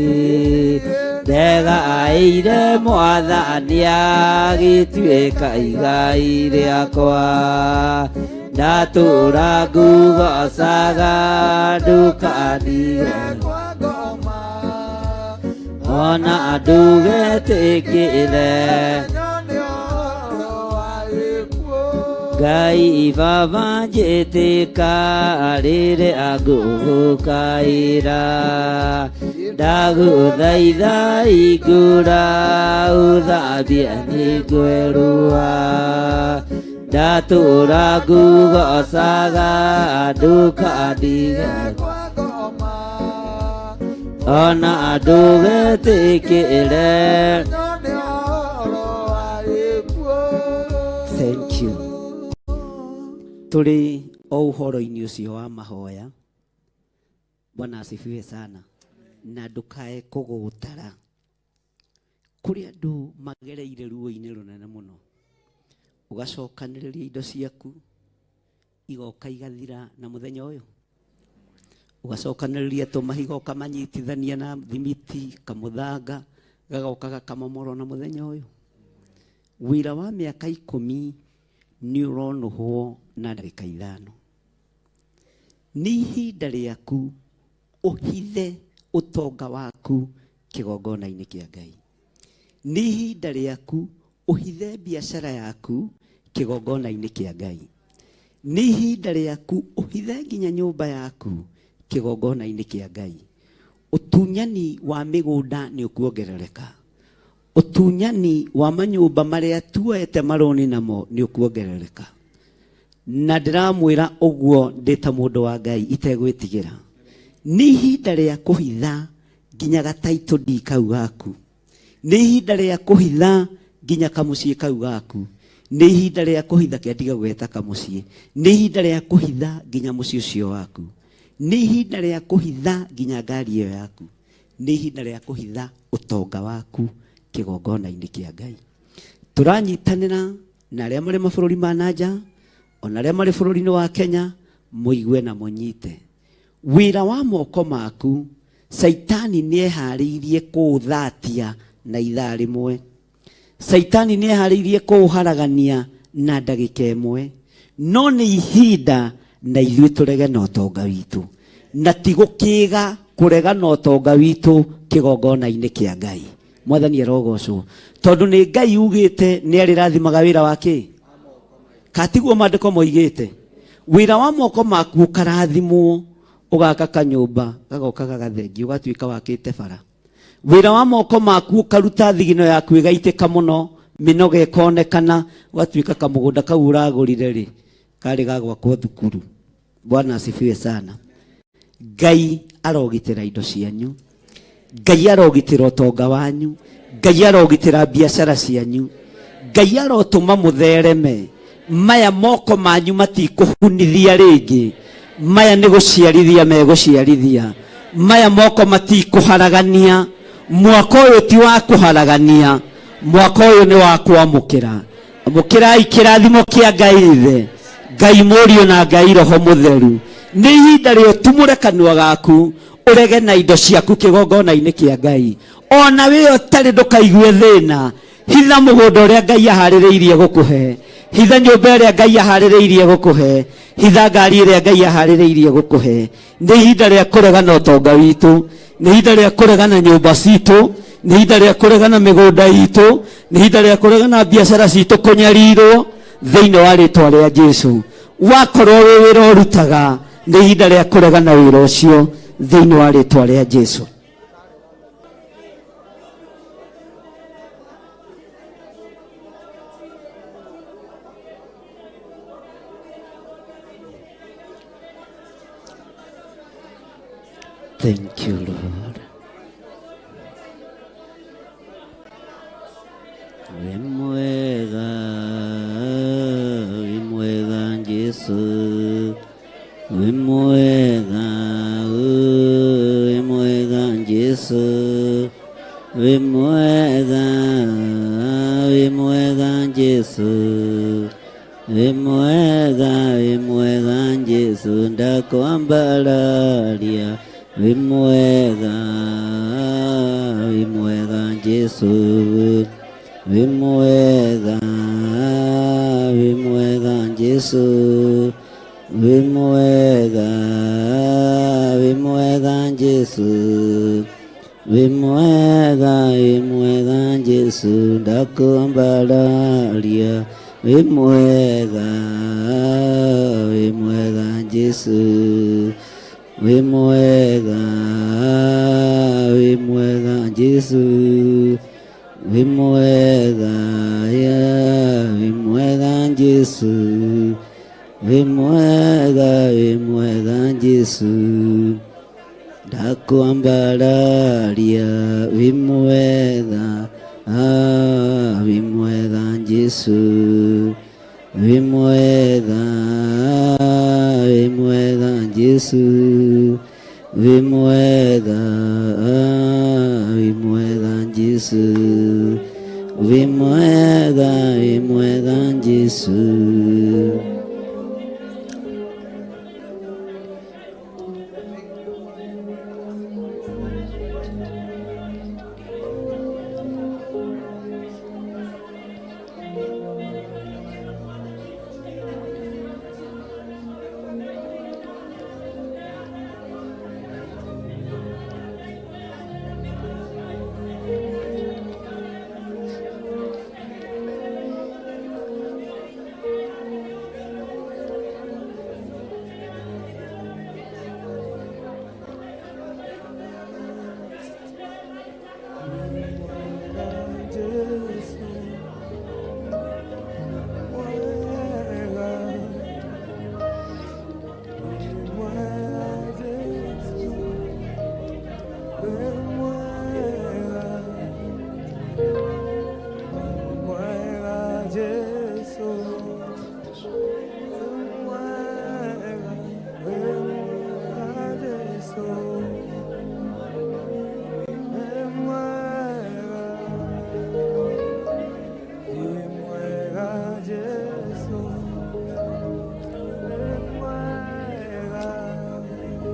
ndegaĩire Mwathani agĩtuĩka igai rĩakwa ndatũra ngugocaga ndũkandige ona ndũgetĩkĩre Ngai baba njĩtĩka rĩrĩa ngũgũkaĩra ndagũthaitha ingũra ũthambie nĩngwerũa ndatũra ngugocaga ndũkandige ona ndũgetĩkĩre. Thank you. Tũrĩ o ũhoro-inĩ ũcio wa mahoya. Bwana asifiwe sana. Na ndũkae kũgũtara. Kũrĩ andũ magereire ruo-inĩ rũnene mũno. Ũgacokanĩrĩria indo ciaku igoka igathira na mũthenya ũyũ. Ũgacokanĩrĩria tũmahiga ũkamanyitithania na thimiti kamũthanga gagoka gakamomorwo na mũthenya ũyũ. Wĩra wa mĩaka 10 nĩ ũronũhwo na ndagĩka 5. Nĩ ihinda rĩaku ũhithe ũtonga waku kĩgongona-inĩ kĩa Ngai. Nĩ ihinda rĩaku ũhithe biacara yaku kĩgongona-inĩ kĩa Ngai. Nĩ ihinda rĩaku ũhithe nginya nyũmba yaku kĩgongona-inĩ kĩa Ngai. Ũtunyani wa mĩgũnda nĩ ũkuongerereka. Ũtunyani wa manyũmba marĩa tuoete marũni namo nĩ ũkuongerereka. Na ndĩramwĩra ũguo ndĩ ta mũndũ wa Ngai itegwĩtigĩra. Nĩ ihinda rĩa kũhitha nginya gataitũ ndi kau gaku. Nĩ ihinda rĩa kũhitha nginya kamũciĩ kau gaku. Nĩ ihinda rĩa kũhitha, kĩa ndiga gweta kamũciĩ. Nĩ ihinda rĩa kũhitha nginya mũciĩ ũcio waku. Nĩ ihinda rĩa kũhitha nginya ngari ĩyo yaku. Nĩ ihinda rĩa kũhitha ũtonga waku kĩgongona-inĩ kĩa Ngai. Tũranyitanĩra na arĩa marĩ mabũrũri ma na nja, ona arĩa marĩ bũrũri-inĩ wa Kenya, mũigue na mũnyite. Wĩra wa moko maku, Caitani nĩeharĩirie kũũthatia na ithaa rĩmwe. Caitani nĩeharĩirie kũũharagania na ndagĩka ĩmwe. No nĩ ihinda na ithuĩ tũrege na ũtonga witũ. Na ti gũkĩga kũrega na ũtonga witũ kĩgongona-inĩ kĩa Ngai. Mwathani arogocwo. Tondũ nĩ Ngai ugĩte nĩ arĩrathimaga wĩra wa kĩ? Katiguo maandĩko moigĩte. Wĩra wa moko maku ũkarathimwo, ũgaka kanyũmba gagoka gagathengio, ũgatuĩka wakĩte bara. Wĩra wa moko maku ũkaruta thigino yaku ĩgaitĩka mũno, mĩnoga ĩkonekana, ũgatuĩka kamũgũnda kau ũragũrire rĩ, karĩ ga gwakwo thukuru. Bwana asifiwe sana. Ngai arogitĩra indo cianyu. Ngai arogitĩra ũtonga wanyu. Ngai arogitĩra biacara cianyu. Ngai arotũma mũthereme. Maya moko manyu matikũhunithia rĩngĩ. Maya nĩ gũciarithia megũciarithia. Maya moko matikũharagania. Mwaka ũyũ ti wa kũharagania. Mwaka ũyũ nĩ wa kwamũkĩra. Amũkĩrai kĩrathimo kĩa Ngai Ithe, Ngai Mũriũ na Ngai Roho Mũtheru. Nĩ ihinda rĩa ũtumũre kanua gaku ũrege na indo ciaku kĩgongona-inĩ kĩa Ngai. Ona wĩ ũtarĩ ndũkaigue thĩna. Hitha mũgũnda ũrĩa Ngai aharĩrĩirie gũkũhe. Hitha nyũmba ĩrĩa Ngai aharĩrĩirie gũkũhe. Hitha ngari ĩrĩa Ngai aharĩrĩirie gũkũhe. Nĩ ihinda rĩa kũrega na ũtonga witũ. Nĩ ihinda rĩa kũrega na nyũmba citũ. Nĩ ihinda rĩa kũregana mĩgũnda itũ, nĩ ihinda rĩa kũregana biacara citũ kũnyarirwo thĩinĩ wa rĩtwa rĩa Jesu. Wakorwo wĩ wĩra ũrutaga, nĩ ihinda rĩa kũregana wĩra ũcio thĩinĩ wa rĩtwa rĩa Jesu. Thank you, Lord. Wĩ mwega, wĩ mwega Jesu, wĩ mwega, wĩ mwega Jesu, wĩ mwega, wĩ mwega Jesu, wĩ mwega, wĩ mwega Jesu, ndakwambararia, wĩ mwega, wĩ mwega Jesu, wĩ mwega, wĩ mwega Jesu, wĩ mwega, wĩ mwega Jesu, wĩ mwega, wĩ mwega Jesu, ndakwambararia, wĩ mwega, wĩ mwega Jesu, wĩ mwega, wĩ mwega Jesu, wĩ mwega, yeah, wĩ mwega Jesu, wĩ mwega, wĩ mwega Jesu, ndakwambararia, wĩ mwega, ah, wĩ mwega Jesu, wĩ mwega, wĩ mwega Jesu, wĩ mwega, wĩ mwega Jesu, wĩ mwega, wĩ mwega Jesu.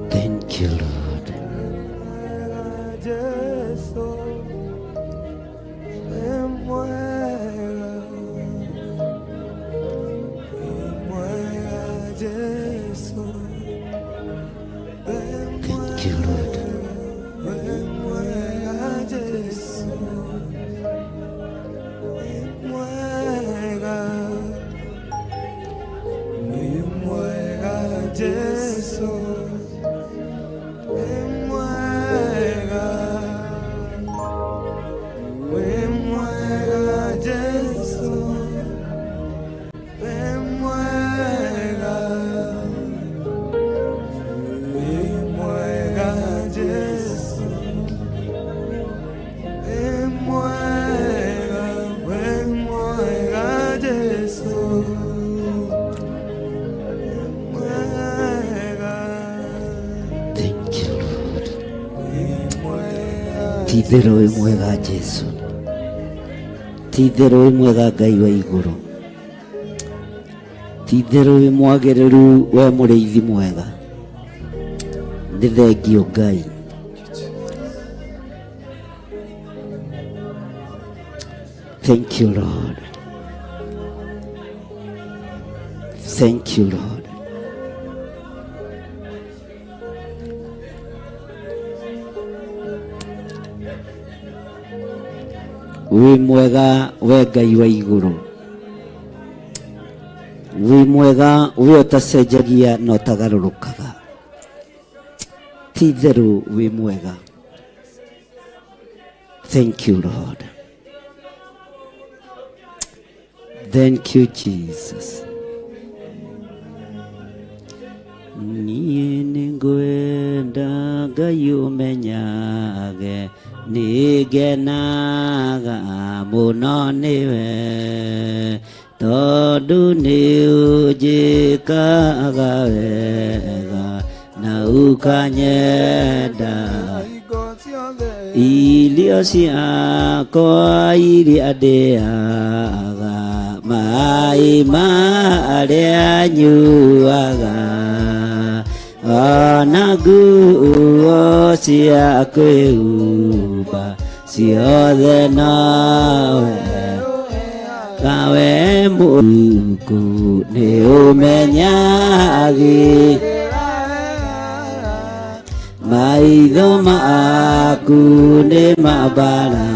Thank you, Lord. Thank you, Lord. Thank you, Lord. Ti-itherũ wĩ mwega Jesu, ti-itherũ wĩ mwega Ngai wa igũrũ, ti-itherũ wĩ mwagĩrĩru we mũrĩithi mwega. Nĩ thengio Ngai. Thank you, Lord. Thank you, Lord. Wĩ mwega we Ngai wa igũrũ, wĩ mwega we ũtacenjagia na ũtagarũrũkaga, ti itherũ wĩ mwega. Thank you Lord, thank you Jesus. Niĩ nĩngwenda Ngai ũmenyage nĩngenaga mũno nĩwe tondũ nĩ ũnjĩkaga wega na ũkanyenda irio ciakwa iria ndĩaga maĩ marĩa nyuaga ona nguo cia kwĩhumba ciothe nawe kawe mũrungu nĩ ũmenyagi maitho maku nĩ mabaraga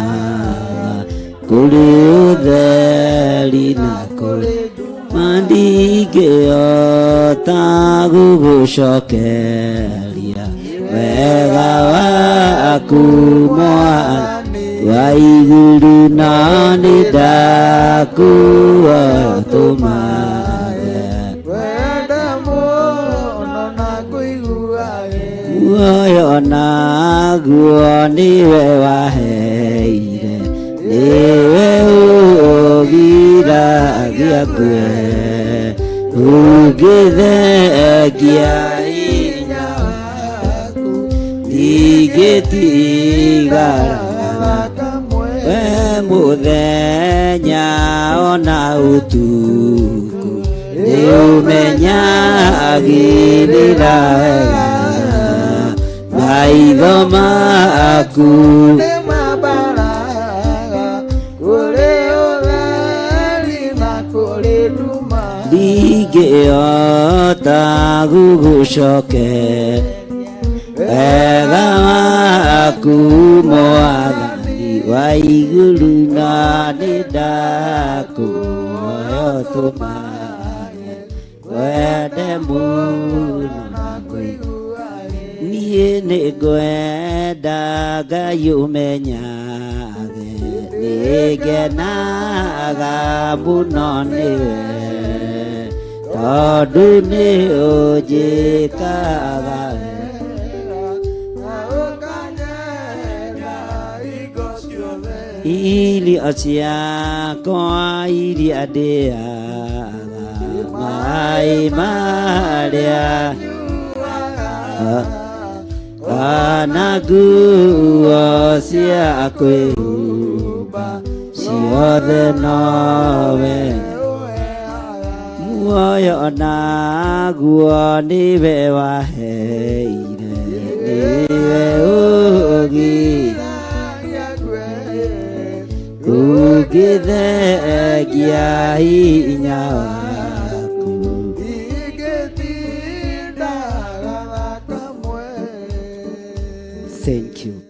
kũrĩ ũtheri na kũrĩ nduma ndingĩhota gũgũcokeria wega waku mwathani wa igũrũ na nĩ ndakuoya tũmage Wenda mũno na kũigua muoyo naguo nĩwe waheire nĩwe ũgiragia ngue ũngĩthengia hinya waku ndingĩtigara we mũthenya ona ũtukũ nĩũmenyagĩrĩra wega maitho maku nĩ mabaraga kũrĩ ũtheri na kũrĩ nduma ndingĩhota gũgũcokeria wega waku mwathani wa igũrũ na nĩ ndakũhoya ũtũmage wende mũno na kũigua niĩ nĩ ngwenda Ngai ũmenyage nĩngenaga mũno nĩwe tondũ nĩ ũnjĩkaga wega na ũkanyenda hingo ciothe irio ciakwa iria ndĩaga maĩ marĩa kana nguo cia kwĩhumba ciothe nowe muoyo naguo nĩwe waheire nĩwe ũgiragia ũngĩthengia hinya waku ingĩtindaga kamwe Thank you.